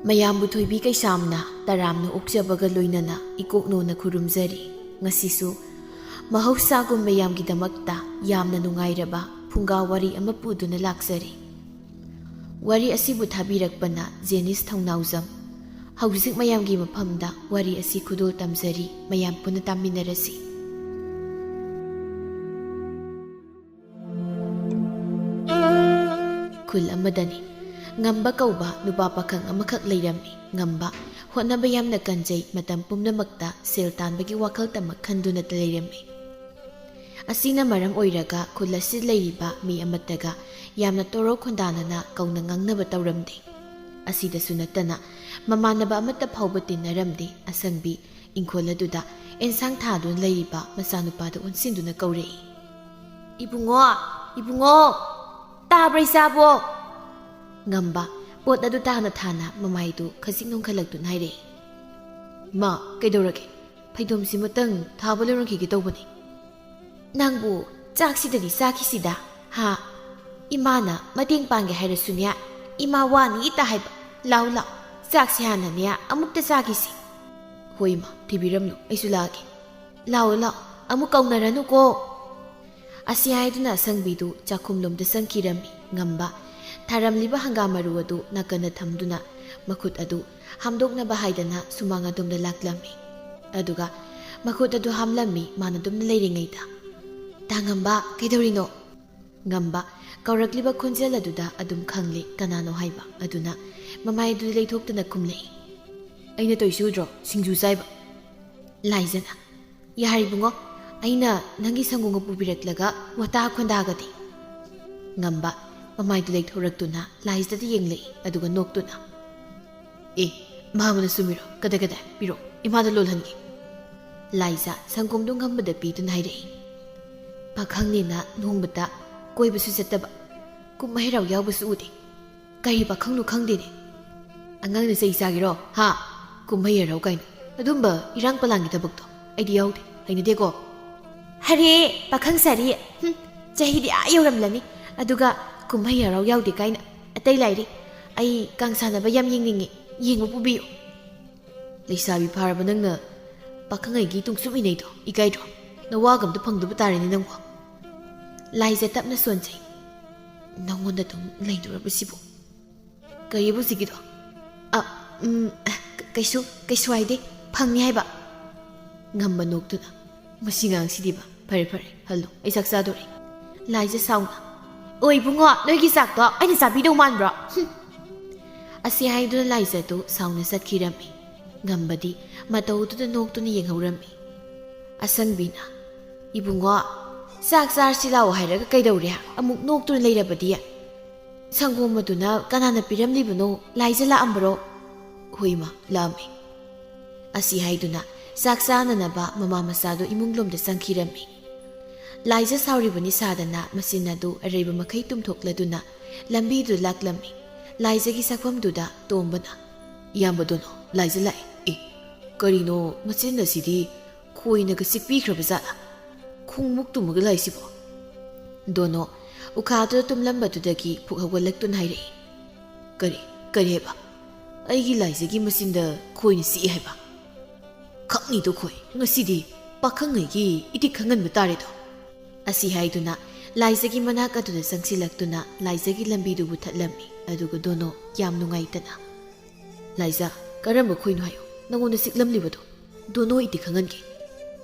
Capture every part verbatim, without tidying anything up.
ꯃꯌꯥꯝꯕꯨ ꯊꯣꯏꯕꯤ ꯀꯩꯁꯥꯝꯅ ꯇꯔꯥꯝꯅ ꯑꯣꯛꯆꯕꯒ ꯂꯣꯏꯅꯅ ꯏꯀꯣꯛꯅꯣꯅ ꯈꯨꯔꯨꯝꯖꯔꯤ꯫ ꯉꯁꯤꯁꯨ ꯃꯍꯧꯁꯥꯒꯨꯝ ꯃꯌꯥꯝꯒꯤꯗꯃꯛꯇ ꯌꯥꯝꯅ ꯅꯨꯡꯉꯥꯏꯔꯕ ꯐꯨꯡꯒꯥ ꯋꯥꯔꯤ ꯑꯃ ꯄꯨꯗꯨꯅ ꯂꯥꯛꯆꯔꯤ꯫ ꯋꯥꯔꯤ ꯑꯁꯤꯕꯨ ꯊꯥꯕꯤꯔꯛꯄꯅ ꯖꯦꯅꯤꯁ ꯊꯧꯅꯥꯎꯖꯝ꯫ ꯍꯧꯖꯤꯛ ꯃꯌꯥꯝꯒꯤ ꯃꯐꯝꯗ ꯋꯥꯔꯤ ꯑꯁꯤ ꯈꯨꯗꯣꯜ ꯇꯝꯖꯔꯤ, ꯃꯌꯥꯝ ꯄꯨꯟꯅ ꯇꯥꯃꯤꯟꯅꯔꯁꯤ꯫ ꯈꯨꯜ ꯑꯃꯗꯅꯤ꯫ ꯉꯝꯕ ꯀꯧꯕ ꯅꯨꯄꯥ ꯄꯥꯈꯪ ꯑꯃꯈꯛ ꯂꯩꯔꯝꯃꯤ꯫ ꯉꯝꯕ ꯍꯣꯠꯅꯕ ꯌꯥꯝꯅ ꯀꯟꯖꯩ, ꯃꯇꯝ ꯄꯨꯝꯅꯃꯛꯇ ꯁꯦꯜ ꯇꯥꯟꯕꯒꯤ ꯋꯥꯈꯜꯇꯃꯛ ꯈꯟꯗꯨꯅꯇ ꯂꯩꯔꯝꯃꯤ꯫ ꯑꯁꯤꯅ ꯃꯔꯝ ꯑꯣꯏꯔꯒ ꯈꯨꯜ ꯑꯁꯤꯗ ꯂꯩꯔꯤꯕ ꯃꯤ ꯑꯃꯠꯇꯒ ꯌꯥꯝꯅ ꯇꯣꯔꯧ ꯈꯣꯟꯗꯥꯅꯅ ꯀꯧꯅ ꯉꯥꯡꯅꯕ ꯇꯧꯔꯝꯗꯦ꯫ ꯑꯁꯤꯗꯁꯨ ꯅꯠꯇꯅ ꯃꯃꯥꯟꯅꯕ ꯑꯃꯠꯇ ꯐꯥꯎꯕ ꯇꯤꯟꯅꯔꯝꯗꯦ꯫ ꯑꯁꯪꯕꯤ ꯏꯪꯈꯣꯜ ꯑꯗꯨꯗ ꯑꯦꯟꯁꯥꯡ ꯊꯥꯗꯨꯅ ꯂꯩꯔꯤꯕ ꯃꯆꯥꯅꯨꯄꯥꯗꯨ ꯑꯣꯟꯁꯤꯟꯗꯨꯅ ꯀꯧꯔꯛꯏ꯫ "ꯏꯕꯨꯡꯉꯣ, ꯏꯕꯨꯡꯉꯣ, ꯇꯥꯕ꯭ꯔꯥ ꯏꯆꯥꯕꯣ?" ꯉꯝꯕ ꯄꯣꯠ ꯑꯗꯨ ꯊꯥꯅ ꯊꯥꯅ ꯃꯃꯥꯏꯗꯨ ꯈꯖꯤꯛ ꯅꯣꯡꯈꯠꯂꯛꯇꯨꯅ ꯍꯥꯏꯔꯛꯏ꯫ "ꯏꯃꯥ, ꯀꯩꯗꯧꯔꯒꯦ? ꯐꯩꯗꯣꯝꯁꯤꯃꯇꯪ ꯊꯥꯕ ꯂꯣꯏꯔꯝꯈꯤꯒꯦ ꯇꯧꯕꯅꯤ꯫" "ꯅꯪꯕꯨ ꯆꯥꯛꯁꯤꯗꯗꯤ ꯆꯥꯈꯤꯁꯤꯗ, ꯍꯥ? ꯏꯃꯥꯅ ꯃꯇꯦꯡ ꯄꯥꯡꯒꯦ ꯍꯥꯏꯔꯁꯨꯅꯦ, ꯏꯃꯥ ꯋꯥꯅꯤ ꯏꯇ ꯍꯥꯏꯕ꯫ ꯂꯥꯎ, ꯂꯥꯎ, ꯆꯥꯛꯁꯤ ꯍꯥꯟꯅꯅꯦ ꯑꯃꯨꯛꯇ ꯆꯥꯈꯤꯁꯤ꯫" "ꯍꯣꯏ ꯏꯃꯥ, ꯊꯤꯕꯤꯔꯝꯂꯣ, ꯑꯩꯁꯨ ꯂꯥꯛꯑꯒꯦ꯫" "ꯂꯥꯛꯑꯣ, ꯂꯥꯛꯑꯣ, ꯑꯃꯨꯛ ꯀꯧꯅꯔꯅꯨꯀꯣ꯫" ꯑꯁꯤ ꯍꯥꯏꯗꯨꯅ ꯑꯁꯪꯕꯤꯗꯨ ꯆꯥꯛꯈꯨꯝꯂꯣꯝꯗ ꯆꯪꯈꯤꯔꯝꯃꯤ꯫ ꯉꯝꯕ ꯊꯥꯔꯝꯂꯤꯕ ꯍꯪꯒꯥꯝ ꯃꯔꯨ ꯑꯗꯨ ꯅꯥꯀꯟꯗ ꯊꯝꯗꯨꯅ ꯃꯈꯨꯠ ꯑꯗꯨ ꯍꯥꯝꯗꯣꯛꯅꯕ ꯍꯥꯏꯗꯅ ꯁꯨꯃꯥꯡ ꯑꯗꯣꯝꯗ ꯂꯥꯛꯂꯝꯃꯤ꯫ ꯑꯗꯨꯒ ꯃꯈꯨꯠ ꯑꯗꯨ ꯍꯥꯝꯂꯝꯃꯤ꯫ ꯃꯥꯅ ꯑꯗꯨꯝꯅ ꯂꯩꯔꯤꯉꯩꯗ, "ꯇꯥ ꯉꯝꯕ, ꯀꯩꯗꯧꯔꯤꯅꯣ?" ꯉꯝꯕ ꯀꯧꯔꯛꯂꯤꯕ ꯈꯣꯟꯖꯦꯜ ꯑꯗꯨꯗ ꯑꯗꯨꯝ ꯈꯪꯂꯦ ꯀꯅꯥꯅꯣ ꯍꯥꯏꯕ꯫ ꯑꯗꯨꯅ ꯃꯃꯥꯏ ꯑꯗꯨ ꯂꯩꯊꯣꯛꯇꯅ ꯈꯨꯝꯂꯛꯏ꯫ "ꯑꯩꯅ ꯇꯧꯔꯤꯁꯤ ꯎꯗ꯭ꯔꯣ? ꯁꯤꯡꯖꯨ ꯆꯥꯏꯕ꯫" ꯂꯥꯏꯖꯅ, "ꯌꯥꯔꯦ ꯏꯕꯨꯡꯉꯣ, ꯑꯩꯅ ꯅꯪꯒꯤ ꯁꯪꯒꯣꯝꯒ ꯄꯨꯕꯤꯔꯛꯂꯒ ꯋꯥꯇꯥ ꯈꯣꯟꯗꯥꯒꯗꯤ?" ꯉꯝꯕ ꯃꯃꯥꯏꯗꯨ ꯂꯩꯊꯣꯔꯛꯇꯨꯅ ꯂꯥꯏꯖꯗ ꯌꯦꯡꯂꯛꯏ, ꯑꯗꯨꯒ ꯅꯣꯛꯇꯨꯅ, "ꯑꯦ, ꯃꯥꯃꯅ ꯆꯨꯝꯃꯤꯔꯣ? ꯀꯗꯥꯏ ꯀꯗꯥꯏ? ꯄꯤꯔꯛꯑꯣ, ꯏꯃꯥꯗ ꯂꯣꯜꯍꯟꯒꯦ꯫" ꯂꯥꯏꯖ ꯁꯪꯒꯣꯝꯗꯨ ꯉꯝꯕꯗ ꯄꯤꯗꯨꯅ ꯍꯥꯏꯔꯛꯏ꯫ "ꯄꯥꯈꯪꯅꯦꯅ ꯅꯣꯡꯃꯇ ꯀꯣꯏꯕꯁꯨ ꯆꯠꯇꯕ, ꯀꯨꯝꯍꯩ ꯍꯔꯥꯎ ꯌꯥꯎꯕꯁꯨ ꯎꯗꯦ꯫ ꯀꯔꯤ ꯄꯥꯈꯪꯅꯣ ꯈꯪꯗꯦꯅꯦ꯫ ꯑꯉꯥꯡꯅ ꯆꯩ ꯆꯥꯒꯦꯔꯣ? ꯍꯥ? ꯀꯨꯝꯍꯩ ꯍꯔꯥꯎ ꯀꯥꯏꯅ꯫ ꯑꯗꯨꯝꯕ ꯏꯔꯥꯡ ꯄꯂꯥꯡꯒꯤ ꯊꯕꯛꯇꯣ ꯑꯩꯗꯤ ꯌꯥꯎꯗꯦ, ꯍꯩꯅꯗꯦꯀꯣ꯫" "ꯍꯔꯦ, ꯄꯥꯈꯪ ꯁꯥꯔꯤ, ꯍꯨꯝ, ꯆꯍꯤꯗꯤ ꯑꯥ ꯌꯧꯔꯝꯂꯅꯤ, ꯑꯗꯨꯒ ꯀꯨꯝꯍꯩ ꯍꯔꯥꯎ ꯌꯥꯎꯗꯦ ꯀꯥꯏꯅ꯫ ꯑꯇꯩ ꯂꯥꯏꯔꯤ, ꯑꯩ ꯀꯥꯡ ꯁꯥꯟꯅꯕ ꯌꯥꯝ ꯌꯦꯡꯅꯤꯡꯉꯤ꯫ ꯌꯦꯡꯕ ꯄꯨꯕꯤꯌꯨ꯫ ꯂꯩꯁꯥꯕꯤ ꯐꯥꯔꯕ ꯅꯪꯅ ꯄꯥꯈꯪꯉꯩꯒꯤ ꯇꯨꯡꯁꯨꯝ ꯏꯅꯩꯗꯣ ꯏꯀꯥꯏꯗ꯭ꯔꯣ? ꯅꯋꯥꯒ ꯑꯝꯇ ꯐꯪꯗꯕ ꯇꯥꯔꯦꯅꯦ ꯅꯪꯕꯣ꯫ ꯂꯥꯏꯖ ꯇꯞꯅ ꯁꯣꯟꯖꯩ꯫ ꯅꯪꯉꯣꯟꯗ ꯑꯗꯨꯝ ꯂꯩꯗꯣꯔꯕꯁꯤꯕꯨ? ꯀꯔꯤꯕꯨ ꯍꯧꯖꯤꯛꯀꯤꯗꯣ? ꯑ, ꯎꯝ, ꯀ-, ꯀꯩꯁꯨ, ꯀꯩꯁꯨ ꯍꯥꯏꯗꯦ꯫ ꯐꯪꯅꯤ ꯍꯥꯏꯕ꯫ ꯉꯝꯕ ꯅꯣꯛꯇꯨꯅ, "ꯃꯁꯤ ꯉꯥꯡꯁꯤꯗꯤꯕ꯫ ꯐꯔꯦ, ꯐꯔꯦ, ꯍꯜꯂꯣ, ꯑꯩ ꯆꯥꯛ ꯆꯥꯗꯣꯔꯦ꯫" ꯂꯥꯏꯖ ꯁꯥꯎꯅ, "ꯑꯣ ꯏꯕꯨꯡꯉꯣ, ꯅꯣꯏꯒꯤ ꯆꯥꯛꯇꯣ ꯑꯩꯅ ꯆꯥꯕꯤꯗꯧ ꯃꯥꯟꯕ꯭ꯔꯣ? ꯍꯨꯝ꯫" ꯑꯁꯤ ꯍꯥꯏꯗꯨꯅ ꯂꯥꯏꯖꯗꯨ ꯁꯥꯎꯅ ꯆꯠꯈꯤꯔꯝꯃꯤ꯫ ꯉꯝꯕꯗꯤ ꯃꯇꯧꯗꯨꯗ ꯅꯣꯛꯇꯨꯅ ꯌꯦꯡꯍꯧꯔꯝꯃꯤ꯫ ꯑꯁꯪꯕꯤꯅ, "ꯏꯕꯨꯡꯉꯣ, ꯆꯥꯛ ꯆꯥꯔꯁꯤ ꯂꯥꯛꯑꯣ ꯍꯥꯏꯔꯒ ꯀꯩꯗꯧꯔꯦ? ꯑꯃꯨꯛ ꯅꯣꯛꯇꯨꯅ ꯂꯩꯔꯕꯗꯤ? ꯁꯪꯒꯣꯝ ꯑꯗꯨꯅ ꯀꯅꯥꯅ ꯄꯤꯔꯝꯂꯤꯕꯅꯣ? ꯂꯥꯏꯖ ꯂꯥꯛꯑꯝꯕ꯭ꯔꯣ?" "ꯍꯣꯏ ꯏꯃꯥ, ꯂꯥꯛꯑꯝꯃꯤ꯫" ꯑꯁꯤ ꯍꯥꯏꯗꯨꯅ ꯆꯥꯛ ꯆꯥꯅꯅꯕ ꯃꯃꯥ ꯃꯆꯥꯗꯨ ꯏꯃꯨꯡꯂꯣꯝꯗ ꯆꯪꯈꯤꯔꯝꯃꯤ꯫ ꯂꯥꯏꯖ ꯁꯥꯎꯔꯤꯕꯅꯤ ꯁꯥꯗꯅ ꯃꯆꯤꯟ ꯑꯗꯨ ꯑꯔꯩꯕ ꯃꯈꯩ ꯇꯨꯝꯊꯣꯛꯂꯗꯨꯅ ꯂꯝꯕꯤꯗꯨ ꯂꯥꯛꯂꯝꯃꯤ꯫ ꯂꯥꯏꯖꯒꯤ ꯆꯥꯛꯐꯝꯗꯨꯗ ꯇꯣꯝꯕꯅ, "ꯏꯌꯥꯝꯕ ꯗꯣꯅꯣ, ꯂꯥꯏꯖ ꯂꯥꯛꯑꯦ꯫ ꯑꯦ, ꯀꯔꯤꯅꯣ ꯃꯆꯤꯟ ꯑꯁꯤꯗꯤ ꯈꯣꯏꯅꯒ ꯆꯤꯛꯄꯤꯈ꯭ꯔꯕ ꯖꯥꯠꯂꯥ? ꯈꯣꯡꯃꯨꯛ ꯇꯨꯝꯃꯒ ꯂꯥꯛꯏꯁꯤꯕꯣ?" ꯗꯣꯅꯣ ꯎꯈꯥꯗꯨꯗ ꯇꯨꯝꯂꯝꯕꯗꯨꯗꯒꯤ ꯐꯨꯛ ꯍꯧꯒꯠꯂꯛꯇꯨꯅ ꯍꯥꯏꯔꯛꯏ, "ꯀꯔꯤ, ꯀꯔꯤ ꯍꯥꯏꯕ? ꯑꯩꯒꯤ ꯂꯥꯏꯖꯒꯤ ꯃꯆꯤꯟꯗ ꯈꯣꯏꯅ ꯆꯤꯛꯏ ꯍꯥꯏꯕ? ꯈꯪꯅꯤꯗꯣ ꯈꯣꯏ, ꯉꯁꯤꯗꯤ ꯄꯥꯈꯪꯉꯩꯒꯤ ꯏꯇꯤꯛ ꯈꯪꯍꯟꯕ ꯇꯥꯔꯦꯗꯣ꯫" ꯑꯁꯤ ꯍꯥꯏꯗꯨꯅ ꯂꯥꯏꯖꯒꯤ ꯃꯅꯥꯛ ꯑꯗꯨꯗ ꯆꯪꯁꯤꯜꯂꯛꯇꯨꯅ ꯂꯥꯏꯖꯒꯤ ꯂꯝꯕꯤꯗꯨꯕꯨ ꯊꯠꯂꯝꯃꯤ꯫ ꯑꯗꯨꯒ ꯗꯣꯅꯣ ꯌꯥꯝ ꯅꯨꯡꯉꯥꯏꯇꯅ, "ꯂꯥꯏꯖ, ꯀꯔꯝꯕ ꯈꯣꯏꯅꯣ ꯍꯥꯏꯌꯨ, ꯅꯉꯣꯟꯗ ꯆꯤꯛꯂꯝꯂꯤꯕꯗꯣ? ꯗꯣꯅꯣ ꯏꯇꯤꯛ ꯈꯪꯍꯟꯒꯦ꯫"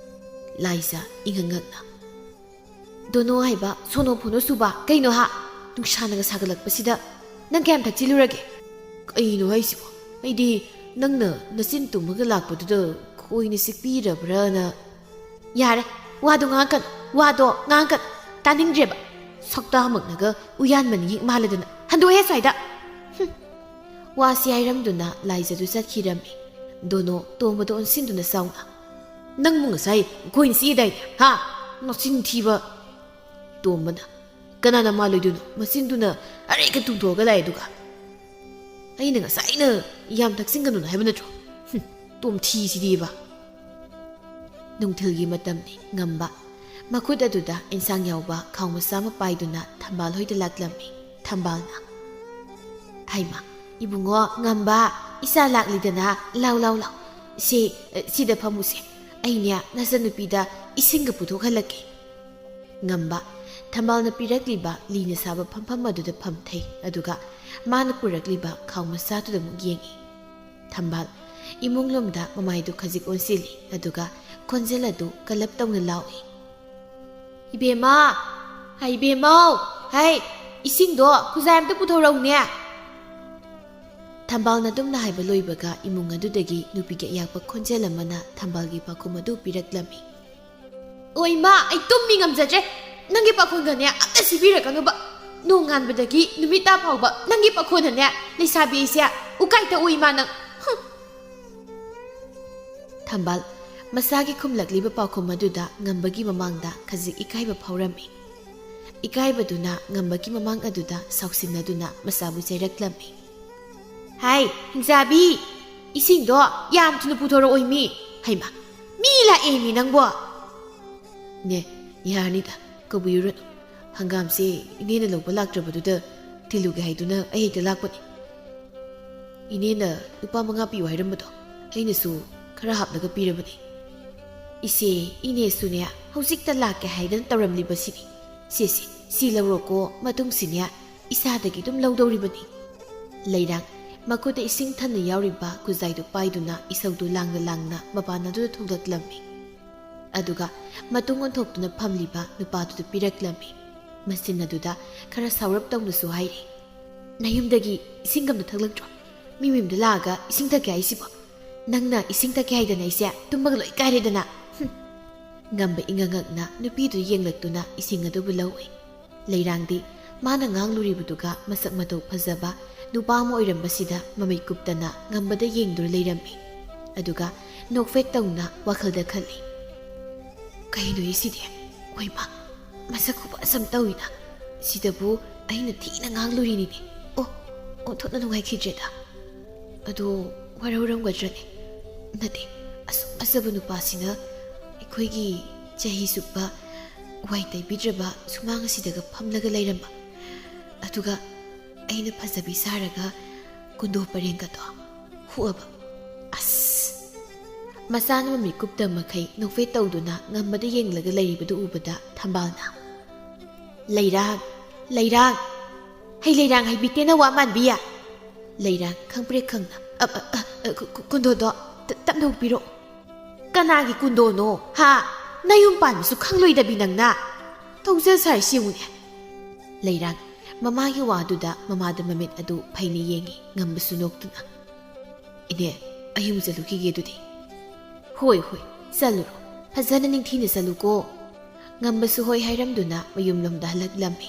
ꯂꯥꯏꯖ ꯏꯉꯛ ꯉꯛꯅ, "ꯗꯣꯅꯣ ꯍꯥꯏꯕ ꯁꯣꯅꯣ ꯐꯣꯅꯣ ꯁꯨꯕ ꯀꯩꯅꯣ ꯍꯥ? ꯅꯨꯡꯁꯥꯅꯒ ꯁꯥꯒꯠꯂꯛꯄꯁꯤꯗ ꯅꯪ ꯀꯌꯥꯝ ꯊꯛꯆꯤꯜꯂꯨꯔꯒꯦ?" "ꯀꯩꯅꯣ ꯍꯥꯏꯁꯤꯕꯣ? ꯑꯩꯗꯤ ꯅꯪꯅ ꯅꯆꯤꯟ ꯇꯨꯝꯃꯒ ꯂꯥꯛꯄꯗꯨꯗ ꯈꯣꯏꯅ ꯆꯤꯛꯄꯤꯔꯕ꯭ꯔꯥꯅ꯫" "ꯌꯥꯔꯦ, ꯋꯥꯗꯣ ꯉꯥꯡꯉꯛꯀꯅꯨ, ꯋꯥꯗꯣ ꯉꯥꯡꯉꯛꯀꯅꯨ, ꯇꯥꯅꯤꯡꯗ꯭ꯔꯦꯕ꯫ ꯁꯛꯇꯥꯃꯛꯅꯒ ꯎꯌꯥꯟ ꯃꯅꯤꯡ ꯃꯥꯜꯂꯗꯅ꯫ ꯍꯟꯗꯣꯛꯑꯦ ꯁ꯭ꯋꯥꯏꯗ꯫" ꯍꯨꯝ꯫ ꯋꯥꯁꯤ ꯍꯥꯏꯔꯝꯗꯨꯅ ꯂꯥꯏꯖꯗꯨ ꯆꯠꯈꯤꯔꯝꯃꯤ꯫ ꯗꯣꯅꯣ ꯇꯣꯝꯕꯗ ꯑꯣꯟꯁꯤꯟꯗꯨꯅ ꯁꯥꯎꯅ, "ꯅꯪꯕꯨ ꯉꯁꯥꯏ ꯈꯣꯏꯅ ꯆꯤꯛꯏꯗꯥꯏꯅꯦ, ꯍꯥ? ꯅꯆꯤꯟ ꯊꯤꯕ!" ꯇꯣꯝꯕꯅ, "ꯀꯅꯥꯅ ꯃꯥꯜꯂꯣꯏꯗꯣꯏꯅꯣ? ꯃꯆꯤꯟꯗꯨꯅ ꯑꯔꯦꯛꯀ ꯇꯨꯝꯊꯣꯛꯑꯒ ꯂꯥꯛꯑꯦ ꯑꯗꯨꯒ꯫ ꯑꯩꯅ ꯉꯁꯥꯏꯅ ꯌꯥꯝ ꯊꯛꯆꯤꯟꯒꯅꯨꯅ ꯍꯥꯏꯕ ꯅꯠꯇ꯭ꯔꯣ? ꯍꯨꯝ, ꯇꯣꯝꯊꯤꯁꯤꯗꯤꯕ꯫" ꯅꯨꯡꯊꯤꯜꯒꯤ ꯃꯇꯝꯅꯤ꯫ ꯉꯝꯕ ꯃꯈꯨꯠ ꯑꯗꯨꯗ ꯏꯟꯁꯥꯡ ꯌꯥꯎꯕ ꯈꯥꯎ ꯃꯆꯥ ꯑꯃ ꯄꯥꯏꯗꯨꯅ ꯊꯝꯕꯥꯜ ꯍꯣꯏꯗ ꯂꯥꯛꯂꯝꯃꯤ꯫ ꯊꯝꯕꯥꯜꯅ, "ꯍꯩꯃꯥ, ꯏꯕꯨꯡꯉꯣ ꯉꯝꯕ, "ꯏꯆꯥ ꯂꯥꯛꯂꯤꯗꯅ, ꯂꯥꯎ, ꯂꯥꯎ, ꯂꯥꯎ꯫ ꯁꯤ, ꯁꯤꯗ ꯐꯝꯃꯨꯁꯦ꯫ ꯑꯩꯅꯦ ꯅꯆꯟꯅꯨꯄꯤꯗ ꯏꯁꯤꯡꯒ ꯄꯨꯊꯣꯛꯍꯜꯂꯛꯀꯦ꯫" ꯉꯝꯕ ꯊꯝꯕꯥꯜꯅ ꯄꯤꯔꯛꯂꯤꯕ ꯂꯤꯅ ꯁꯥꯕ ꯐꯝꯐꯝ ꯑꯗꯨꯗ ꯐꯝꯊꯩ, ꯑꯗꯨꯒ ꯃꯥꯅ ꯄꯨꯔꯛꯂꯤꯕ ꯈꯥꯎ ꯃꯆꯥꯗꯨꯗ ꯑꯃꯨꯛ ꯌꯦꯡꯏ꯫ ꯊꯝꯕꯥꯜ ꯏꯃꯨꯡ ꯂꯣꯝꯗ ꯃꯃꯥꯏꯗꯨ ꯈꯖꯤꯛ ꯑꯣꯟꯁꯤꯜꯂꯤ, ꯑꯗꯨꯒ ꯈꯣꯟꯖꯦꯜ ꯑꯗꯨ ꯀꯜꯂꯞ ꯇꯧꯅ ꯂꯥꯎꯏ, "ꯏꯕꯦꯝꯃ! ꯍꯥꯏ ꯏꯕꯦꯝꯃꯧ! ꯍꯥꯏ, ꯏꯁꯤꯡꯗꯣ ꯈꯨꯖꯥꯏ ꯑꯝꯇ ꯄꯨꯊꯣꯔꯛꯎꯅꯦ!" ꯊꯝꯕꯥꯜꯅ ꯑꯗꯨꯝꯅ ꯍꯥꯏꯕ ꯂꯣꯏꯕꯒ ꯏꯃꯨꯡ ꯑꯗꯨꯗꯒꯤ ꯅꯨꯄꯤꯒꯤ ꯑꯌꯥꯛꯄ ꯈꯣꯟꯖꯦꯜ ꯑꯃꯅ ꯊꯝꯕꯥꯜꯒꯤ ꯄꯥꯈꯨꯝ ꯑꯗꯨ ꯄꯤꯔꯛꯂꯝꯃꯤ꯫ "ꯑꯣ ꯏꯃꯥ, ꯑꯩ ꯇꯨꯝꯃꯤ ꯉꯝꯖꯗ꯭ꯔꯦ꯫ ꯅꯪꯒꯤ ꯄꯥꯈꯣꯟꯒꯅꯦ ꯑꯝꯇ ꯁꯤꯕꯤꯔꯛꯀꯅꯨꯕ꯫ ꯅꯣꯡꯉꯥꯟꯕꯗꯒꯤ ꯅꯨꯃꯤꯠ ꯇꯥ ꯐꯥꯎꯕ ꯅꯪꯒꯤ ꯄꯥꯈꯣꯟꯅꯅꯦ ꯂꯩꯁꯥꯕꯤ ꯑꯩꯁꯦ ꯎꯀꯥꯏ ꯇꯛꯎ ꯏꯃꯥ ꯅꯪ꯫ ꯍꯨꯝ!" ꯊꯝꯕꯥꯜ ꯃꯁꯥꯒꯤ ꯈꯨꯝꯂꯛꯂꯤꯕ ꯄꯥꯎꯈꯨꯝ ꯑꯗꯨꯗ ꯉꯝꯕꯒꯤ ꯃꯃꯥꯡꯗ ꯈꯖꯤꯛ ꯏꯀꯥꯏꯕ ꯐꯥꯎꯔꯝꯃꯤ꯫ ꯏꯀꯥꯏꯕꯗꯨꯅ ꯉꯝꯕꯒꯤ ꯃꯃꯥꯡ ꯑꯗꯨꯗ ꯁꯥꯎꯁꯤꯟꯅꯗꯨꯅ ꯃꯆꯥꯕꯨ ꯆꯩꯔꯛꯂꯝꯃꯤ꯫ "ꯍꯥꯏ, ꯍꯤꯡꯆꯥꯕꯤ! ꯏꯁꯤꯡꯗꯣ ꯌꯥꯝ ꯊꯨꯅ ꯄꯨꯊꯣꯔꯛꯑꯣꯏ ꯃꯤ꯫ ꯍꯩꯃꯥ, ꯃꯤ ꯂꯥꯛꯑꯦ ꯃꯤ ꯅꯪꯕꯣ!" "ꯅꯦ, ꯌꯥꯔꯅꯤꯗ, ꯀꯧꯕꯤꯔꯨꯔꯅꯨ꯫ ꯍꯪꯒꯥꯝꯁꯦ ꯏꯅꯦꯅ ꯂꯧꯕ ꯂꯥꯛꯇ꯭ꯔꯕꯗꯨꯗ ꯊꯤꯜꯂꯨꯒꯦ ꯍꯥꯏꯗꯨꯅ ꯑꯩ ꯍꯦꯛꯇ ꯂꯥꯛꯄꯅꯤ꯫ ꯏꯅꯦꯅ ꯂꯨꯄꯥ ꯃꯉꯥ ꯄꯤꯌꯨ ꯍꯥꯏꯔꯝꯕꯗꯣ ꯑꯩꯅꯁꯨ ꯈꯔ ꯍꯥꯞꯂꯒ ꯄꯤꯔꯕꯅꯤ꯫" "ꯏꯆꯦ, ꯏꯅꯦꯁꯨꯅꯦ ꯍꯧꯖꯤꯛꯇ ꯂꯥꯛꯀꯦ ꯍꯥꯏꯗꯅ ꯇꯧꯔꯝꯂꯤꯕꯁꯤꯅꯤ꯫ ꯁꯦ, ꯁꯦ, ꯁꯤ ꯂꯧꯔꯣꯀꯣ, ꯃꯇꯨꯡꯁꯤꯅꯦ ꯏꯁꯥꯗꯒꯤ ꯑꯗꯨꯝ ꯂꯧꯗꯧꯔꯤꯕꯅꯤ꯫" ꯂꯩꯔꯥꯡ ꯃꯈꯨꯠꯇ ꯏꯁꯤꯡ ꯊꯟꯅ ꯌꯥꯎꯔꯤꯕ ꯈꯨꯖꯥꯏꯗꯨ ꯄꯥꯏꯗꯨꯅ ꯏꯁꯧꯗꯨ ꯂꯥꯡꯅ ꯂꯥꯡꯅ ꯃꯄꯥꯟ ꯑꯗꯨꯗ ꯊꯣꯛꯂꯛꯂꯝꯃꯤ꯫ ꯑꯗꯨꯒ ꯃꯇꯨꯡ ꯑꯣꯟꯊꯣꯛꯇꯨꯅ ꯐꯝꯂꯤꯕ ꯅꯨꯄꯥꯗꯨꯗ ꯄꯤꯔꯛꯂꯝꯃꯤ꯫ ꯃꯆꯤꯟ ꯑꯗꯨꯗ ꯈꯔ ꯁꯥꯎꯔꯞ ꯇꯧꯅꯁꯨ ꯍꯥꯏꯔꯤ, "ꯅꯌꯨꯝꯗꯒꯤ ꯏꯁꯤꯡ ꯑꯝꯇ ꯊꯛꯂꯛꯇ꯭ꯔꯣ? ꯃꯤ ꯃꯌꯨꯝꯗ ꯂꯥꯛꯑꯒ ꯏꯁꯤꯡ ꯊꯛꯀꯦ ꯍꯥꯏꯁꯤꯕꯣ? ꯅꯪꯅ ꯏꯁꯤꯡ ꯊꯛꯀꯦ ꯍꯥꯏꯗꯅ ꯑꯩꯁꯦ ꯇꯨꯝꯕꯒ ꯂꯣꯏ ꯀꯥꯏꯔꯦꯗꯅ꯫" ꯍꯨꯝ꯫ ꯉꯝꯕ ꯏꯉꯛ ꯉꯛꯅ ꯅꯨꯄꯤꯗꯨ ꯌꯦꯡꯂꯛꯇꯨꯅ ꯏꯁꯤꯡ ꯑꯗꯨꯕꯨ ꯂꯧꯏ꯫ ꯂꯩꯔꯥꯡꯗꯤ ꯃꯥꯅ ꯉꯥꯡꯂꯨꯔꯤꯕꯗꯨꯒ ꯃꯁꯛ ꯃꯇꯧ ꯐꯖꯕ ꯅꯨꯄꯥ ꯑꯃ ꯑꯣꯏꯔꯝꯕꯁꯤꯗ ꯃꯃꯤꯠ ꯀꯨꯞꯇꯅ ꯉꯝꯕꯗ ꯌꯦꯡꯗꯨꯅ ꯂꯩꯔꯝꯃꯤ꯫ ꯑꯗꯨꯒ ꯅꯣꯛꯐꯦꯠ ꯇꯧꯅ ꯋꯥꯈꯜꯗ ꯈꯜꯂꯤ, "ꯀꯩꯅꯣ ꯁꯤꯗꯤ? ꯍꯣꯏꯃ, ꯃꯁꯛ ꯈꯨꯐꯖ ꯑꯃ ꯇꯧꯏꯅ꯫ ꯁꯤꯗꯕꯨ ꯑꯩꯅ ꯊꯤꯅ ꯉꯥꯡꯂꯨꯔꯤꯅꯤꯅꯦ꯫ ꯑꯣ, ꯑꯣꯟꯊꯣꯛꯅ ꯅꯨꯡꯉꯥꯏꯈꯤꯗ꯭ꯔꯦꯗ꯫ ꯑꯗꯣ ꯋꯥꯔꯧꯔꯝꯒꯗ꯭ꯔꯅꯦ? ꯅꯠꯇꯦ, ꯑꯁꯨꯛ ꯐꯖꯕ ꯅꯨꯄꯥꯁꯤꯅ ꯑꯩꯈꯣꯏꯒꯤ ꯆꯍꯤ ꯆꯨꯞꯄ ꯋꯥꯏ ꯇꯩꯕꯤꯗ꯭ꯔꯕ ꯁꯨꯃꯥꯡ ꯑꯁꯤꯗꯒ ꯐꯝꯂꯒ ꯂꯩꯔꯝꯕ꯫ ꯑꯗꯨꯒ ꯑꯩꯅ ꯐꯖꯕꯤ ꯁꯥꯔꯒ ꯀꯨꯟꯗꯣ ꯄꯔꯦꯡꯒꯗꯣ ꯐꯨꯛꯑꯕ꯫ ꯑꯁ! ꯃꯆꯥꯅ ꯃꯃꯤꯠ ꯀꯨꯞꯇ ꯃꯈꯩ ꯅꯣꯛꯐꯦꯠ ꯇꯧꯗꯨꯅ ꯉꯝꯕꯗ ꯌꯦꯡꯂꯒ ꯂꯩꯔꯤꯕꯗꯨ ꯎꯕꯗ ꯊꯝꯕꯥꯜꯅ, "ꯂꯩꯔꯥꯡ, ꯂꯩꯔꯥꯡ! ꯍꯩ ꯂꯩꯔꯥꯡ ꯍꯩꯕꯤꯇꯦ ꯅꯋꯥ ꯃꯥꯟꯕꯤ!" ꯂꯩꯔꯥꯡ ꯈꯪꯄ꯭ꯔꯦꯛ ꯈꯪꯅ, "ꯑ, ꯑ, ꯑ, ꯑ, ꯀꯨ-, ꯀꯨ-, ꯀꯨꯟꯗꯣꯗꯣ, ꯇ-, ꯇꯞꯅ ꯍꯨꯛꯄꯤꯔꯣ꯫" "ꯀꯅꯥꯒꯤ ꯀꯨꯟꯗꯣꯅꯣ, ꯍꯥ? ꯅꯌꯨꯝ ꯄꯥꯟꯕꯁꯨ ꯈꯪꯂꯣꯏꯗꯕꯤ ꯅꯪꯅ꯫ ꯇꯧꯖ ꯁꯥꯔꯤꯁꯤ ꯌꯦꯡꯉꯨꯅꯦ꯫" ꯂꯩꯔꯥꯡ ꯃꯃꯥꯒꯤ ꯋꯥꯗꯨꯗ ꯃꯃꯥꯗ ꯃꯃꯤꯠ ꯑꯗꯨ ꯐꯩꯅ ꯌꯦꯡꯉꯤ, ꯉꯝꯕꯁꯨ ꯅꯣꯛꯇꯨꯅ꯫ "ꯏꯅꯦ, ꯑꯩ ꯌꯨꯝ ꯆꯠꯂꯨꯈꯤꯒꯦ ꯑꯗꯨꯗꯤ꯫" "ꯍꯣꯏ, ꯍꯣꯏ, ꯆꯠꯂꯨꯔꯣ꯫ ꯐꯖꯅ ꯅꯤꯡꯊꯤꯅ ꯆꯠꯂꯨꯀꯣ꯫" ꯉꯝꯕꯁꯨ ꯍꯣꯏ ꯍꯥꯏꯔꯝꯗꯨꯅ ꯃꯌꯨꯝꯂꯣꯝꯗ ꯍꯜꯂꯛꯂꯝꯃꯤ꯫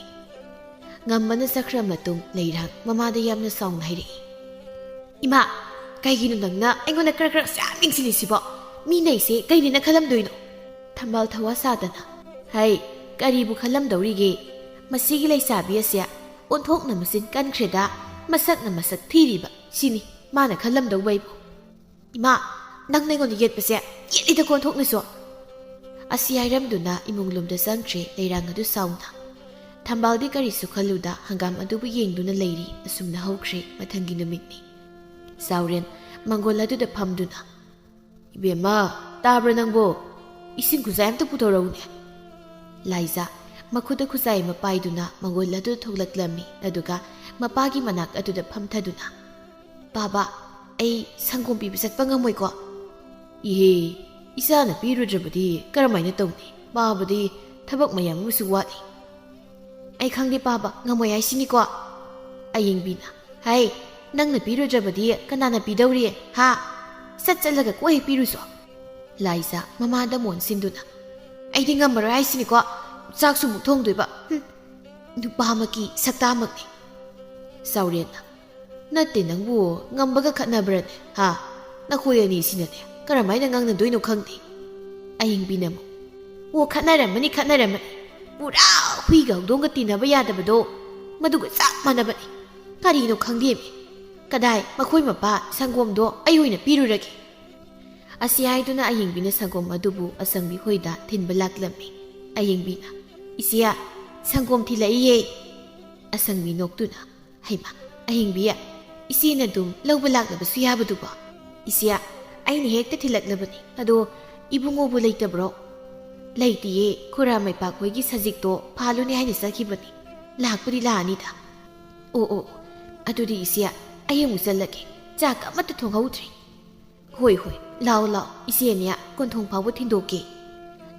ꯉꯝꯕꯅ ꯆꯠꯈ꯭ꯔ ꯃꯇꯨꯡ ꯂꯩꯔꯥꯡ ꯃꯃꯥꯗ ꯌꯥꯝꯅ ꯁꯥꯎꯅ ꯍꯥꯏꯔꯛꯏ, "ꯏꯃꯥ, ꯀꯩꯒꯤꯅꯣ ꯅꯪꯅ ꯑꯩꯉꯣꯟꯗ ꯈꯔ ꯈꯔ ꯌꯥꯝ ꯌꯦꯡꯁꯤꯜꯂꯤꯁꯤꯕꯣ? ꯃꯤꯅ ꯑꯩꯁꯦ ꯀꯩꯅꯦꯅ ꯈꯜꯂꯝꯗꯣꯏꯅꯣ?" ꯊꯝꯕꯥꯜ ꯊꯋꯥ ꯁꯥꯗꯅ, "ꯍꯩ, ꯀꯔꯤꯕꯨ ꯈꯜꯂꯝꯗꯧꯔꯤꯒꯦ? ꯃꯁꯤꯒꯤ ꯂꯩꯁꯥꯕꯤ ꯑꯁꯦ ꯑꯣꯟꯊꯣꯛꯅ ꯃꯆꯤꯟ ꯀꯟꯈ꯭ꯔꯦꯗ, ꯃꯁꯛꯅ ꯃꯁꯛ ꯊꯤꯔꯤꯕ, ꯁꯤꯅꯤ ꯃꯥꯅ ꯈꯜꯂꯝꯗꯧꯕ ꯑꯩꯕꯨ꯫ ꯏꯃꯥ, ꯅꯪꯅ ꯑꯩꯉꯣꯟꯗ ꯌꯦꯠꯄꯁꯦ ꯌꯦꯠꯂꯤꯗꯀꯣ ꯑꯣꯟꯊꯣꯛꯅꯁꯨ꯫" ꯑꯁꯤ ꯍꯥꯏꯔꯝꯗꯨꯅ ꯏꯃꯨꯡ ꯂꯣꯝꯗ ꯆꯪꯈ꯭ꯔꯦ ꯂꯩꯔꯥꯡ ꯑꯗꯨ ꯁꯥꯎꯅ꯫ ꯊꯝꯕꯥꯜꯗꯤ ꯀꯔꯤꯁꯨ ꯈꯜꯂꯨꯗ ꯍꯪꯒꯥꯝ ꯑꯗꯨꯕꯨ ꯌꯦꯡꯗꯨꯅ ꯂꯩꯔꯤ꯫ ꯑꯁꯨꯝꯅ ꯍꯧꯈ꯭ꯔꯦ ꯃꯊꯪꯒꯤ ꯅꯨꯃꯤꯠꯅꯤ꯫ ꯆꯥꯎꯔꯦꯟ ꯃꯪꯒꯣꯜ ꯑꯗꯨꯗ ꯐꯝꯗꯨꯅ, "ꯏꯕꯦꯝꯃ, ꯇꯥꯕ꯭ꯔꯥ ꯅꯪꯕꯣ? ꯏꯁꯤꯡ ꯈꯨꯖꯥꯏ ꯑꯝꯇ ꯄꯨꯊꯣꯔꯛꯎꯅꯦ꯫" ꯂꯥꯏꯖꯥ ꯃꯈꯨꯠꯇ ꯈꯨꯖꯥꯏ ꯑꯃ ꯄꯥꯏꯗꯨꯅ ꯃꯪꯒꯣꯜ ꯑꯗꯨꯗ ꯊꯣꯛꯂꯛꯂꯝꯃꯤ, ꯑꯗꯨꯒ ꯃꯄꯥꯒꯤ ꯃꯅꯥꯛ ꯑꯗꯨꯗ ꯐꯝꯊꯗꯨꯅ, "ꯄꯥꯕ, ꯑꯩ ꯁꯪꯒꯣꯝ ꯄꯤꯕ ꯆꯠꯄ ꯉꯝꯃꯣꯏꯀꯣ꯫" "ꯏꯍꯦ, ꯏꯆꯥꯅ ꯄꯤꯔꯨꯗ꯭ꯔꯕꯗꯤ ꯀꯔꯝꯍꯥꯏꯅ ꯇꯧꯅꯤ? ꯄꯥꯕꯗꯤ ꯊꯕꯛ ꯃꯌꯥꯝ ꯑꯃꯁꯨ ꯋꯥꯠꯂꯤ꯫" "ꯑꯩ ꯈꯪꯗꯦ ꯄꯥꯕ, ꯉꯝꯃꯣꯏ ꯍꯥꯏꯁꯤꯅꯤꯀꯣ꯫" ꯑꯌꯤꯡꯕꯤꯅ, "ꯍꯩ, ꯅꯪꯅ ꯄꯤꯔꯨꯗ꯭ꯔꯕꯗꯤ ꯀꯅꯥꯅ ꯄꯤꯗꯧꯔꯤ, ꯍꯥ? ꯆꯠ ꯆꯠꯂꯒ ꯀꯣꯏ ꯄꯤꯔꯨꯁꯣ꯫" ꯂꯥꯏꯖꯥ ꯃꯃꯥꯗ ꯃꯣꯟꯁꯤꯟꯗꯨꯅ, "ꯑꯩꯗꯤ ꯉꯝꯃꯔꯣꯏ ꯍꯥꯏꯁꯤꯅꯤꯀꯣ꯫ ꯆꯥꯛꯁꯨ ꯑꯃꯨꯛ ꯊꯣꯡꯗꯣꯏꯕ꯫ ꯍꯨꯝ, ꯅꯨꯄꯥꯃꯛꯀꯤ ꯁꯛꯇꯥꯃꯛꯅꯤ꯫" ꯆꯥꯎꯔꯦꯟꯅ, "ꯅꯠꯇꯦ ꯅꯪꯕꯨ ꯉꯝꯕꯒ ꯈꯠꯅꯕ꯭ꯔꯅꯦ, ꯍꯥ? ꯅꯈꯣꯏ ꯑꯅꯤꯁꯤꯅꯅꯦ ꯀꯔꯝꯍꯥꯏꯅ ꯉꯥꯡꯅꯗꯣꯏꯅꯣ ꯈꯪꯗꯦ꯫" ꯑꯌꯤꯡꯕꯤꯅ ꯑꯃꯨꯛ, "ꯑꯣ, ꯈꯠꯅꯔꯝꯃꯅꯤ, ꯈꯠꯅꯔꯝꯃꯅꯤ꯫ ꯄꯨꯔꯥ ꯍꯨꯏꯒ ꯍꯧꯗꯣꯡꯒ ꯇꯤꯟꯅꯕ ꯌꯥꯗꯕꯗꯣ, ꯃꯗꯨꯒ ꯆꯞ ꯃꯥꯟꯅꯕꯅꯤ꯫ ꯀꯔꯤꯅꯣ ꯈꯪꯗꯦꯃꯤ꯫ ꯀꯗꯥꯏ, ꯃꯈꯣꯏ ꯃꯄꯥ ꯁꯪꯒꯣꯝꯗꯣ ꯑꯩ ꯑꯣꯏꯅ ꯄꯤꯔꯨꯔꯒꯦ꯫" ꯑꯁꯤ ꯍꯥꯏꯗꯨꯅ ꯑꯌꯤꯡꯕꯤꯅ ꯁꯪꯒꯣꯝ ꯑꯗꯨꯕꯨ ꯑꯁꯪꯕꯤ ꯍꯣꯏꯗ ꯊꯤꯟꯕ ꯂꯥꯛꯂꯝꯃꯤ꯫ ꯑꯌꯤꯡꯕꯤꯅ, "ꯏꯆꯦ, ꯁꯪꯒꯣꯝ ꯊꯤꯜꯂꯛꯏꯌꯦ꯫" ꯑꯁꯪꯕꯤ ꯅꯣꯛꯇꯨꯅ, "ꯍꯩꯃꯥ, ꯑꯍꯤꯡꯕꯤ, ꯏꯆꯦꯅ ꯑꯗꯨꯝ ꯂꯧꯕ ꯂꯥꯛꯂꯕꯁꯨ ꯌꯥꯕꯗꯨꯕꯣ? ꯏꯆꯦ, ꯑꯩꯅ ꯍꯦꯛꯇ ꯊꯤꯜꯂꯛꯂꯕꯅꯤ꯫ ꯑꯗꯣ ꯏꯕꯨꯡꯉꯣꯕꯨ ꯂꯩꯇꯕ꯭ꯔꯣ? ꯂꯩꯇꯤꯌꯦ, ꯈꯨꯔꯥ ꯃꯩꯄꯥꯛꯈꯣꯏꯒꯤ ꯁꯖꯤꯛꯇꯣ ꯐꯥꯜꯂꯨꯅꯤ ꯍꯥꯏꯅ ꯆꯠꯈꯤꯕꯅꯤ꯫ ꯂꯥꯛꯄꯨꯗꯤ ꯂꯥꯛꯑꯅꯤꯗ꯫ ꯑꯣ, ꯑꯣ, ꯑꯣ, ꯑꯗꯨꯗꯤ ꯏꯆꯦ, ꯑꯩ ꯑꯃꯨꯛ ꯆꯠꯂꯒꯦ꯫ ꯆꯥꯛ ꯑꯃꯠꯇ ꯊꯣꯡꯍꯧꯗ꯭ꯔꯤ꯫ ꯍꯣꯏ, ꯍꯣꯏ, ꯂꯥꯛꯑꯣ, ꯂꯥꯛꯑꯣ, ꯏꯆꯦ ꯑꯅꯤꯌꯥ ꯀꯣꯟꯊꯣꯡ ꯐꯥꯎꯕ ꯊꯤꯟꯗꯣꯛꯀꯦ꯫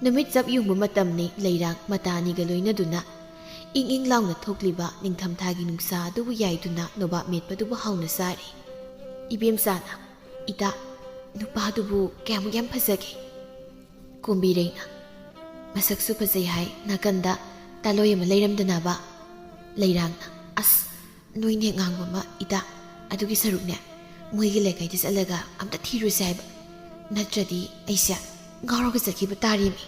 ꯅꯨꯃꯤꯠ ꯆꯞ ꯌꯨꯡꯕ ꯃꯇꯝꯅꯤ꯫ ꯂꯩꯔꯥꯡ ꯃꯇꯥ ꯑꯅꯤꯒ ꯂꯣꯏꯅꯗꯨꯅ ꯏꯪ ꯏꯪ ꯂꯥꯎꯅ ꯊꯣꯛꯂꯤꯕ ꯅꯤꯡꯊꯝꯊꯥꯒꯤ ꯅꯨꯡꯁꯥ ꯑꯗꯨꯕꯨ ꯌꯥꯏꯗꯨꯅ ꯅꯣꯕꯥꯞ ꯃꯦꯠꯄꯗꯨꯕꯨ ꯍꯥꯎꯅ ꯆꯥꯔꯤ꯫ ꯏꯕꯦꯝꯆꯥꯅ, "ꯏꯇꯥ, ꯅꯨꯄꯥꯗꯨꯕꯨ ꯀꯌꯥꯃꯨꯛ ꯌꯥꯝ ꯐꯖꯒꯦ?" ꯀꯨꯝꯕꯤꯔꯩꯅ, "ꯃꯁꯛꯁꯨ ꯐꯖꯩ ꯍꯥꯏ", ꯅꯥꯀꯟꯗ ꯇꯥꯂꯣꯏ ꯑꯃ ꯂꯩꯔꯝꯗꯅꯕ꯫ ꯂꯩꯔꯥꯡꯅ, "ꯑꯁ, ꯅꯣꯏꯅꯦ ꯉꯥꯡꯕ ꯑꯃ, ꯏꯇꯥ, ꯑꯗꯨꯒꯤ ꯁꯔꯨꯛꯅꯦ, ꯃꯣꯏꯒꯤ ꯂꯩꯀꯥꯏꯗ ꯆꯠꯂꯒ ꯑꯝꯇ ꯊꯤꯔꯨꯁꯦ ꯍꯥꯏꯕ, ꯅꯠꯇ꯭ꯔꯗꯤ ꯑꯩꯁꯦ ꯉꯥꯎꯔꯒ ꯆꯠꯈꯤꯕ ꯇꯥꯔꯦꯃꯤ꯫"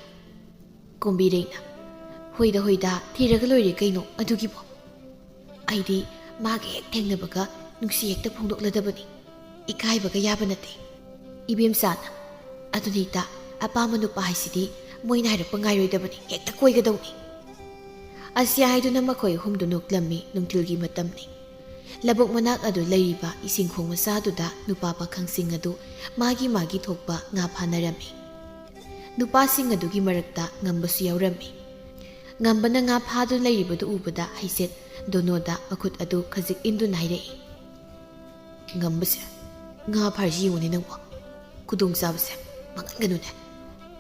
ꯀꯣꯝꯕꯤꯔꯩꯅ, "ꯍꯣꯏꯗ, ꯍꯣꯏꯗ, ꯊꯤꯔꯒ ꯂꯣꯏꯔꯦ ꯀꯩꯅꯣ ꯑꯗꯨꯒꯤꯕꯣ꯫ ꯑꯩꯗꯤ ꯃꯥꯒ ꯍꯦꯛ ꯊꯦꯡꯅꯕꯒ ꯅꯨꯡꯁꯤ ꯍꯦꯛꯇ ꯐꯣꯡꯗꯣꯛꯂꯗꯕꯅꯤ꯫ ꯏꯀꯥꯏꯕꯒ ꯌꯥꯕ ꯅꯠꯇꯦ꯫" ꯏꯕꯦꯝꯆꯥꯅ, "ꯑꯗꯨꯅꯤ ꯏꯇꯥ, ꯑꯄꯥꯝꯕ ꯅꯨꯄꯥ ꯍꯥꯏꯁꯤꯗꯤ ꯃꯣꯏꯅ ꯍꯥꯏꯔꯛꯄ ꯉꯥꯏꯔꯣꯏꯗꯕꯅꯤ, ꯍꯦꯛꯇ ꯀꯣꯏꯒꯗꯧꯅꯤ꯫" ꯑꯁꯤ ꯍꯥꯏꯗꯨꯅ ꯃꯈꯣꯏ ꯑꯍꯨꯝꯗꯨ ꯅꯣꯛꯂꯝꯃꯤ꯫ ꯅꯨꯡꯊꯤꯜꯒꯤ ꯃꯇꯝꯅꯤ꯫ ꯂꯧꯕꯨꯛ ꯃꯅꯥꯛ ꯑꯗꯨ ꯂꯩꯔꯤꯕ ꯏꯁꯤꯡꯈꯣꯡ ꯃꯆꯥꯗꯨꯗ ꯅꯨꯄꯥ ꯄꯥꯈꯪꯁꯤꯡ ꯑꯗꯨ ꯃꯥꯒꯤ ꯃꯥꯒꯤ ꯊꯣꯛꯄ ꯉꯥ ꯐꯥꯅꯔꯝꯃꯤ꯫ ꯅꯨꯄꯥꯁꯤꯡ ꯑꯗꯨꯒꯤ ꯃꯔꯛꯇ ꯉꯝꯕꯁꯨ ꯌꯥꯎꯔꯝꯃꯤ꯫ ꯉꯝꯕꯅ ꯉꯥ ꯐꯥꯗꯨꯅ ꯂꯩꯔꯤꯕꯗꯨ ꯎꯕꯗ ꯍꯩꯁꯦꯠ ꯗꯣꯅꯣꯗ ꯃꯈꯨꯠ ꯑꯗꯨ ꯈꯖꯤꯛ ꯏꯟꯗꯨꯅ ꯍꯥꯏꯔꯛꯏ, "ꯉꯝꯕꯁꯦ, ꯉꯥ ꯐꯥꯔꯤꯁꯤ ꯌꯦꯡꯉꯨꯅꯦ ꯅꯪꯕꯣ꯫ ꯈꯨꯗꯣꯡꯆꯥꯕꯁꯦ ꯃꯥꯡꯍꯟꯒꯅꯨꯅꯦ꯫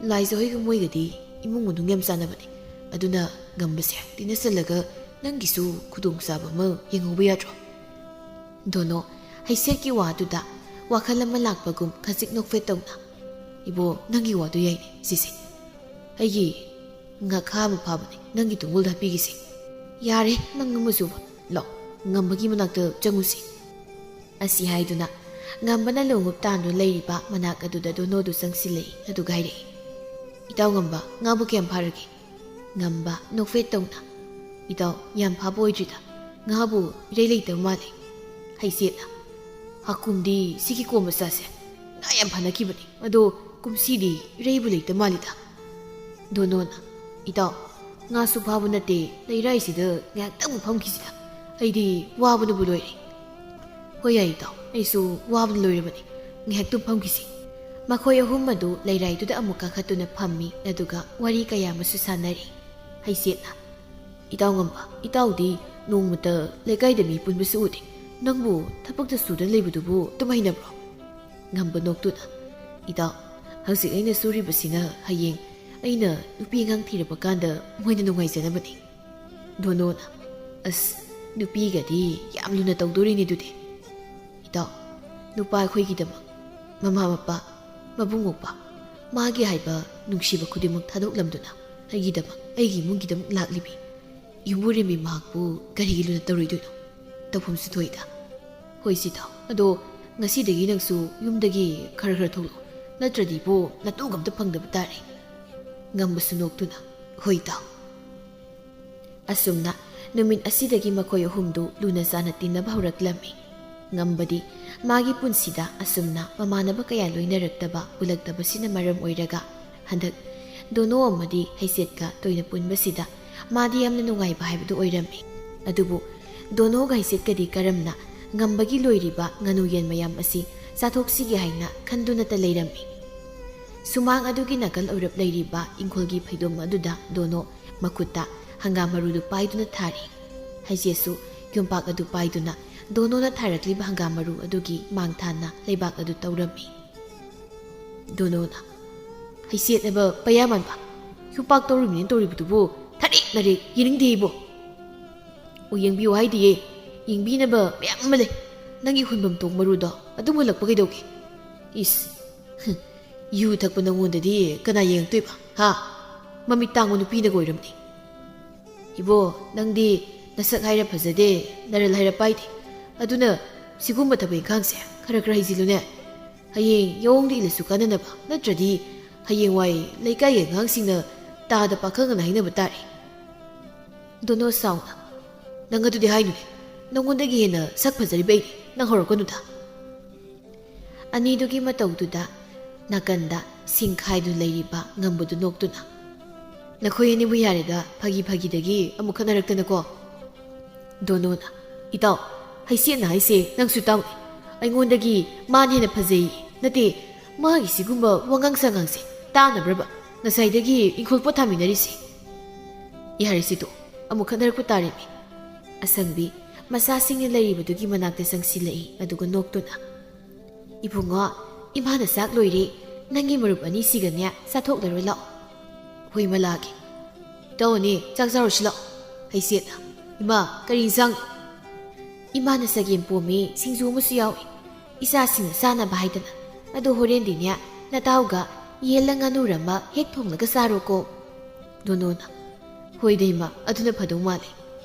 ꯂꯥꯏꯖ ꯍꯣꯏꯒ ꯃꯣꯏꯒꯗꯤ ꯏꯃꯨꯡ ꯃꯅꯨꯡ ꯌꯥꯝ ꯆꯥꯟꯅꯕꯅꯦ꯫ ꯑꯗꯨꯅ ꯉꯝꯕꯁꯦ ꯇꯤꯟꯅꯁꯜꯂꯒ ꯅꯪꯒꯤꯁꯨ ꯈꯨꯗꯣꯡꯆꯥꯕ ꯑꯃ ꯌꯦꯡꯍꯧꯕ ꯌꯥꯗ꯭ꯔꯣ?" ꯗꯣꯅꯣ ꯍꯩꯁꯦꯠꯀꯤ ꯋꯥꯗꯨꯗ ꯋꯥꯈꯜ ꯑꯃ ꯂꯥꯛꯄꯒꯨꯝ ꯈꯖꯤꯛ ꯅꯣꯛꯐꯦꯠ ꯇꯧꯅ, "ꯏꯕꯣ, ꯅꯪꯒꯤ ꯋꯥꯗꯨ ꯌꯥꯏꯅꯦ ꯁꯤꯁꯦ꯫ ꯑꯩꯒꯤ ꯉꯥꯈꯥ ꯑꯃ ꯐꯥꯕꯅꯦ, ꯅꯪꯒꯤ ꯇꯨꯡꯒꯣꯜꯗ ꯍꯥꯞꯄꯤꯒꯦꯁꯦ꯫ ꯌꯥꯔꯦ, ꯅꯪ ꯑꯃꯁꯨꯕ꯫ ꯂꯥꯛꯑꯣ, ꯉꯝꯕꯒꯤ ꯃꯅꯥꯛꯇ ꯆꯪꯉꯨꯁꯤ꯫" ꯑꯁꯤ ꯍꯥꯏꯗꯨꯅ ꯉꯝꯕꯅ ꯂꯣꯡꯎꯞ ꯇꯥꯟꯗꯨꯅ ꯂꯩꯔꯤꯕ ꯃꯅꯥꯛ ꯑꯗꯨꯗ ꯗꯣꯅꯣꯗꯨ ꯆꯪꯁꯤꯜꯂꯛꯏ꯫ ꯑꯗꯨꯒ ꯍꯥꯏꯔꯛꯏ, "ꯏꯇꯥꯎ ꯉꯝꯕ, ꯉꯥꯕꯨ ꯀꯌꯥꯝ ꯐꯥꯔꯒꯦ?" ꯉꯝꯕ ꯅꯣꯛꯐꯦꯠ ꯇꯧꯅ, "ꯏꯇꯥꯎ, ꯌꯥꯝ ꯐꯥꯕ ꯑꯣꯏꯗ꯭ꯔꯤꯗ, ꯉꯥꯕꯨ ꯏꯔꯩ ꯂꯩꯇꯕ ꯃꯥꯜꯂꯦ꯫" ꯍꯩꯁꯦꯠꯅ, "ꯍꯥꯀꯨꯝꯗꯤ ꯁꯤꯒꯤ ꯀꯣꯝ ꯃꯆꯥꯁꯦ ꯉꯥ ꯌꯥꯝ ꯐꯥꯅꯈꯤꯕꯅꯤ, ꯑꯗꯣ ꯀꯨꯝꯁꯤꯗꯤ ꯏꯔꯩꯕꯨ ꯂꯩꯇ ꯃꯥꯜꯂꯤꯗ꯫" ꯗꯣꯅꯣꯅ, "ꯏꯇꯥꯎ, ꯉꯥꯁꯨ ꯐꯥꯕ ꯅꯠꯇꯦ, ꯂꯩꯔꯥꯏꯁꯤꯗ ꯉꯥꯏꯍꯥꯛꯇꯪ ꯐꯝꯈꯤꯁꯤꯗ, ꯑꯩꯗꯤ ꯋꯥꯕꯅꯕꯨ ꯂꯣꯏꯔꯦ꯫" "ꯍꯣꯏ ꯌꯥꯏ ꯏꯇꯥꯎ, ꯑꯩꯁꯨ ꯋꯥꯕꯅ ꯂꯣꯏꯔꯕꯅꯤ, ꯉꯥꯏꯍꯥꯛꯇꯨꯝ ꯐꯝꯈꯤꯁꯤ"꯫ ꯃꯈꯣꯏ ꯑꯍꯨꯝ ꯑꯗꯨ ꯂꯩꯔꯥꯏꯗꯨꯗ ꯑꯃꯨꯛ ꯀꯥꯈꯠꯇꯨꯅ ꯐꯝꯃꯤ, ꯑꯗꯨꯒ ꯋꯥꯔꯤ ꯀꯌꯥ ꯑꯃꯁꯨ ꯁꯥꯟꯅꯔꯤ꯫ ꯍꯩꯁꯦꯠꯅ, "ꯏꯇꯥꯎ ꯉꯝꯕ, ꯏꯇꯥꯎꯗꯤ ꯅꯣꯡꯃꯇ ꯂꯩꯀꯥꯏꯗ ꯃꯤ ꯄꯨꯟꯕꯁꯨ ꯎꯗꯦ, ꯅꯪꯕꯨ ꯊꯕꯛꯇ ꯁꯨꯗꯨꯅ ꯂꯩꯕꯗꯨꯕꯨ ꯑꯗꯨꯝ ꯍꯩꯅꯕ꯭ꯔꯣ?" ꯉꯝꯕ ꯅꯣꯛꯇꯨꯅ, "ꯏꯇꯥꯎ, ꯍꯧꯖꯤꯛ ꯑꯩꯅ ꯁꯨꯔꯤꯕꯁꯤꯅ ꯍꯌꯦꯡ ꯑꯩꯅ ꯅꯨꯄꯤ ꯑꯉꯥꯡ ꯊꯤꯔꯕ ꯀꯥꯟꯗ ꯃꯣꯏꯅ ꯅꯨꯡꯉꯥꯏꯖꯅꯕꯅꯤ"꯫ ꯗꯣꯅꯣꯅ, "ꯑꯁ, ꯅꯨꯄꯤꯒꯗꯤ ꯌꯥꯝ ꯂꯨꯅ ꯇꯧꯗꯣꯔꯤꯅꯦ ꯑꯗꯨꯗꯤ"꯫ "ꯏꯇꯥꯎ, ꯅꯨꯄꯥ ꯑꯩꯈꯣꯏꯒꯤꯗꯃꯛ ꯃꯃꯥ ꯃꯄꯥ, ꯃꯕꯨꯡ ꯃꯧꯄ꯭ꯋꯥ, ꯃꯥꯒꯤ ꯍꯥꯏꯕ ꯅꯨꯡꯁꯤꯕ ꯈꯨꯗꯤꯡꯃꯛ ꯊꯥꯗꯣꯛꯂꯝꯗꯨꯅ ꯑꯩꯒꯤꯗꯃꯛ, ꯑꯩꯒꯤ ꯏꯃꯨꯡꯒꯤꯗꯃꯛ ꯂꯥꯛꯂꯤꯕꯤ ꯌꯨꯝꯕꯨꯔꯦꯝꯕꯤ ꯃꯍꯥꯛꯄꯨ ꯀꯔꯤꯒꯤ ꯂꯨꯅ ꯇꯧꯔꯣꯏꯗꯣꯏꯅꯣ? ꯇꯧꯐꯝꯁꯨ ꯊꯣꯛꯏꯗ"꯫ "ꯍꯣꯏ ꯁꯤꯇꯥꯎ, ꯑꯗꯣ ꯉꯁꯤꯗꯒꯤ ꯅꯪꯁꯨ ꯌꯨꯝꯗꯒꯤ ꯈꯔ ꯈꯔ ꯊꯣꯛꯂꯛꯑꯣ, ꯅꯠꯇ꯭ꯔꯗꯤꯕꯣ ꯅꯇꯨꯒ ꯑꯝꯇ ꯐꯪꯗꯕ ꯇꯥꯔꯦ"꯫ ꯉꯝꯕꯁꯨ ꯅꯣꯛꯇꯨꯅ, "ꯍꯣꯏ ꯏꯇꯥꯎ"꯫ ꯑꯁꯨꯝꯅ ꯅꯨꯃꯤꯠ ꯑꯁꯤꯗꯒꯤ ꯃꯈꯣꯏ ꯑꯍꯨꯝꯗꯨ ꯂꯨꯅ ꯆꯥꯟꯅ ꯇꯤꯟꯅꯕ ꯍꯧꯔꯛꯂꯝꯃꯤ꯫ ꯉꯝꯕꯗꯤ ꯃꯥꯒꯤ ꯄꯨꯟꯁꯤꯗ ꯑꯁꯨꯝꯅ ꯃꯃꯥꯟꯅꯕ ꯀꯌꯥ ꯂꯣꯏꯅꯔꯛꯇꯕ, ꯄꯨꯜꯂꯛꯇꯕꯁꯤꯅ ꯃꯔꯝ ꯑꯣꯏꯔꯒ ꯍꯟꯗꯛ ꯗꯣꯅꯣ ꯑꯃꯗꯤ ꯍꯩꯁꯦꯠꯀ ꯇꯣꯏꯅ ꯄꯨꯟꯕꯁꯤꯗ ꯃꯥꯗꯤ ꯌꯥꯝꯅ ꯅꯨꯡꯉꯥꯏꯕ ꯍꯥꯏꯕꯗꯨ ꯑꯣꯏꯔꯝꯃꯤ꯫ ꯑꯗꯨꯕꯨ ꯗꯣꯅꯣꯒ ꯍꯩꯁꯦꯠꯀꯗꯤ ꯀꯔꯝꯅ ꯉꯝꯕꯒꯤ ꯂꯣꯏꯔꯤꯕ ꯉꯥꯅꯨ ꯌꯦꯟ ꯃꯌꯥꯝ ꯑꯁꯤ ꯆꯥꯊꯣꯛꯁꯤꯒꯦ ꯍꯥꯏꯅ ꯈꯟꯗꯨꯅꯇ ꯂꯩꯔꯝꯃꯤ꯫ ꯁꯨꯃꯥꯡ ꯑꯗꯨꯒꯤ ꯅꯥꯀꯜ ꯑꯣꯏꯔꯞ ꯂꯩꯔꯤꯕ ꯏꯪꯈꯣꯜꯒꯤ ꯐꯩꯗꯣꯝ ꯑꯗꯨꯗ ꯗꯣꯅꯣ ꯃꯈꯨꯠꯇ ꯍꯪꯒꯥꯝ ꯃꯔꯨꯗꯨ ꯄꯥꯏꯗꯨꯅ ꯊꯥꯔꯤ꯫ ꯍꯩꯁꯦꯠꯁꯨ ꯌꯣꯝꯄꯥꯛ ꯑꯗꯨ ꯄꯥꯏꯗꯨꯅ ꯗꯣꯅꯣꯅ ꯊꯥꯔꯛꯂꯤꯕ ꯍꯪꯒꯥꯝ ꯃꯔꯨ ꯑꯗꯨꯒꯤ ꯃꯥꯡ ꯊꯥꯅ ꯂꯩꯕꯥꯛ ꯑꯗꯨ ꯇꯧꯔꯝꯃꯤ꯫ ꯗꯣꯅꯣꯅ, "ꯍꯩꯁꯦꯠꯅꯕ ꯄꯩꯌꯥ ꯃꯥꯟꯕ, ꯌꯣꯝꯄꯥꯛ ꯇꯧꯔꯤꯕꯅꯤꯅ ꯇꯧꯔꯤꯕꯗꯨꯕꯨ ꯊꯥꯔꯦꯛ ꯅꯥꯔꯦꯛ ꯌꯦꯡꯅꯤꯡꯗꯦ ꯏꯕꯣ"꯫ "ꯑꯣ, ꯌꯦꯡꯕꯤꯌꯨ ꯍꯥꯏꯗꯤꯌꯦ, ꯌꯦꯡꯕꯤꯅꯕ ꯃꯌꯥꯝ ꯑꯃ ꯂꯩ꯫ ꯅꯪꯒꯤ ꯍꯨꯟꯐꯝ ꯊꯣꯡ ꯃꯔꯨꯗꯣ ꯑꯗꯨ ꯃꯨꯜꯂꯛꯄ ꯀꯩꯗꯧꯒꯦ? ꯏꯁ, ꯍꯨꯝ, ꯌꯨ ꯊꯛꯄ ꯅꯪꯉꯣꯟꯗꯗꯤ ꯀꯅꯥ ꯌꯦꯡꯉꯛꯇꯣꯏꯕ, ꯍꯥ? ꯃꯃꯤꯠ ꯇꯥꯡꯕ ꯅꯨꯄꯤꯅꯒ ꯑꯣꯏꯔꯝꯅꯤ"꯫ "ꯏꯕꯣ, ꯅꯪꯗꯤ ꯅꯁꯛ ꯍꯥꯏꯔ ꯐꯖꯗꯦ, ꯅꯔꯜ ꯍꯥꯏꯔ ꯄꯥꯏꯗꯦ꯫ ꯑꯗꯨꯅ ꯁꯤꯒꯨꯝꯕ ꯊꯕꯛ ꯏꯪꯈꯥꯡꯁꯦ ꯈꯔ ꯈꯔ ꯍꯩꯖꯤꯜꯂꯨꯅꯦ꯫ ꯍꯌꯦꯡ ꯌꯥꯑꯣꯡꯗ ꯏꯜꯂꯁꯨ ꯀꯥꯟꯅꯅꯕ, ꯅꯠꯇ꯭ꯔꯗꯤ ꯍꯌꯦꯡꯋꯥꯏ ꯂꯩꯀꯥꯏꯒꯤ ꯑꯉꯥꯡꯁꯤꯡꯅ ꯇꯥꯗ ꯄꯥꯈꯪ ꯑꯅ ꯍꯥꯏꯅꯕ ꯇꯥꯔꯦ"꯫ ꯗꯣꯅꯣ ꯁꯥꯎꯅ, "ꯅꯪ ꯑꯗꯨꯗꯤ ꯍꯥꯏꯅꯨꯅꯦ꯫ ꯅꯪꯉꯣꯟꯗꯒꯤ ꯍꯦꯟꯅ ꯁꯛ ꯐꯖꯔꯤꯕ ꯑꯩꯅꯦ꯫ ꯅꯪ ꯍꯧꯔꯛꯀꯅꯨꯗ"꯫ ꯑꯅꯤꯗꯨꯒꯤ ꯃꯇꯧꯗꯨꯗ ꯅꯥꯀꯟꯗ ꯁꯤꯡ ꯈꯥꯏꯗꯨꯅ ꯂꯩꯔꯤꯕ ꯉꯝꯕꯗꯨ ꯅꯣꯛꯇꯨꯅ, "ꯅꯈꯣꯏ ꯑꯅꯤꯕꯨ ꯌꯥꯔꯦꯗ, ꯐꯥꯒꯤ ꯐꯥꯒꯤꯗꯒꯤ ꯑꯃꯨꯛ ꯈꯠꯅꯔꯛꯇꯅꯀꯣ"꯫ ꯗꯣꯅꯣꯅ, "ꯏꯇꯥꯎ, "ꯍꯩꯁꯦꯠꯅ ꯍꯥꯏꯁꯦ ꯅꯪꯁꯨ ꯇꯥꯎꯅꯦ꯫ ꯑꯩꯉꯣꯟꯗꯒꯤ ꯃꯥꯅ ꯍꯦꯟꯅ ꯐꯖꯩ꯫ ꯅꯠꯇꯦ, ꯃꯥꯒꯤ ꯁꯤꯒꯨꯝꯕ ꯋꯥꯉꯥꯡ ꯁꯉꯥꯡꯁꯦ ꯇꯥꯅꯕ꯭ꯔꯕ ꯉꯁꯥꯏꯗꯒꯤ ꯏꯪꯈꯣꯜ ꯄꯣꯠ ꯊꯥꯃꯤꯟꯅꯔꯤꯁꯦ?" "ꯌꯥꯔꯦꯁꯦ ꯇꯣ, ꯑꯃꯨꯛ ꯈꯠꯅꯔꯛꯄ ꯇꯥꯔꯦꯃꯤ꯫" ꯑꯁꯪꯕꯤ ꯃꯆꯥꯁꯤꯡꯅ ꯂꯩꯔꯤꯕꯗꯨꯒꯤ ꯃꯅꯥꯛꯇ ꯆꯪꯁꯤꯜꯂꯛꯏ, ꯑꯗꯨꯒ ꯅꯣꯛꯇꯨꯅ, "ꯏꯕꯨꯡꯉꯣ, ꯏꯃꯥꯅ ꯆꯥꯛ ꯂꯣꯏꯔꯦ꯫ ꯅꯪꯒꯤ ꯃꯔꯨꯞ ꯑꯅꯤꯁꯤꯒꯅꯦ ꯆꯥꯊꯣꯛꯂꯔꯣ ꯂꯥꯛꯑꯣ꯫" "ꯍꯣꯏ, ꯏꯃꯥ, ꯂꯥꯛꯑꯒꯦ꯫ ꯇꯧꯅꯦ, ꯆꯥꯛ ꯆꯥꯔꯨꯁꯤ ꯂꯥꯛꯑꯣ꯫" ꯍꯩꯁꯦꯠꯅ, "ꯏꯃꯥ, ꯀꯔꯤ ꯏꯟꯁꯥꯡꯅꯣ?" "ꯏꯃꯥꯅ ꯆꯒꯦꯝ ꯄꯣꯝꯃꯤ, ꯁꯤꯡꯖꯨ ꯑꯃꯁꯨ ꯌꯥꯎꯏ, ꯏꯆꯥꯁꯤꯡꯅ ꯆꯥꯅꯕ ꯍꯥꯏꯗꯅ꯫ ꯑꯗꯣ ꯍꯣꯔꯦꯟꯗꯤꯅꯦ ꯅꯇꯥꯎꯒ ꯌꯦꯜꯂ ꯉꯥꯅꯨꯔ ꯑꯃ ꯍꯦꯛ ꯊꯣꯡꯂꯒ ꯆꯥꯔꯣꯀꯣ꯫" ꯗꯣꯅꯣꯅ, "ꯍꯣꯏꯗ ꯏꯃꯥ, ꯑꯗꯨꯅ ꯐꯗꯧ ꯃꯥꯜꯂꯦ꯫"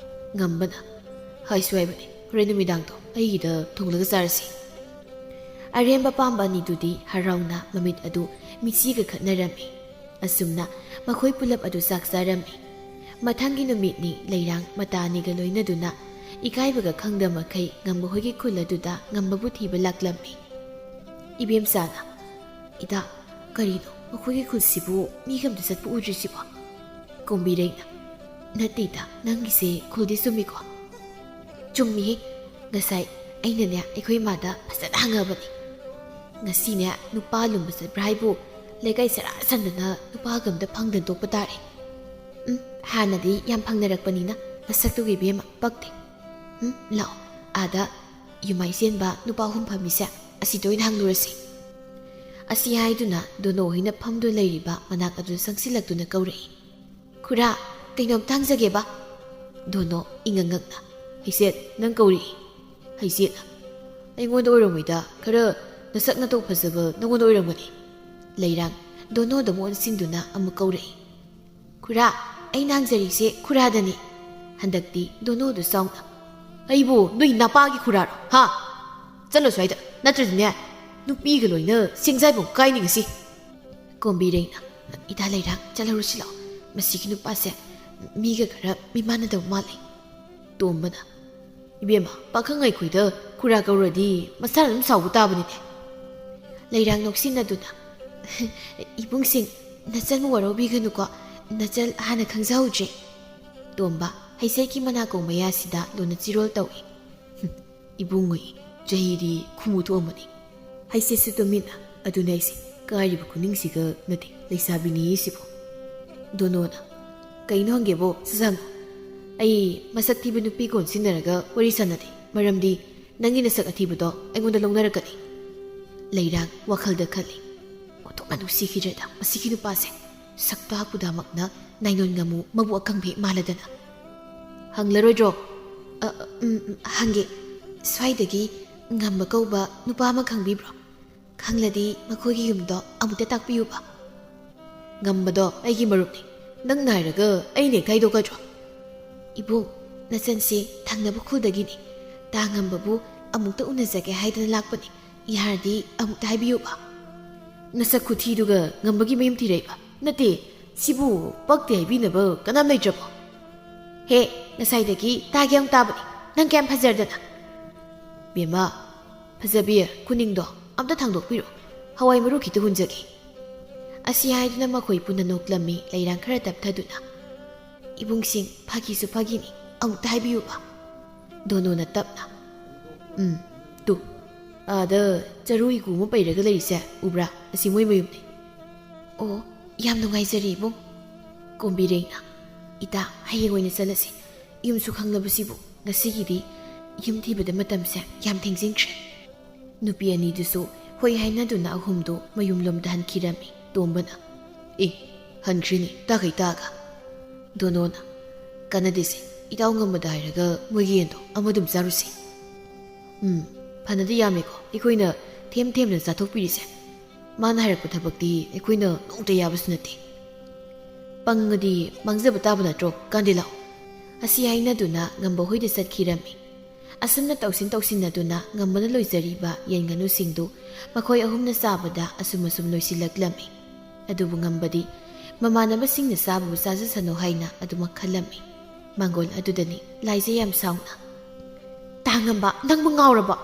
ꯉꯝꯕꯅ, "ꯍꯥꯏꯁꯨ ꯍꯥꯏꯕꯅꯦ, ꯍꯣꯔꯦꯟ ꯅꯨꯃꯤꯗꯥꯡꯗꯣ ꯑꯩꯒꯤꯗ ꯊꯣꯡꯂꯒ ꯆꯥꯔꯁꯤ꯫" ꯑꯔꯦꯝꯕ ꯄꯥꯝꯕ ꯑꯅꯤꯗꯨꯗꯤ ꯍꯔꯥꯎꯅ ꯃꯃꯤꯠ ꯑꯗꯨ ꯃꯤꯆꯤꯒ ꯈꯠꯅꯔꯝꯃꯤ꯫ ꯑꯁꯨꯝꯅ ꯃꯈꯣꯏ ꯄꯨꯂꯞ ꯑꯗꯨ ꯆꯥꯛ ꯆꯥꯔꯝꯃꯤ꯫ ꯃꯊꯪꯒꯤ ꯅꯨꯃꯤꯠꯅꯤ꯫ ꯂꯩꯔꯥꯡ ꯃꯇꯥ ꯑꯅꯤꯒ ꯂꯣꯏꯅꯗꯨꯅ ꯏꯀꯥꯏꯕꯒ ꯈꯪꯗ ꯃꯈꯩ ꯉꯝꯕ ꯍꯣꯏꯒꯤ ꯈꯨꯜ ꯑꯗꯨꯗ ꯉꯝꯕꯕꯨ ꯊꯤꯕ ꯂꯥꯛꯂꯝꯃꯤ꯫ ꯏꯕꯦꯝꯆꯥꯅ, "ꯏꯇꯥ, ꯀꯔꯤꯅꯣ ꯃꯈꯣꯏꯒꯤ ꯈꯨꯜꯁꯤꯕꯨ ꯃꯤꯒ ꯑꯝꯇ ꯆꯠꯄ ꯎꯗ꯭ꯔꯤꯁꯤꯕꯣ?" ꯀꯣꯝꯕꯤꯔꯩꯅ, "ꯅꯠꯇꯦꯗ, ꯅꯪꯒꯤꯁꯦ ꯈꯨꯜꯗꯤ ꯆꯨꯝꯃꯤꯀꯣ?" "ꯆꯨꯝꯃꯤꯍꯦ꯫ ꯉꯁꯥꯏ ꯑꯩꯅꯅꯦ ꯑꯩꯈꯣꯏ ꯏꯃꯥꯗ ꯐꯖꯅ ꯍꯪꯉꯕꯅꯤ꯫ ꯉꯁꯤꯅꯦ ꯅꯨꯄꯥ ꯂꯨꯝꯕ ꯆꯠꯄ꯭ꯔꯥ ꯍꯥꯏꯕꯨ ꯂꯩꯀꯥꯏ ꯁꯔꯥ ꯁꯟꯗꯅ ꯅꯨꯄꯥꯒ ꯑꯝꯇ ꯐꯪꯗꯅ ꯇꯣꯛꯄ ꯇꯥꯔꯦ꯫ ꯎꯝ, ꯍꯥꯟꯅꯗꯤ ꯌꯥꯝ ꯐꯪꯅꯔꯛꯄꯅꯤꯅ ꯃꯁꯛꯇꯨꯒ ꯏꯕꯦꯝꯃ ꯄꯛꯇꯦ꯫ ꯎꯝ, ꯂꯥꯛꯑꯣ, ꯑꯥꯗ ꯌꯨꯃꯥꯏ ꯆꯦꯟꯕ ꯅꯨꯄꯥ ꯑꯍꯨꯝ ꯐꯝꯃꯤꯁꯦ, ꯑꯁꯤꯗ ꯑꯣꯏꯅ ꯍꯪꯂꯨꯔꯁꯤ꯫" ꯑꯁꯤ ꯍꯥꯏꯗꯨꯅ ꯗꯣꯅꯣ ꯍꯣꯏꯅ ꯐꯝꯗꯨꯅ ꯂꯩꯔꯤꯕ ꯃꯅꯥꯛ ꯑꯗꯨ ꯆꯪꯁꯤꯜꯂꯛꯇꯨꯅ ꯀꯧꯔꯛꯏ꯫ "ꯈꯨꯔꯥ, ꯀꯩꯅꯣꯝꯇ ꯍꯪꯖꯒꯦꯕ꯫" ꯗꯣꯅꯣ ꯏꯉꯛ ꯉꯛꯅ, "ꯍꯩꯁꯦꯠ, ꯅꯪ ꯀꯧꯔꯛꯏ?" ꯍꯩꯁꯦꯠꯅ, "ꯑꯩꯉꯣꯟꯗ ꯑꯣꯏꯔꯝꯃꯣꯏꯗ, ꯈꯔ ꯅꯁꯛ ꯅꯇꯧ ꯐꯖꯕ ꯅꯉꯣꯟꯗ ꯑꯣꯏꯔꯝꯒꯅꯤ꯫" ꯂꯩꯔꯥꯡ ꯗꯣꯅꯣꯗ ꯑꯃꯨꯛ ꯑꯣꯟꯁꯤꯟꯗꯨꯅ ꯑꯃꯨꯛ ꯀꯧꯔꯛꯏ꯫ "ꯈꯨꯔꯥ, ꯑꯩꯅ ꯍꯪꯖꯔꯤꯁꯦ ꯈꯨꯔꯥꯗꯅꯤ꯫" ꯍꯟꯗꯛꯇꯤ ꯗꯣꯅꯣꯗꯨ ꯆꯥꯎꯅ, "ꯑꯩꯕꯨ ꯅꯣꯏ ꯅꯄꯥꯒꯤ ꯈꯨꯔꯥꯔꯣ, ꯍꯥ? ꯆꯠꯂꯣ ꯁ꯭ꯋꯥꯏꯗ, ꯅꯠꯇ꯭ꯔꯗꯤꯅꯦ ꯅꯨꯄꯤꯒ ꯂꯣꯏꯅ ꯁꯦꯡꯖꯥꯏꯕꯨꯡ ꯀꯥꯏꯅꯤ ꯉꯁꯤ꯫" ꯀꯣꯝꯕꯤꯔꯩꯅ, "ꯏꯇꯥ ꯂꯩꯔꯥꯡ, ꯆꯠꯂꯔꯨꯁꯤ ꯂꯥꯛꯑꯣ꯫ ꯃꯁꯤꯒꯤ ꯅꯨꯄꯥꯁꯦ ꯃꯤꯒ ꯈꯔ ꯃꯤꯃꯥꯟꯅꯗꯕ ꯃꯥꯜꯂꯦ꯫" ꯇꯣꯝꯕꯅ, "ꯏꯕꯦꯝꯃ, ꯄꯥꯈꯪ ꯑꯩꯈꯣꯏꯗ ꯈꯨꯔꯥ ꯀꯧꯔꯗꯤ ꯃꯁꯥꯅ ꯑꯗꯨꯝ ꯁꯥꯎꯕ ꯇꯥꯕꯅꯤꯅꯦ꯫" ꯂꯩꯔꯥꯡ ꯅꯣꯛꯁꯤꯟꯅꯗꯨꯅ, "ꯏꯕꯨꯡꯁꯤꯡ, ꯅꯆꯟ ꯋꯥꯔꯧꯕꯤꯒꯅꯨꯀꯣ, ꯅꯆꯜ ꯍꯥꯟꯅ ꯈꯪꯖꯍꯧꯗ꯭ꯔꯦ꯫" ꯇꯣꯝꯕ ꯍꯩꯁꯦꯠꯀꯤ ꯃꯅꯥꯀꯣꯡ ꯃꯌꯥꯁꯤꯗ ꯂꯨꯅ ꯆꯤꯔꯣꯜ ꯇꯧꯏ꯫ ꯏꯕꯨꯡꯉꯣ, ꯆꯍꯤꯗꯤ ꯈꯨꯃꯨ ꯊꯣꯛꯑꯝꯃꯅꯤ꯫ ꯍꯩꯁꯦꯠꯁꯨ ꯇꯨꯃꯤꯟꯅ꯫ ꯑꯗꯨꯅ ꯑꯩꯁꯦ ꯀꯥꯏꯔꯤꯕ ꯈꯨꯅꯤꯡꯁꯤꯒ ꯅꯠꯇꯦ, ꯂꯩꯁꯥꯕꯤꯅꯤ ꯁꯤꯕꯨ꯫ ꯗꯣꯅꯣꯅ, "ꯀꯩꯅꯣ ꯍꯪꯒꯦꯕꯣ, ꯁꯠ ꯍꯪꯉꯣ꯫ ꯑꯩ ꯃꯁꯛ ꯊꯤꯕ ꯅꯨꯄꯤ ꯀꯣꯟꯁꯤꯟꯅꯔꯒ ꯋꯥꯔꯤ ꯁꯥꯟꯅꯗꯦ, ꯃꯔꯝꯗꯤ ꯅꯪꯒꯤ ꯅꯁꯛ ꯑꯊꯤꯕꯗꯣ ꯑꯩꯉꯣꯟꯗ ꯂꯧꯅꯔꯛꯀꯅꯤ꯫" ꯂꯩꯔꯥꯡ ꯋꯥꯈꯜꯗ ꯈꯜꯂꯤ꯫ "ꯑꯣꯟꯊꯣꯛꯅ ꯅꯨꯡꯁꯤꯈꯤꯗ꯭ꯔꯦꯗ ꯃꯁꯤꯒꯤ ꯅꯨꯄꯥꯁꯦ꯫ ꯁꯛꯇꯥ ꯈꯨꯗꯥꯃꯛꯅ ꯅꯥꯏꯂꯣꯟ ꯉꯥꯃꯨ ꯃꯕꯨꯛ ꯑꯀꯪꯕ ꯍꯦꯛ ꯃꯥꯜꯂꯗꯅ꯫" "ꯍꯪꯂꯔꯣꯏꯗ꯭ꯔꯣ?" "ꯑ, ꯑ, ꯎꯝ, ꯎꯝ, ꯍꯪꯒꯦ꯫ ꯁ꯭ꯋꯥꯏꯗꯒꯤ ꯉꯝꯕ ꯀꯧꯕ ꯅꯨꯄꯥ ꯑꯃ ꯈꯪꯕꯤꯕ꯭ꯔꯣ? ꯈꯪꯂꯗꯤ ꯃꯈꯣꯏꯒꯤ ꯌꯨꯝꯗꯣ ꯑꯃꯨꯛꯇ ꯇꯥꯛꯄꯤꯌꯨꯕ꯫" "ꯉꯝꯕꯗꯣ ꯑꯩꯒꯤ ꯃꯔꯨꯞꯅꯤ꯫ ꯅꯪ ꯅꯥꯏꯔꯒ ꯑꯩꯅ ꯍꯦꯛꯇ ꯍꯥꯏꯗꯣꯛꯀꯗ꯭ꯔꯣ?" "ꯏꯕꯨꯡ, ꯅꯆꯟꯁꯦ ꯊꯪꯅꯕ ꯈꯨꯜꯗꯒꯤꯅꯤ꯫ ꯇꯥ ꯉꯝꯕꯕꯨ ꯑꯃꯨꯛꯇ ꯎꯅꯖꯒꯦ ꯍꯥꯏꯗꯅ ꯂꯥꯛꯄꯅꯤ꯫ ꯌꯥꯔꯗꯤ ꯑꯃꯨꯛꯇ ꯍꯥꯏꯕꯤꯌꯨꯕ꯫" "ꯅꯁꯛ ꯈꯨꯊꯤꯗꯨꯒ ꯉꯝꯕꯒꯤ ꯃꯌꯨꯝ ꯊꯤꯔꯛꯏꯕ? ꯅꯠꯇꯦ, ꯁꯤꯕꯨ ꯄꯛꯇꯦ ꯍꯥꯏꯕꯤꯅꯕ ꯀꯅꯥꯝ ꯂꯩꯇ꯭ꯔꯕꯣ? ꯍꯦ, ꯉꯁꯥꯏꯗꯒꯤ ꯇꯥꯒꯦ ꯌꯥꯝ ꯇꯥꯕꯅꯤ, ꯅꯪ ꯀꯌꯥꯝ ꯐꯖꯔꯗꯅ!" "ꯕꯦꯝꯃ, ꯐꯖꯕꯤ, ꯈꯨꯅꯤꯡꯗꯣ ꯑꯝꯇ ꯊꯥꯡꯗꯣꯛꯄꯤꯔꯣ, ꯍꯋꯥꯏ ꯃꯔꯨ ꯈꯤꯇ ꯍꯨꯟꯖꯒꯦ꯫" ꯑꯁꯤ ꯍꯥꯏꯗꯨꯅ ꯃꯈꯣꯏ ꯄꯨꯟꯅ ꯅꯣꯛꯂꯝꯃꯤ, ꯂꯩꯔꯥꯡ ꯈꯔ ꯇꯞꯊꯗꯨꯅ꯫ "ꯏꯕꯨꯡꯁꯤꯡ, ꯐꯥꯒꯤꯁꯨ ꯐꯥꯒꯤꯅꯤ, ꯑꯃꯨꯛꯇ ꯍꯥꯏꯕꯤꯌꯨꯕ꯫" ꯗꯣꯅꯣꯅ ꯇꯞꯅ, "ꯎꯝ, ꯇꯨ, ꯑꯥꯗ ꯆꯔꯨ ꯏꯒꯨ ꯑꯃ ꯄꯩꯔꯒ ꯂꯩꯔꯤꯁꯦ ꯎꯕ꯭ꯔꯥ? ꯑꯁꯤ ꯃꯣꯏ ꯃꯌꯨꯝꯅꯤ꯫" "ꯑꯣ, ꯌꯥꯝ ꯅꯨꯡꯉꯥꯏꯖꯔꯦ ꯏꯕꯨꯡ꯫" ꯀꯣꯝꯕꯤꯔꯦꯡꯅ, "ꯏꯇꯥ, ꯍꯌꯦꯡ ꯑꯣꯏꯅ ꯆꯠꯂꯁꯤ꯫ ꯌꯨꯝꯁꯨ ꯈꯪꯂꯕꯁꯤꯕꯨ ꯉꯁꯤꯒꯤꯗꯤ ꯌꯨꯝ ꯊꯤꯕꯗ ꯃꯇꯝꯁꯦ ꯌꯥꯝ ꯊꯦꯡꯖꯤꯟꯈ꯭ꯔꯦ꯫" ꯅꯨꯄꯤ ꯑꯅꯤꯗꯨꯁꯨ ꯍꯣꯏ ꯍꯥꯏꯅꯗꯨꯅ ꯑꯍꯨꯝꯗꯨ ꯃꯌꯨꯝꯂꯣꯝꯗ ꯍꯟꯈꯤꯔꯝꯃꯤ꯫ ꯇꯣꯝꯕꯅ, "ꯑꯦ, ꯍꯟꯈ꯭ꯔꯤꯅꯤ, ꯇꯥꯈꯩ ꯇꯥꯒ꯫" ꯗꯣꯅꯣꯅ, "ꯀꯥꯟꯅꯗꯦꯁꯦ, ꯏꯇꯥꯎ ꯉꯝꯕꯗ ꯍꯥꯏꯔꯒ ꯃꯣꯏꯒꯤ ꯌꯦꯟꯗꯣ ꯑꯃ ꯑꯗꯨꯝ ꯆꯥꯔꯨꯁꯤ꯫" "ꯎꯝ, ꯐꯅꯗꯤ ꯌꯥꯝꯃꯦꯀꯣ ꯑꯩꯈꯣꯏꯅ ꯊꯦꯝ ꯊꯦꯝꯅ ꯆꯥꯊꯣꯛꯄꯤꯔꯤꯁꯦ꯫ ꯃꯥꯅ ꯍꯥꯏꯔꯛꯄ ꯊꯕꯛꯇꯤ ꯑꯩꯈꯣꯏꯅ ꯅꯣꯡꯇ ꯌꯥꯕꯁꯨ ꯅꯠꯇꯦ꯫ ꯄꯪꯉꯗꯤ ꯃꯥꯡꯖꯕ ꯇꯥꯕ ꯅꯠꯇ꯭ꯔꯣ? ꯀꯥꯟꯗꯦ ꯂꯥꯛꯑꯣ꯫" ꯑꯁꯤ ꯍꯥꯏꯅꯗꯨꯅ ꯉꯝꯕ ꯍꯣꯏꯗ ꯆꯠꯈꯤꯔꯝꯃꯤ꯫ ꯑꯁꯨꯝꯅ ꯇꯧꯁꯤꯟ ꯇꯧꯁꯤꯟꯅꯗꯨꯅ ꯉꯝꯕꯅ ꯂꯣꯏꯖꯔꯤꯕ ꯌꯦꯟ ꯉꯥꯅꯨꯁꯤꯡꯗꯨ ꯃꯈꯣꯏ ꯑꯍꯨꯝꯅ ꯆꯥꯕꯗ ꯑꯁꯨꯝ ꯑꯁꯨꯝ ꯂꯣꯏꯁꯤꯜꯂꯛꯂꯝꯃꯤ꯫ ꯑꯗꯨꯕꯨ ꯉꯝꯕꯗꯤ ꯃꯃꯥꯟꯅꯕꯁꯤꯡꯅ ꯆꯥꯕꯕꯨ ꯆꯥꯖꯁꯅꯨ ꯍꯥꯏꯅ ꯑꯗꯨꯃꯛ ꯈꯜꯂꯝꯃꯤ꯫ ꯃꯥꯡꯒꯣꯜ ꯑꯗꯨꯗꯅꯤ ꯂꯥꯏꯖ ꯌꯥꯝ ꯁꯥꯎꯅ, "ꯇꯥ ꯉꯝꯕ, ꯅꯪꯕꯨ ꯉꯥꯎꯔꯕꯣ?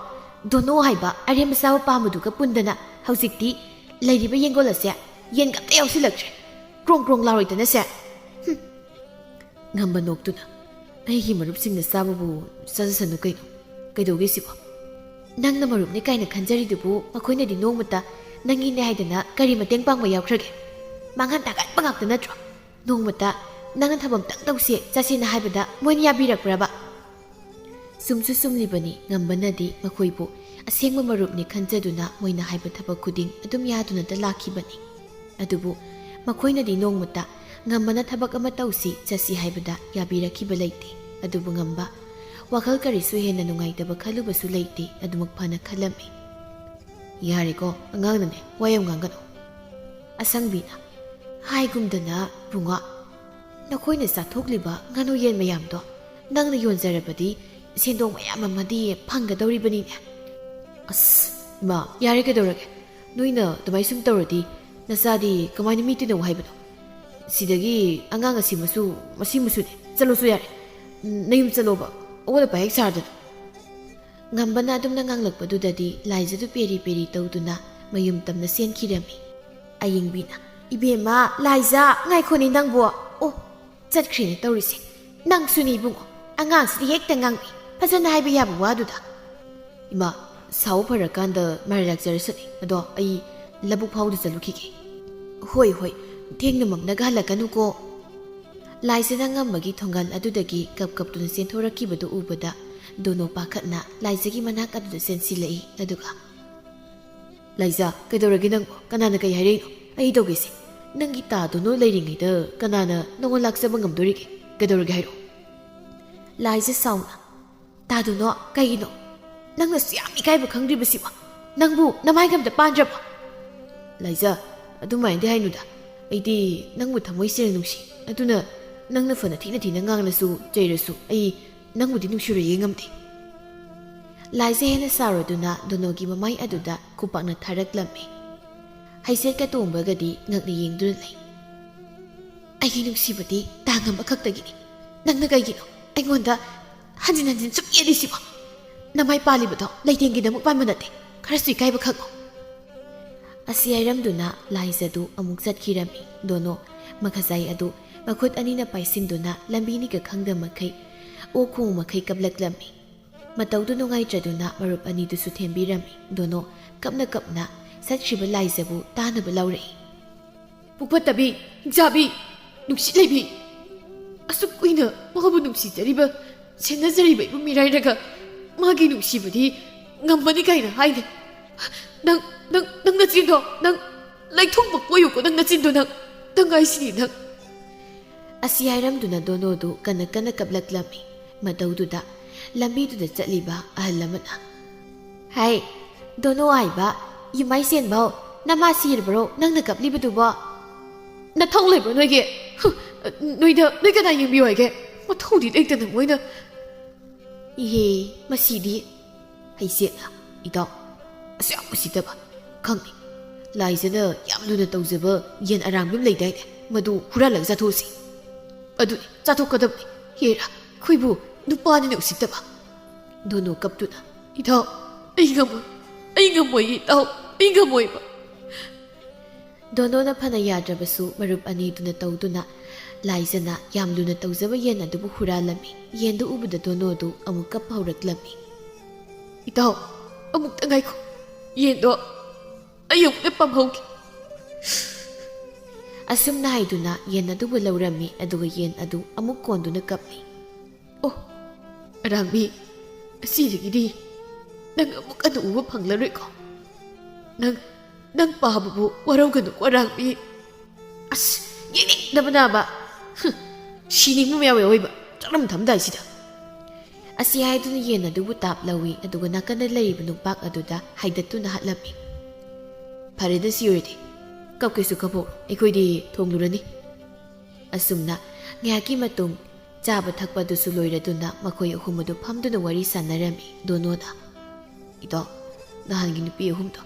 ꯗꯣꯅꯣ ꯍꯥꯏꯕ ꯑꯔꯦꯝꯕ ꯆꯥꯕ ꯄꯥꯝꯕꯗꯨꯒ ꯄꯨꯟꯗꯅ ꯍꯧꯖꯤꯛꯇꯤ ꯂꯩꯔꯤꯕ ꯌꯦꯡꯒꯣꯜ ꯑꯁꯦ ꯌꯦꯟꯒ ꯑꯝꯇ ꯌꯥꯎꯁꯤꯜꯂꯛꯇ꯭ꯔꯦ꯫ ꯀ꯭ꯔꯣꯡ ꯀ꯭ꯔꯣꯡ ꯂꯥꯎꯔꯣꯏꯗꯅꯁꯦ꯫" ꯍꯨꯝ꯫ ꯉꯝꯕ ꯅꯣꯛꯇꯨꯅ, "ꯑꯩꯒꯤ ꯃꯔꯨꯞꯁꯤꯡꯅ ꯆꯥꯕꯕꯨ ꯆꯥꯖꯁꯅꯨ ꯀꯩꯅꯣ꯫ ꯀꯩꯗꯧꯒꯦ ꯁꯤꯕꯣ? ꯅꯪꯅ ꯃꯔꯨꯞꯅꯦ ꯀꯥꯏꯅ ꯈꯟꯖꯔꯤꯗꯨꯕꯨ ꯃꯈꯣꯏꯅꯗꯤ ꯅꯣꯡꯃꯇ ꯅꯪꯒꯤꯅꯦ ꯍꯥꯏꯗꯅ ꯀꯔꯤ ꯃꯇꯦꯡ ꯄꯥꯡꯕ ꯌꯥꯎꯈ꯭ꯔꯒꯦ? ꯃꯥꯡꯍꯟ ꯇꯥꯛꯍꯟꯕ ꯉꯥꯛꯇ ꯅꯠꯇ꯭ꯔꯣ? ꯅꯣꯡꯃꯇ ꯅꯪꯅ ꯊꯕꯛꯇꯪ ꯇꯧꯁꯦ, ꯆꯠꯁꯦꯅ ꯍꯥꯏꯕꯗ ꯃꯣꯏꯅ ꯌꯥꯕꯤꯔꯛꯄ꯭ꯔꯕ? ꯆꯨꯝꯁꯨ ꯆꯨꯝꯂꯤꯕꯅꯤ, ꯉꯝꯕꯅꯗꯤ ꯃꯈꯣꯏꯕꯨ ꯑꯁꯦꯡꯕ ꯃꯔꯨꯞꯅꯤ ꯈꯟꯖꯗꯨꯅ ꯃꯣꯏꯅ ꯍꯥꯏꯕ ꯊꯕꯛ ꯈꯨꯗꯤꯡ ꯑꯗꯨꯝ ꯌꯥꯗꯨꯅꯇ ꯂꯥꯛꯈꯤꯕꯅꯤ꯫ ꯑꯗꯨꯕꯨ ꯃꯈꯣꯏꯅꯗꯤ ꯅꯣꯡꯃꯇ ꯉꯝꯕꯅ ꯊꯕꯛ ꯑꯃ ꯇꯧꯁꯤ, ꯆꯠꯁꯤ ꯍꯥꯏꯕꯗ ꯌꯥꯕꯤꯔꯛꯈꯤꯕ ꯂꯩꯇꯦ꯫ ꯑꯗꯨꯕꯨ ꯉꯝꯕ ꯋꯥꯈꯜ ꯀꯔꯤꯁꯨ ꯍꯦꯟꯅ ꯅꯨꯡꯉꯥꯏꯇꯕ ꯈꯜꯂꯨꯕꯁꯨ ꯂꯩꯇꯦ, ꯑꯗꯨꯃꯛ ꯐꯅ ꯈꯜꯂꯝꯃꯤ꯫ "ꯌꯥꯔꯦꯀꯣ, ꯑꯉꯥꯡꯅꯅꯦ, ꯋꯥ ꯌꯥꯝ ꯉꯥꯡꯒꯅꯨ꯫" ꯑꯁꯪꯕꯤꯅ, "ꯍꯥꯏꯒꯨꯝꯗꯅ ꯕꯨꯡꯉꯣ, ꯅꯈꯣꯏꯅ ꯆꯥꯊꯣꯛꯂꯤꯕ ꯉꯥꯅꯨ ꯌꯦꯟ ꯃꯌꯥꯝꯗꯣ ꯅꯪꯅ ꯌꯣꯟꯖꯔꯕꯗꯤ ꯁꯦꯟꯗꯣꯡ ꯃꯌꯥꯝ ꯑꯃꯗꯤ ꯐꯪꯒꯗꯧꯔꯤꯕꯅꯤꯅꯦ꯫" "ꯑꯁ, ꯏꯃꯥ, ꯌꯥꯔꯦ, ꯀꯩꯗꯧꯔꯒꯦ? ꯅꯣꯏꯅ ꯑꯗꯨꯃꯥꯏꯅ ꯁꯨꯝ ꯇꯧꯔꯗꯤ ꯅꯆꯥꯗꯤ ꯀꯃꯥꯏꯅ ꯃꯤ ꯇꯤꯟꯅꯧ ꯍꯥꯏꯕꯅꯣ? ꯁꯤꯗꯒꯤ ꯑꯉꯥꯡ ꯑꯁꯤꯃꯁꯨ, ꯃꯁꯤꯃꯁꯨꯅꯦ, ꯆꯠꯂꯣꯁꯨ ꯌꯥꯔꯦ꯫ ꯎꯝ, ꯅꯌꯨꯝ ꯆꯠꯂꯣꯕ, ꯑꯑꯣꯟ ꯑꯄꯥ ꯍꯦꯛ ꯁꯥꯗꯅ꯫" ꯉꯝꯕꯅ ꯑꯗꯨꯝꯅ ꯉꯥꯡꯂꯛꯄꯗꯨꯗꯗꯤ ꯂꯥꯏꯖꯗꯨ ꯄꯦꯔꯤ ꯄꯦꯔꯤ ꯇꯧꯗꯨꯅ ꯃꯌꯨꯝ ꯇꯝꯅ ꯆꯦꯟꯈꯤꯔꯝꯃꯤ꯫ ꯑꯌꯤꯡꯕꯤꯅ, "ꯏꯕꯦꯝꯃ, ꯂꯥꯏꯖ, ꯉꯥꯏꯈꯣꯅꯦ ꯅꯪꯕꯨ꯫ ꯑꯣ, ꯆꯠꯈ꯭ꯔꯦꯅꯦ ꯇꯧꯔꯤꯁꯦ꯫ ꯅꯪꯁꯨꯅꯤ ꯏꯕꯨꯡꯉꯣ, ꯑꯉꯥꯡꯁꯤꯗꯤ ꯍꯦꯛꯇ ꯉꯥꯡꯕꯤ, ꯐꯖꯅ ꯍꯥꯏꯕ ꯌꯥꯕ ꯋꯥꯗꯨꯗ꯫" "ꯏꯃꯥ, ꯁꯥꯎ ꯐꯔꯀꯥꯟꯗ ꯃꯔꯥꯏ ꯂꯥꯛꯆꯔꯁꯅꯤ꯫ ꯑꯗꯣ ꯑꯩ ꯂꯧꯕꯨꯛ ꯐꯥꯎꯗ ꯆꯠꯂꯨꯈꯤꯒꯦ꯫" "ꯍꯣꯏ, ꯍꯣꯏ, ꯊꯦꯡꯅꯃꯛꯅꯒ ꯍꯜꯂꯛꯀꯅꯨꯀꯣ꯫" ꯂꯥꯏꯖꯅ ꯉꯝꯕꯒꯤ ꯊꯣꯡꯒꯥꯜ ꯑꯗꯨꯗꯒꯤ ꯀꯞ ꯀꯞꯇꯨꯅ ꯆꯦꯟꯊꯣꯔꯛꯈꯤꯕꯗꯨ ꯎꯕꯗ ꯗꯣꯅꯣ ꯄꯥꯈꯠꯅ ꯂꯥꯏꯖꯒꯤ ꯃꯅꯥꯛ ꯑꯗꯨꯗ ꯆꯦꯟꯁꯤꯜꯂꯛꯏ꯫ ꯑꯗꯨꯒ, "ꯂꯥꯏꯖ, ꯀꯩꯗꯧꯔꯒꯦ ꯅꯪꯕꯣ? ꯀꯅꯥꯅ ꯀꯩ ꯍꯥꯏꯔꯛꯏꯅꯣ? ꯑꯩ ꯇꯧꯒꯦꯁꯦ꯫ ꯅꯪꯒꯤ ꯇꯥ ꯗꯣꯅꯣ ꯂꯩꯔꯤꯉꯩꯗ ꯀꯅꯥꯅ ꯅꯉꯣꯟ ꯂꯥꯛꯆꯕ ꯉꯝꯗꯣꯔꯤꯒꯦ? ꯀꯩꯗꯧꯔꯒꯦ ꯍꯥꯏꯔꯛꯑꯣ꯫" ꯂꯥꯏꯖ ꯁꯥꯎꯅ, "ꯇꯥ ꯗꯣꯅꯣ, ꯀꯩꯒꯤꯅꯣ? ꯅꯪꯅꯁꯨ ꯌꯥꯝ ꯏꯀꯥꯏꯕ ꯈꯪꯗ꯭ꯔꯤꯕꯁꯤꯕꯣ? ꯅꯪꯕꯨ ꯅꯃꯥꯏꯒ ꯑꯝꯇ ꯄꯥꯟꯗ꯭ꯔꯕꯣ?" "ꯂꯥꯏꯖ, ꯑꯗꯨꯃꯥꯏꯅꯗꯤ ꯍꯥꯏꯅꯨꯗ꯫ ꯑꯩꯗꯤ ꯅꯪꯕꯨ ꯊꯃꯣꯏ ꯁꯦꯡꯅ ꯅꯨꯡꯁꯤ꯫ ꯑꯗꯨꯅ ꯅꯪꯅ ꯐꯅ ꯊꯤꯅ ꯊꯤꯅ ꯉꯥꯡꯂꯁꯨ ꯆꯩꯔꯁꯨ ꯑꯩ ꯅꯪꯕꯨꯗꯤ ꯅꯨꯡꯁꯤꯔꯣꯏꯌꯦ ꯉꯝꯗꯦ꯫" ꯂꯥꯏꯖ ꯍꯦꯟꯅ ꯁꯥꯎꯔꯗꯨꯅ ꯗꯣꯅꯣꯒꯤ ꯃꯃꯥꯏ ꯑꯗꯨꯗ ꯈꯨꯄꯥꯛꯅ ꯊꯥꯔꯛꯂꯝꯃꯤ꯫ ꯍꯩꯁꯦꯠꯀ ꯇꯣꯡꯕꯒꯗꯤ ꯉꯛꯅ ꯌꯦꯡꯗꯨꯅ ꯂꯩ꯫ "ꯑꯩꯒꯤ ꯅꯨꯡꯁꯤꯕꯗꯤ ꯇꯥꯡ ꯑꯃꯈꯛꯇꯒꯤꯅꯤ꯫ ꯅꯪꯅ ꯀꯩꯒꯤꯅꯣ ꯑꯩꯉꯣꯟꯗ ꯍꯟꯖꯤꯟ ꯍꯟꯖꯤꯟ ꯁꯨꯝ ꯌꯦꯠꯂꯤꯁꯤꯕꯣ? ꯅꯃꯥꯏ ꯄꯥꯜꯂꯤꯕꯗꯣ ꯂꯩꯇꯦꯡꯒꯤꯗꯃꯛ ꯄꯥꯟꯕ ꯅꯠꯇꯦ꯫ ꯈꯔꯁꯨ ꯏꯀꯥꯏꯕ ꯈꯪꯉꯣ꯫" ꯑꯁꯤ ꯍꯥꯏꯔꯝꯗꯨꯅ ꯂꯥꯏꯖꯗꯨ ꯑꯃꯨꯛ ꯆꯠꯈꯤꯔꯝꯃꯤ꯫ ꯗꯣꯅꯣ ꯃꯈꯖꯥꯏ ꯑꯗꯨ ꯃꯈꯨꯠ ꯑꯅꯤꯅ ꯄꯥꯏꯁꯤꯟꯗꯨꯅ ꯂꯝꯕꯤꯅꯤꯒ ꯈꯪꯗ ꯃꯈꯩ, ꯑꯣꯛ ꯈꯣꯡ ꯃꯈꯩ ꯀꯞꯂꯛꯂꯝꯃꯤ꯫ ꯃꯇꯧꯗꯨ ꯅꯨꯡꯉꯥꯏꯇ꯭ꯔꯗꯨꯅ ꯃꯔꯨꯞ ꯑꯅꯤꯗꯨꯁꯨ ꯊꯦꯝꯕꯤꯔꯝꯃꯤ꯫ ꯗꯣꯅꯣ ꯀꯞꯅ ꯀꯞꯅ ꯆꯠꯈ꯭ꯔꯤꯕ ꯂꯥꯏꯖꯕꯨ ꯇꯥꯅꯕ ꯂꯥꯎꯔꯛꯏ꯫ "ꯄꯨꯛꯐꯠꯇꯕꯤ, ꯍꯤꯡꯆꯥꯕꯤ, ꯅꯨꯡꯁꯤꯠ ꯂꯩꯕꯤ, ꯑꯁꯨꯛ ꯀꯨꯏꯅ ꯃꯥꯕꯨ ꯅꯨꯡꯁꯤꯖꯔꯤꯕ, ꯁꯦꯟꯅꯖꯔꯤꯕ ꯏꯕꯨꯡ ꯃꯤꯔꯥꯏꯔꯒ ꯃꯥꯒꯤ ꯅꯨꯡꯁꯤꯕꯗꯤ ꯉꯝꯕꯅꯤ ꯀꯥꯏꯅ ꯍꯥꯏꯅꯦ꯫ ꯅꯪ, ꯅꯪ, ꯅꯪ ꯅꯆꯤꯟꯗꯣ, ꯅꯪ ꯂꯩꯊꯣꯛꯄ ꯀꯣꯏꯌꯨꯀꯣ, ꯅꯪ ꯅꯆꯤꯟꯗꯣ, ꯅꯪ, ꯅꯪ ꯍꯥꯏꯁꯤꯅꯤ ꯅꯪ"꯫ ꯑꯁꯤ ꯍꯥꯏꯔꯝꯗꯨꯅ ꯗꯣꯅꯣꯗꯨ ꯀꯟꯅ ꯀꯟꯅ ꯀꯞꯂꯛꯂꯝꯃꯤ꯫ ꯃꯇꯧꯗꯨꯗ ꯂꯝꯕꯤꯗꯨꯗ ꯆꯠꯂꯤꯕ ꯑꯍꯜ ꯑꯃꯅ, "ꯍꯥꯏ, ꯗꯣꯅꯣ ꯍꯥꯏꯕ, ꯌꯨꯝꯃꯥꯏ ꯁꯦꯟꯕꯧ, ꯅꯃꯥ ꯁꯤꯔꯕ꯭ꯔꯣ ꯅꯪꯅ ꯀꯞꯂꯤꯕꯗꯨꯕꯣ? ꯅꯊꯧ ꯂꯩꯕ꯭ꯔꯣ ꯅꯣꯏꯒꯤ? ꯍꯨ, ꯅꯣꯏꯗ, ꯅꯣꯏ ꯀꯅꯥ ꯌꯦꯡꯕꯤꯌꯨ ꯍꯥꯏꯒꯦ? ꯃꯊꯧꯗꯤ ꯂꯩꯇꯅ ꯃꯣꯏꯅ"꯫ ꯏꯍꯦ, ꯃꯁꯤꯗꯤ꯫ ꯍꯩꯁꯦꯠꯅ, "ꯏꯇꯥꯎ, ꯑꯁꯨꯛ ꯌꯥꯝ ꯎꯁꯤꯠꯇꯕ꯫ ꯈꯪꯉꯤ, ꯂꯥꯏꯖꯅ ꯌꯥꯝ ꯂꯨꯅ ꯇꯧꯖꯕ ꯌꯦꯟ ꯑꯔꯥꯡꯕꯤ ꯑꯃ ꯂꯩꯗꯥꯏꯅꯦ, ꯃꯗꯨ ꯍꯨꯔꯥꯜꯂꯒ ꯆꯥꯊꯣꯛꯑꯁꯤ꯫ ꯑꯗꯨꯅꯤ, ꯆꯥꯊꯣꯛꯀꯗꯕꯅꯤ꯫ ꯍꯦꯔꯥ, ꯑꯩꯈꯣꯏꯕꯨ ꯅꯨꯄꯥꯅꯤꯅ ꯎꯁꯤꯠꯇꯕ"꯫ ꯗꯣꯅꯣ ꯀꯞꯇꯨꯅ, "ꯏꯇꯥꯎ, ꯑꯩ ꯉꯝꯃꯣꯏ, ꯑꯩ ꯉꯝꯃꯣꯏ ꯏꯇꯥꯎ, ꯑꯩ ꯉꯝꯃꯣꯏꯕ"꯫ ꯗꯣꯅꯣꯅ ꯐꯅ ꯌꯥꯗ꯭ꯔꯕꯁꯨ ꯃꯔꯨꯞ ꯑꯅꯤꯗꯨꯅ ꯇꯧꯗꯨꯅ ꯂꯥꯏꯖꯅ ꯌꯥꯝ ꯂꯨꯅ ꯇꯧꯖꯕ ꯌꯦꯟ ꯑꯗꯨꯕꯨ ꯍꯨꯔꯥꯜꯂꯝꯃꯤ꯫ ꯌꯦꯟꯗꯨ ꯎꯕꯗ ꯗꯣꯅꯣꯗꯨ ꯑꯃꯨꯛ ꯀꯞꯄ ꯍꯧꯔꯛꯂꯝꯃꯤ꯫ "ꯏꯇꯥꯎ, ꯑꯃꯨꯛꯇ ꯉꯥꯏꯈꯣ, ꯌꯦꯟꯗꯣ ꯑꯩ ꯑꯃꯨꯛꯇ ꯄꯥꯝꯍꯧꯒꯦ"꯫ ꯑꯁꯨꯝꯅ ꯍꯥꯏꯗꯨꯅ ꯌꯦꯟ ꯑꯗꯨꯕꯨ ꯂꯧꯔꯝꯃꯤ, ꯑꯗꯨꯒ ꯌꯦꯟ ꯑꯗꯨ ꯑꯃꯨꯛ ꯀꯣꯟꯗꯨꯅ ꯀꯞꯂꯤ꯫ "ꯑꯣ, ꯑꯔꯥꯡꯕꯤ, ꯑꯁꯤꯗꯒꯤꯗꯤ ꯅꯪ ꯑꯃꯨꯛ ꯍꯟꯅ ꯎꯕ ꯐꯪꯂꯔꯣꯏꯀꯣ꯫ ꯅꯪ, ꯅꯪ ꯄꯥꯕꯕꯨ ꯋꯥꯔꯧꯒꯅꯨꯀꯣ, ꯑꯔꯥꯡꯕꯤ꯫ ꯑꯁ, ꯌꯦꯡꯅꯤꯡꯗꯕꯅꯕ꯫ ꯍꯨꯝ, ꯁꯤꯅꯤꯡꯕ ꯃꯌꯥꯝ ꯌꯥꯎꯋꯦꯕ, ꯆꯥꯔꯝ ꯊꯝꯗꯥꯏꯁꯤꯗ"꯫ ꯑꯁꯤ ꯍꯥꯏꯗꯨꯅ ꯌꯦꯟ ꯑꯗꯨꯕꯨ ꯇꯥꯞ ꯂꯧꯏ, ꯑꯗꯨꯒ ꯅꯥꯀꯟꯗ ꯂꯩꯔꯤꯕ ꯅꯨꯄꯥꯛ ꯑꯗꯨꯗ ꯍꯥꯏꯗꯠꯇꯨꯅ ꯍꯥꯠꯂꯝꯃꯤ꯫ "ꯐꯔꯦꯗ, ꯁꯤ ꯑꯣꯏꯔꯗꯤ ꯀꯞꯀꯦꯁꯨ ꯀꯞꯄꯣ, ꯑꯩꯈꯣꯏꯗꯤ ꯊꯣꯡꯂꯨꯔꯅꯤ"꯫ ꯑꯁꯨꯝꯅ ꯉꯥꯏꯍꯥꯛꯀꯤ ꯃꯇꯨꯡ ꯆꯥꯕ ꯊꯛꯄ ꯑꯗꯨꯁꯨ ꯂꯣꯏꯔꯗꯨꯅ ꯃꯈꯣꯏ ꯑꯍꯨꯝ ꯑꯗꯨ ꯐꯝꯗꯨꯅ ꯋꯥꯔꯤ ꯁꯥꯟꯅꯔꯝꯃꯤ꯫ ꯗꯣꯅꯣꯅ, "ꯏꯇꯥꯎ, ꯅꯍꯥꯟꯒꯤ ꯅꯨꯄꯤ ꯑꯍꯨꯝꯗꯣ,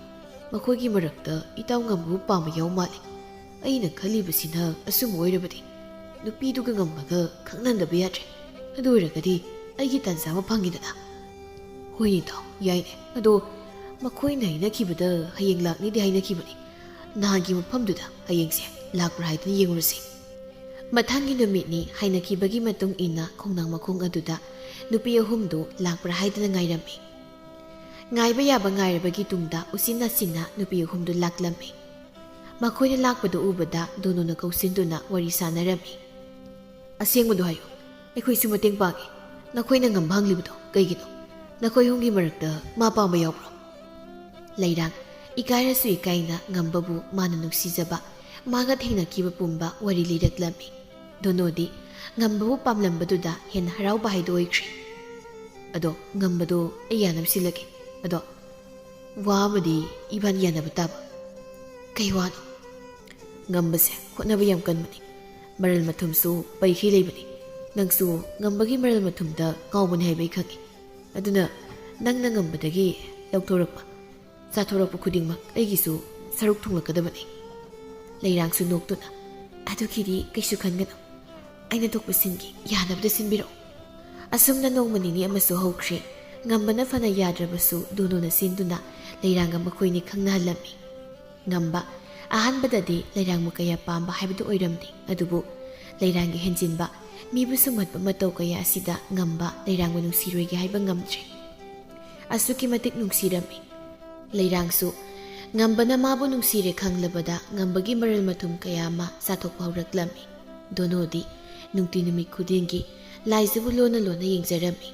ꯃꯈꯣꯏꯒꯤ ꯃꯔꯛꯇ ꯏꯇꯥꯎ ꯉꯝꯕꯕꯨ ꯄꯥꯝꯕ ꯌꯥꯎ ꯃꯥꯜꯂꯤ꯫ ꯑꯩꯅ ꯈꯜꯂꯤꯕꯁꯤꯅ ꯑꯆꯨꯝꯕ ꯑꯣꯏꯔꯕꯗꯤ ꯅꯨꯄꯤꯗꯨꯒ ꯉꯝꯕꯒ ꯈꯪꯅꯍꯟꯗꯕ ꯌꯥꯗ꯭ꯔꯦ꯫ ꯑꯗꯨ ꯑꯣꯏꯔꯒꯗꯤ ꯑꯩꯒꯤ ꯇꯥꯟꯖꯥ ꯑꯃ ꯐꯪꯉꯤꯗꯅ"꯫ "ꯍꯣꯏꯅꯦ ꯏꯇꯥꯎ, ꯌꯥꯏꯅꯦ꯫ ꯑꯗꯣ ꯃꯈꯣꯏꯅ ꯍꯥꯏꯅꯈꯤꯕꯗ ꯍꯌꯦꯡ ꯂꯥꯛꯅꯤꯗꯤ ꯍꯥꯏꯅꯈꯤꯕꯅꯤ꯫ ꯅꯍꯥꯟꯒꯤ ꯃꯐꯝꯗꯨꯗ ꯍꯌꯦꯡꯁꯦ ꯂꯥꯛꯄ꯭ꯔꯥ ꯍꯥꯏꯗꯨꯅ ꯌꯦꯡꯉꯨꯔꯁꯤ"꯫ ꯃꯊꯪꯒꯤ ꯅꯨꯃꯤꯠꯅꯤ꯫ ꯍꯥꯏꯅꯈꯤꯕꯒꯤ ꯃꯇꯨꯡ ꯏꯟꯅ ꯈꯣꯡꯅꯥꯡ ꯃꯈꯣꯡ ꯑꯗꯨꯗ ꯅꯨꯄꯤ ꯑꯍꯨꯝꯗꯨ ꯂꯥꯛꯄ꯭ꯔꯥ ꯍꯥꯏꯗꯨꯅ ꯉꯥꯏꯔꯝꯃꯤ꯫ ꯉꯥꯏꯕ ꯌꯥꯕ ꯉꯥꯏꯔꯕꯒꯤ ꯇꯨꯡꯗ ꯎꯆꯤꯟ ꯅꯥꯆꯤꯟꯅ ꯅꯨꯄꯤ ꯑꯍꯨꯝꯗꯨ ꯂꯥꯛꯂꯝꯃꯤ꯫ ꯃꯈꯣꯏꯅ ꯂꯥꯛꯄꯗꯨ ꯎꯕꯗ ꯗꯣꯅꯣꯅ ꯀꯧꯁꯤꯟꯗꯨꯅ ꯋꯥꯔꯤ ꯁꯥꯟꯅꯔꯝꯃꯤ꯫ "ꯑꯁꯦꯡꯕꯗꯣ ꯍꯥꯏꯌꯨ, ꯑꯩꯈꯣꯏꯁꯨ ꯃꯇꯦꯡ ꯄꯥꯡꯒꯦ꯫ ꯅꯈꯣꯏꯅ ꯉꯝꯕ ꯍꯪꯂꯤꯕꯗꯣ ꯀꯩꯒꯤꯅꯣ? ꯅꯈꯣꯏ ꯑꯍꯨꯝꯒꯤ ꯃꯔꯛꯇ ꯃꯥ ꯄꯥꯝꯕ ꯌꯥꯎꯕ꯭ꯔꯣ?" ꯂꯩꯔꯥꯡ ꯏꯀꯥꯏꯔꯁꯨ ꯏꯀꯥꯏꯅ ꯉꯝꯕꯕꯨ ꯃꯥꯅ ꯅꯨꯡꯁꯤꯖꯕ, ꯃꯥꯒ ꯊꯦꯡꯅꯈꯤꯕ ꯄꯨꯝꯕ ꯋꯥꯔꯤ ꯂꯤꯔꯛꯂꯝꯃꯤ꯫ ꯗꯣꯅꯣꯗꯤ ꯉꯝꯕꯕꯨ ꯄꯥꯝꯂꯝꯕꯗꯨꯗ ꯍꯦꯟꯅ ꯍꯔꯥꯎꯕ ꯍꯥꯏꯗꯨ ꯑꯣꯏꯈ꯭ꯔꯦ꯫ "ꯑꯗꯣ ꯉꯝꯕꯗꯣ ꯑꯩ ꯌꯥꯅꯕ ꯁꯤꯜꯂꯒꯦ꯫ ꯑꯗꯣ ꯋꯥ ꯑꯃꯗꯤ ꯏꯕꯥꯅꯤ ꯌꯥꯅꯕ ꯇꯥꯕ꯫" "ꯀꯩ ꯋꯥꯅꯣ?" "ꯉꯝꯕꯁꯦ ꯍꯣꯠꯅꯕ ꯌꯥꯝ ꯀꯟꯕꯅꯤ, ꯃꯔꯜ ꯃꯊꯨꯝꯁꯨ ꯄꯩꯈꯩ ꯂꯩꯕꯅꯤ꯫ ꯅꯪꯁꯨ ꯉꯝꯕꯒꯤ ꯃꯔꯜ ꯃꯊꯨꯝꯗ ꯉꯥꯎꯕꯅꯤ ꯍꯥꯏꯕ ꯑꯩ ꯈꯪꯉꯤ꯫ ꯑꯗꯨꯅ ꯅꯪꯅ ꯉꯝꯕꯗꯒꯤ ꯂꯧꯊꯣꯔꯛꯄ, ꯆꯥꯊꯣꯔꯛꯄ ꯈꯨꯗꯤꯡꯃꯛ ꯑꯩꯒꯤꯁꯨ ꯁꯔꯨꯛ ꯊꯨꯡꯂꯛꯀꯗꯕꯅꯤ꯫" ꯂꯩꯔꯥꯡꯁꯨ ꯅꯣꯛꯇꯨꯅ, "ꯑꯗꯨꯒꯤꯗꯤ ꯀꯩꯁꯨ ꯈꯟꯒꯅꯨ, ꯑꯩꯅ ꯊꯣꯛꯄ ꯁꯤꯟꯒꯦ, ꯌꯥꯅꯕꯗ ꯁꯤꯟꯕꯤꯔꯛꯑꯣ꯫" ꯑꯁꯨꯝꯅ ꯅꯣꯡꯃ ꯅꯤꯅꯤ ꯑꯃꯁꯨ ꯍꯧꯈ꯭ꯔꯦ꯫ ꯉꯝꯕꯅ ꯐꯅ ꯌꯥꯗ꯭ꯔꯕꯁꯨ ꯗꯣꯅꯣꯅ ꯁꯤꯟꯗꯨꯅ ꯂꯩꯔꯥꯡꯒ ꯃꯈꯣꯏꯅꯤ ꯈꯪꯅꯍꯜꯂꯝꯃꯤ꯫ ꯉꯝꯕ ꯑꯍꯥꯟꯕꯗꯗꯤ ꯂꯩꯔꯥꯡꯕꯨ ꯀꯌꯥ ꯄꯥꯝꯕ ꯍꯥꯏꯕꯗꯨ ꯑꯣꯏꯔꯝꯗꯦ, ꯑꯗꯨꯕꯨ ꯂꯩꯔꯥꯡꯒꯤ ꯍꯦꯟꯖꯤꯟꯕ, ꯃꯤꯕꯨ ꯁꯨꯝꯍꯠꯄ ꯃꯇꯧ ꯀꯌꯥ ꯑꯁꯤꯗ ꯉꯝꯕ ꯂꯩꯔꯥꯡꯕꯨ ꯅꯨꯡꯁꯤꯔꯣꯏꯒꯦ ꯍꯥꯏꯕ ꯉꯝꯗ꯭ꯔꯦ꯫ ꯑꯁꯨꯛꯀꯤ ꯃꯇꯤꯛ ꯅꯨꯡꯁꯤꯔꯝꯃꯤ꯫ ꯂꯩꯔꯥꯡꯁꯨ ꯉꯝꯕꯅ ꯃꯥꯕꯨ ꯅꯨꯡꯁꯤꯔꯦ ꯈꯪꯂꯕꯗ ꯉꯝꯕꯒꯤ ꯃꯔꯜ ꯃꯊꯨꯝ ꯀꯌꯥ ꯑꯃ ꯆꯥꯊꯣꯛꯄ ꯍꯧꯔꯛꯂꯝꯃꯤ꯫ ꯗꯣꯅꯣꯗꯤ ꯅꯨꯡꯇꯤ ꯅꯨꯃꯤꯠ ꯈꯨꯗꯤꯡꯒꯤ ꯂꯥꯏꯖꯕꯨ ꯂꯣꯟꯅ ꯂꯣꯟꯅ ꯌꯦꯡꯖꯔꯝꯃꯤ꯫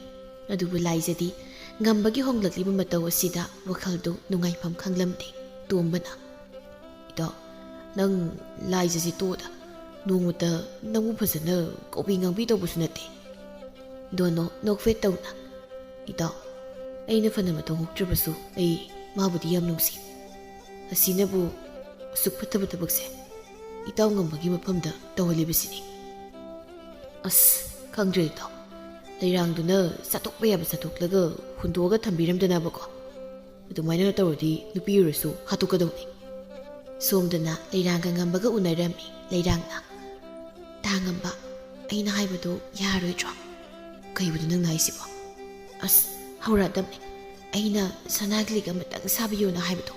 ꯑꯗꯨꯕꯨ ꯂꯥꯏꯖꯗꯤ ꯉꯝꯕꯒꯤ ꯍꯣꯡꯂꯛꯂꯤꯕ ꯃꯇꯧ ꯑꯁꯤꯗ ꯋꯥꯈꯜꯗꯨ ꯅꯨꯡꯉꯥꯏꯐꯝ ꯈꯪꯂꯝꯗꯦ꯫ ꯇꯣꯝꯕꯅ, "ꯏꯇꯥꯎ, ꯅꯪ ꯂꯥꯏꯖꯁꯤ ꯇꯣꯛꯑꯗ, ꯅꯣꯡꯃꯇ ꯅꯪꯕꯨ ꯐꯖꯅ ꯀꯧꯕꯤ ꯉꯥꯡꯕꯤ ꯇꯧꯕꯁꯨ ꯅꯠꯇꯦ꯫" ꯗꯣꯅꯣ ꯅꯣꯛꯐꯦꯠ ꯇꯧꯅ, "ꯏꯇꯥꯎ, ꯑꯩꯅ ꯐꯅ ꯃꯇꯧ ꯍꯣꯛꯇ꯭ꯔꯕꯁꯨ ꯑꯩ ꯃꯥꯕꯨꯗꯤ ꯌꯥꯝ ꯅꯨꯡꯁꯤ꯫ ꯑꯁꯤꯅꯕꯨ ꯑꯁꯨꯛ ꯐꯠꯇꯕ ꯊꯕꯛꯁꯦ ꯏꯇꯥꯎ ꯉꯝꯕꯒꯤ ꯃꯐꯝꯗ ꯇꯧꯍꯜꯂꯤꯕꯁꯤꯅꯤ꯫" "ꯑꯁ, ꯈꯪꯗ꯭ꯔꯦ ꯏꯇꯥꯎ, ꯂꯩꯔꯥꯡꯗꯨꯅ ꯆꯥꯊꯣꯛꯄ ꯌꯥꯕ ꯆꯥꯊꯣꯛꯂꯒ ꯍꯨꯟꯗꯣꯛꯑꯒ ꯊꯝꯕꯤꯔꯝꯗꯅꯕꯀꯣ꯫ ꯑꯗꯨꯃꯥꯏꯅ ꯇꯧꯔꯗꯤ ꯅꯨꯄꯤ ꯑꯣꯏꯔꯁꯨ ꯍꯥꯠꯇꯣꯛꯀꯗꯧꯅꯤ꯫" ꯁꯣꯝꯗꯅ ꯂꯩꯔꯥꯡꯒ ꯉꯝꯕꯒ ꯎꯅꯔꯝꯃꯤ꯫ ꯂꯩꯔꯥꯡꯅ, "ꯇꯥ ꯉꯝꯕ, ꯑꯩꯅ ꯍꯥꯏꯕꯗꯣ ꯌꯥꯔꯣꯏꯗ꯭ꯔꯣ?" "ꯀꯩꯕꯨꯅꯣ ꯅꯪꯅ ꯍꯥꯏꯁꯤꯕꯣ?" "ꯑꯁ, ꯍꯧꯔꯛꯑꯗꯕꯅꯤ꯫ ꯑꯩꯅ ꯁꯅꯥꯒꯤ ꯂꯤꯛ ꯑꯃꯇꯪ ꯁꯥꯕꯤꯌꯣꯅ ꯍꯥꯏꯕꯗꯣ꯫"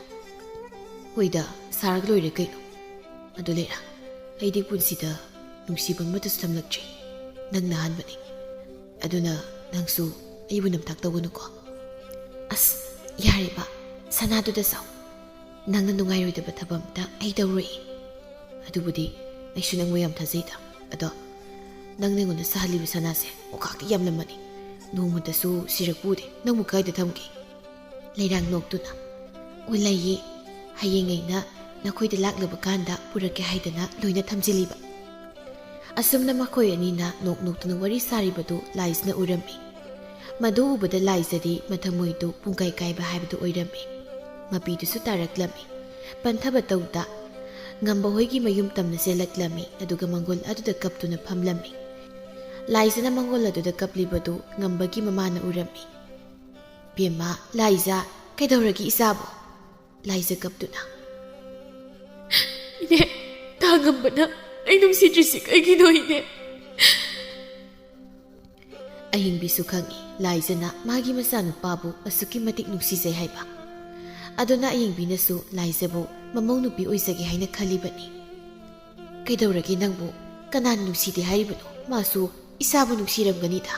"ꯍꯣꯏꯗ, ꯁꯥꯔꯒ ꯂꯣꯏꯔꯦ ꯀꯩꯅꯣ꯫ ꯑꯗꯨ ꯂꯩꯔꯥꯡ, ꯑꯩꯗꯤ ꯄꯨꯟꯁꯤꯗ ꯅꯨꯡꯁꯤꯕ ꯑꯃꯠꯇꯁꯨ ꯇꯝꯂꯛꯇ꯭ꯔꯤ꯫ ꯅꯪꯅ ꯑꯍꯥꯟꯕꯅꯤ꯫ ꯑꯗꯨꯅ ꯅꯪꯁꯨ ꯑꯩꯕꯨ ꯅꯝꯊꯥꯛ ꯇꯧꯒꯅꯨꯀꯣ꯫ ꯑꯁ, ꯌꯥꯔꯦꯕ, ꯁꯅꯥꯗꯨꯗ ꯆꯥꯎ꯫ ꯅꯪꯅ ꯅꯨꯡꯉꯥꯏꯔꯣꯏꯗꯕ ꯊꯕꯛ ꯑꯝꯇ ꯑꯩ ꯇꯧꯔꯣꯏ꯫ ꯑꯗꯨꯕꯨꯗꯤ ꯑꯩꯁꯨ ꯅꯪꯕꯨ ꯌꯥꯝ ꯊꯥꯖꯩꯗ꯫ ꯑꯗꯣ ꯅꯪꯅ ꯑꯩꯉꯣꯟꯗ ꯁꯥꯍꯜꯂꯤꯕ ꯁꯅꯥꯁꯦ ꯑꯣꯈꯥꯛꯇꯤ ꯌꯥꯝꯂꯝꯃꯅꯤ꯫ ꯅꯣꯡꯃꯇꯁꯨ ꯁꯤꯔꯛꯄ ꯎꯗꯦ꯫ ꯅꯪꯕꯨ ꯀꯥꯏꯗ ꯊꯝꯒꯦ? ꯂꯩꯔꯥꯡ ꯅꯣꯛꯇꯨꯅ, "ꯎ ꯂꯩꯌꯦ, ꯍꯌꯦꯡ ꯑꯩꯅ ꯅꯈꯣꯏꯗ ꯂꯥꯛꯂꯕ ꯀꯥꯟꯗ ꯄꯨꯔꯛꯀꯦ ꯍꯥꯏꯗꯅ ꯂꯣꯏꯅ ꯊꯝꯖꯤꯜꯂꯤꯕ"꯫ ꯑꯁꯨꯝꯅ ꯃꯈꯣꯏ ꯑꯅꯤꯅ ꯅꯣꯛ ꯅꯣꯛꯇꯨꯅ ꯋꯥꯔꯤ ꯁꯥꯔꯤꯕꯗꯨ ꯂꯥꯏꯖꯅ ꯎꯔꯝꯃꯤ꯫ ꯃꯗꯨ ꯎꯕꯗ ꯂꯥꯏꯖꯗꯤ ꯃꯊꯃꯣꯏꯗꯨ ꯄꯨꯡꯀꯥꯏ ꯀꯥꯏꯕ ꯍꯥꯏꯕꯗꯨ ꯑꯣꯏꯔꯝꯃꯤ꯫ ꯃꯄꯤꯗꯨꯁꯨ ꯇꯥꯔꯛꯂꯝꯃꯤ꯫ ꯄꯟꯊꯕ ꯇꯧꯗ ꯉꯝꯕ ꯍꯣꯏꯒꯤ ꯃꯌꯨꯝ ꯇꯝꯅ ꯆꯦꯜꯂꯛꯂꯝꯃꯤ, ꯑꯗꯨꯒ ꯃꯪꯒꯣꯜ ꯑꯗꯨꯗ ꯀꯞꯇꯨꯅ ꯐꯝꯂꯝꯃꯤ꯫ ꯂꯥꯏꯖꯅ ꯃꯪꯒꯣꯜ ꯑꯗꯨꯗ ꯀꯞꯂꯤꯕꯗꯨ ꯉꯝꯕꯒꯤ ꯃꯃꯥꯅ ꯎꯔꯝꯃꯤ꯫ "ꯕꯦꯝꯃ, ꯂꯥꯏꯖ, ꯀꯩꯗꯧꯔꯒꯦ ꯏꯆꯥꯕꯨ?" ꯂꯥꯏꯖ ꯀꯞꯇꯨꯅ, "ꯏꯅꯦ, ꯇꯥꯉꯝꯕꯅ ꯑꯩ ꯅꯨꯡꯁꯤꯗ꯭ꯔꯤꯁꯤ ꯀꯩꯒꯤꯅꯣ, ꯏꯅꯦ?" ꯑꯌꯤꯡꯕꯤꯁꯨ ꯈꯪꯏ, ꯂꯥꯏꯖꯅ ꯃꯥꯒꯤ ꯃꯆꯥꯅꯨꯄꯥꯕꯨ ꯑꯁꯨꯛꯀꯤ ꯃꯇꯤꯛ ꯅꯨꯡꯁꯤꯖꯩ ꯍꯥꯏꯕ꯫ ꯑꯗꯨꯅ ꯑꯌꯤꯡꯕꯤꯅꯁꯨ ꯂꯥꯏꯖꯕꯨ ꯃꯃꯧ ꯅꯨꯄꯤ ꯑꯣꯏꯖꯒꯦ ꯍꯥꯏꯅ ꯈꯜꯂꯤꯕꯅꯤ꯫ "ꯀꯩꯗꯧꯔꯒꯦ ꯅꯪꯕꯨ? ꯀꯅꯥꯅ ꯅꯨꯡꯁꯤꯗꯦ ꯍꯥꯏꯔꯤꯕꯅꯣ? ꯃꯥꯁꯨ ꯏꯆꯥꯕꯨ ꯅꯨꯡꯁꯤꯔꯝꯒꯅꯤꯗ꯫"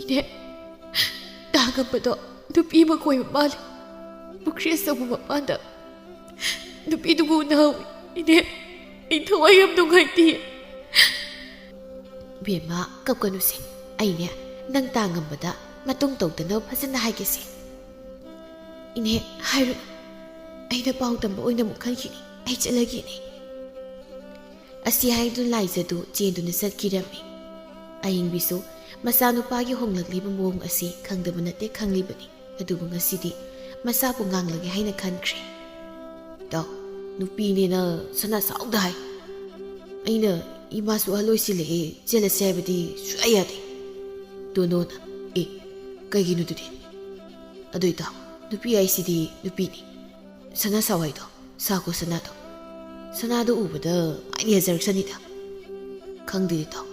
"ꯏꯅꯦ, ꯇꯥꯉꯝꯕꯗꯣ ꯅꯨꯄꯤ ꯑꯃ ꯀꯣꯏꯕ ꯃꯥꯜꯂꯦ꯫ ꯄꯨꯈ꯭ꯔꯤ ꯑꯆꯧꯕ ꯃꯄꯥꯟꯗ ꯅꯨꯄꯤꯗꯨꯕꯨ ꯎꯅꯍꯧꯏ꯫ ꯏꯅꯦ, ꯑꯩ ꯊꯋꯥꯏ ꯌꯥꯝ ꯅꯨꯡꯉꯥꯏꯇꯦ꯫" "ꯕꯦꯝꯃ, ꯀꯞꯀꯅꯨꯁꯦ꯫ ꯑꯩꯅꯦ, ꯅꯪ ꯇꯥꯉꯝꯕꯗ ꯃꯇꯨꯡ ꯇꯧꯗꯅꯕ ꯐꯖꯅ ꯍꯥꯏꯒꯦꯁꯦ꯫" "ꯏꯅꯦ, ꯍꯥꯏꯔꯨꯅꯨ꯫ ꯑꯩꯅ ꯄꯥꯎ ꯇꯝꯕ ꯑꯣꯏꯅ ꯑꯃꯨꯛ ꯈꯟꯈꯤꯅꯤ꯫ ꯑꯩ ꯆꯠꯂꯒꯦ, ꯏꯅꯦ꯫" ꯑꯁꯤ ꯍꯥꯏꯗꯨꯅ ꯂꯥꯏꯖꯗꯨ ꯆꯦꯟꯗꯨꯅ ꯆꯠꯈꯤꯔꯝꯃꯤ꯫ ꯑꯌꯤꯡꯕꯤꯁꯨ ꯃꯆꯥꯅꯨꯄꯥꯒꯤ ꯍꯣꯡꯂꯛꯂꯤꯕ ꯃꯑꯣꯡ ꯑꯁꯤ ꯈꯪꯗꯕ ꯅꯠꯇꯦ, ꯈꯪꯂꯤꯕꯅꯤ꯫ ꯑꯗꯨꯕꯨ ꯉꯁꯤꯗꯤ ꯃꯆꯥꯕꯨ ꯉꯥꯡꯂꯒꯦ ꯍꯥꯏꯅ ꯈꯟꯈ꯭ꯔꯦ꯫ "ꯏꯇꯥꯎ, ꯅꯨꯄꯤꯅꯦꯅ ꯁꯅꯥ ꯁꯥꯎꯗ ꯍꯥꯏ꯫ ꯑꯩꯅ ꯏꯃꯥꯁꯨ ꯑꯍꯜ ꯑꯣꯏꯁꯤꯜꯂꯛꯑꯦ, ꯆꯦꯜꯂꯁꯦ ꯍꯥꯏꯕꯗꯤ ꯁꯨꯡꯌꯥ ꯌꯥꯗꯦ꯫ ꯗꯣꯅꯣꯅ, ꯑꯦ, ꯀꯩꯒꯤꯅꯣ ꯑꯗꯨꯗꯤ? ꯑꯗꯨ ꯏꯇꯥꯎ, ꯅꯨꯄꯤ ꯍꯥꯏꯁꯤꯗꯤ ꯅꯨꯄꯤꯅꯤ꯫ ꯁꯅꯥ ꯁꯥꯎ ꯍꯥꯏꯗꯣ, ꯁꯥꯈꯣ ꯁꯅꯥꯗꯣ꯫ ꯁꯅꯥꯗꯣ ꯎꯕꯗ ꯃꯥꯏꯅ ꯌꯥꯖꯔꯛꯁꯅꯤꯗ꯫" "ꯈꯪꯗꯦ ꯏꯇꯥꯎ,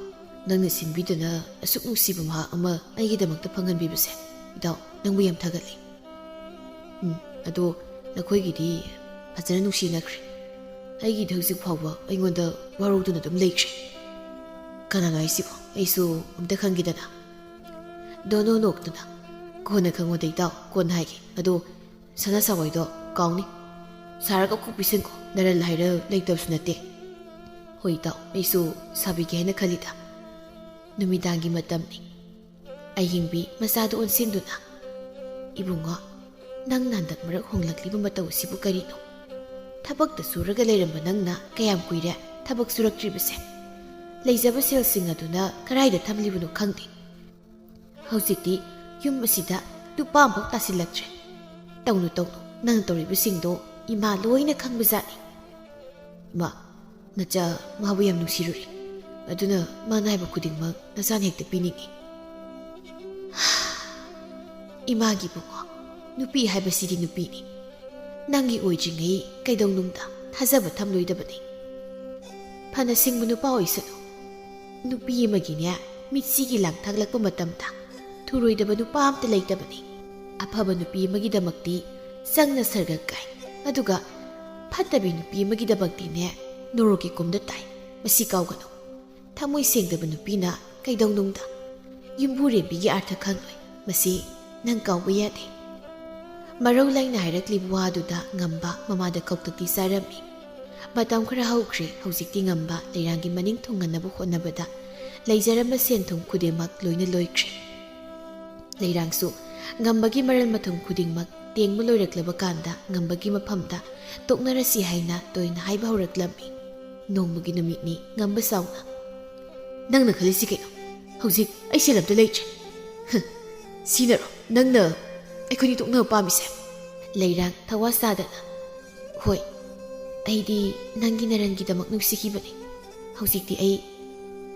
ꯅꯪꯅ ꯁꯤꯟꯕꯤꯗꯅ ꯑꯁꯨꯛ ꯅꯨꯡꯁꯤꯕ ꯃꯍꯥꯛ ꯑꯃ ꯑꯩꯒꯤꯗꯃꯛꯇ ꯐꯪꯍꯟꯕꯤꯕꯁꯦ, ꯏꯇꯥꯎ, ꯅꯪꯕꯨ ꯌꯥꯝ ꯊꯥꯒꯠꯂꯤ꯫ ꯎꯝ, ꯑꯗꯣ ꯅꯈꯣꯏꯒꯤꯗꯤ ꯐꯖꯅ ꯅꯨꯡꯁꯤꯅꯈ꯭ꯔꯦ꯫ ꯑꯩꯒꯤꯗꯤ ꯍꯧꯖꯤꯛ ꯐꯥꯎꯕ ꯑꯩꯉꯣꯟꯗ ꯋꯥꯔꯧꯗꯨꯅ ꯑꯗꯨꯝ ꯂꯩꯈ꯭ꯔꯦ꯫ ꯀꯅꯥꯅꯣ ꯍꯥꯏꯁꯤꯕꯣ? ꯑꯩꯁꯨ ꯑꯝꯇ ꯈꯪꯒꯦꯗꯅ꯫" ꯗꯣꯅꯣ ꯅꯣꯛꯇꯨꯅ, "ꯀꯣꯟꯅ ꯈꯪꯉꯣꯗ ꯏꯇꯥꯎ, ꯀꯣꯟꯅ ꯍꯥꯏꯒꯦ꯫ ꯑꯗꯣ ꯁꯅꯥ ꯁꯥꯋꯥꯏꯗꯣ ꯀꯥꯎꯅꯤ꯫ ꯁꯥꯔꯒ ꯀꯣꯛ ꯄꯤꯁꯤꯟꯈꯣ, ꯅꯔꯜ ꯍꯥꯏꯔ ꯂꯩꯇꯕꯁꯨ ꯅꯠꯇꯦ꯫" "ꯍꯣꯏ ꯏꯇꯥꯎ, ꯑꯩꯁꯨ ꯁꯥꯕꯤꯒꯦ ꯍꯥꯏꯅ ꯈꯜꯂꯤꯗ꯫" ꯅꯨꯃꯤꯗꯥꯡꯒꯤ ꯃꯇꯝꯅꯤ꯫ ꯑꯍꯤꯡꯕꯤ ꯃꯆꯥꯗꯨ ꯑꯣꯟꯁꯤꯟꯗꯨꯅ, "ꯏꯕꯨꯡꯉꯣ, ꯅꯪꯅ ꯍꯟꯗꯛ ꯃꯔꯛ ꯍꯣꯡꯂꯛꯂꯤꯕ ꯃꯇꯧ ꯑꯁꯤꯕꯨ ꯀꯔꯤꯅꯣ? ꯊꯕꯛꯇ ꯁꯨꯔꯒ ꯂꯩꯔꯝꯕ ꯅꯪꯅ ꯀꯌꯥꯝ ꯀꯨꯏꯔꯦ ꯊꯕꯛ ꯁꯨꯔꯛꯇ꯭ꯔꯤꯕꯁꯦ? ꯂꯩꯖꯕ ꯁꯦꯜꯁꯤꯡ ꯑꯗꯨꯅ ꯀꯗꯥꯏꯗ ꯊꯝꯂꯤꯕꯅꯣ ꯈꯪꯗꯦ꯫ ꯍꯧꯖꯤꯛꯇꯤ ꯌꯨꯝ ꯑꯁꯤꯗ ꯅꯨꯄꯥ ꯑꯃꯐꯥꯎ ꯇꯥꯁꯤꯜꯂꯛꯇ꯭ꯔꯦ꯫ ꯇꯧꯅꯨ, ꯇꯧꯅꯨ, ꯅꯪꯅ ꯇꯧꯔꯤꯕꯁꯤꯡꯗꯣ ꯏꯃꯥ ꯂꯣꯏꯅ ꯈꯪꯕꯖꯥꯠꯅꯤ꯫" "ꯏꯃꯥ, ꯅꯆꯥ ꯃꯥꯕꯨ ꯌꯥꯝ ꯅꯨꯡꯁꯤꯔꯨꯔꯦ꯫ ꯑꯗꯨꯅ ꯃꯥꯅ ꯍꯥꯏꯕ ꯈꯨꯗꯤꯡꯃꯛ ꯅꯆꯥꯅ ꯍꯦꯛꯇ ꯄꯤꯅꯤꯡꯏ꯫" "ꯏꯃꯥꯒꯤ ꯏꯕꯨꯡꯉꯣ, ꯅꯨꯄꯤ ꯍꯥꯏꯕꯁꯤꯗꯤ ꯅꯨꯄꯤꯅꯤ꯫ ꯅꯪꯒꯤ ꯑꯣꯏꯗ꯭ꯔꯤꯉꯩ ꯀꯩꯗꯧꯅꯨꯡꯗ ꯊꯥꯖꯕ ꯊꯝꯂꯣꯏꯗꯕꯅꯤ꯫ ꯐꯅ ꯁꯤꯡꯕ ꯅꯨꯄꯥ ꯑꯣꯏꯁꯅꯨ, ꯅꯨꯄꯤ ꯑꯃꯒꯤꯅꯦ, ꯃꯤꯠꯁꯤꯒꯤ ꯂꯥꯡꯊꯥꯛꯂꯛꯄ ꯃꯇꯝꯗ ꯊꯨꯔꯣꯏꯗꯕ ꯅꯨꯄꯥ ꯑꯝꯇ ꯂꯩꯇꯕꯅꯤ꯫ ꯑꯐꯕ ꯅꯨꯄꯤ ꯑꯃꯒꯤꯗꯃꯛꯇꯤ ꯆꯪꯅ ꯁꯔꯒ ꯀꯥꯏ, ꯑꯗꯨꯒ ꯐꯠꯇꯕꯤ ꯅꯨꯄꯤ ꯑꯃꯒꯤꯗꯃꯛꯇꯤꯅꯦ, ꯅꯣꯔꯣꯛꯀꯤ ꯀꯨꯝꯗ ꯇꯥꯏ꯫ ꯃꯁꯤ ꯀꯥꯎꯒꯅꯨ꯫ ꯊꯃꯣꯏ ꯁꯦꯡꯗꯕ ꯅꯨꯄꯤꯅ ꯀꯩꯗꯧꯅꯨꯡꯗ ꯌꯨꯝꯕꯨꯔꯦꯝꯕꯤꯒꯤ ꯑꯥꯔꯊ ꯈꯪꯂꯣꯏ꯫ ꯃꯁꯤ ꯅꯪ ꯀꯥꯎꯕ ꯌꯥꯗꯦ꯫" ꯃꯔꯧ ꯂꯩꯅ ꯍꯥꯏꯔꯛꯂꯤꯕ ꯋꯥꯗꯨꯗ ꯉꯝꯕ ꯃꯃꯥꯗ ꯀꯧꯇꯛꯇꯤ ꯆꯥꯔꯝꯃꯤ꯫ ꯃꯇꯝ ꯈꯔ ꯍꯧꯈ꯭ꯔꯦ꯫ ꯍꯧꯖꯤꯛꯇꯤ ꯉꯝꯕ ꯂꯩꯔꯥꯡꯒꯤ ꯃꯅꯤꯡ ꯊꯨꯡꯍꯟꯅꯕ ꯍꯣꯠꯅꯕꯗ ꯂꯩꯖꯔꯝꯕ ꯁꯦꯟ ꯊꯨꯝ ꯈꯨꯗꯤꯡꯃꯛ ꯂꯣꯏꯅ ꯂꯣꯏꯈ꯭ꯔꯦ꯫ ꯂꯩꯔꯥꯡꯁꯨ ꯉꯝꯕꯒꯤ ꯃꯔꯜ ꯃꯊꯨꯝ ꯈꯨꯗꯤꯡꯃꯛ ꯇꯦꯡꯕ ꯂꯣꯏꯔꯛꯂꯕ ꯀꯥꯟꯗ ꯉꯝꯕꯒꯤ ꯃꯐꯝꯗ ꯇꯣꯛꯅꯔꯁꯤ ꯍꯥꯏꯅ ꯇꯣꯏꯅ ꯍꯥꯏꯕ ꯍꯧꯔꯛꯂꯝꯃꯤ꯫ ꯅꯣꯡꯃꯒꯤ ꯅꯨꯃꯤꯠꯅꯤ ꯉꯝꯕ ꯆꯥꯎꯅ꯫ "ꯅꯪꯅ ꯈꯜꯂꯤꯁꯤ ꯀꯩꯅꯣ? ꯍꯧꯖꯤꯛ ꯑꯩ ꯁꯦꯜ ꯑꯝꯇ ꯂꯩꯇ꯭ꯔꯦ꯫" "ꯍ, ꯁꯤꯅꯔꯣ ꯅꯪꯅ ꯑꯩꯈꯣꯏꯅꯤ ꯇꯣꯛꯅꯕ ꯄꯥꯝꯃꯤꯁꯦ?" ꯂꯩꯔꯥꯡ ꯊꯋꯥ ꯁꯥꯗꯅ, "ꯍꯣꯏ, ꯑꯩꯗꯤ ꯅꯪꯒꯤ ꯅꯔꯟꯒꯤꯗꯃꯛ ꯅꯨꯡꯁꯤꯈꯤꯕꯅꯤ꯫ ꯍꯧꯖꯤꯛꯇꯤ ꯑꯩ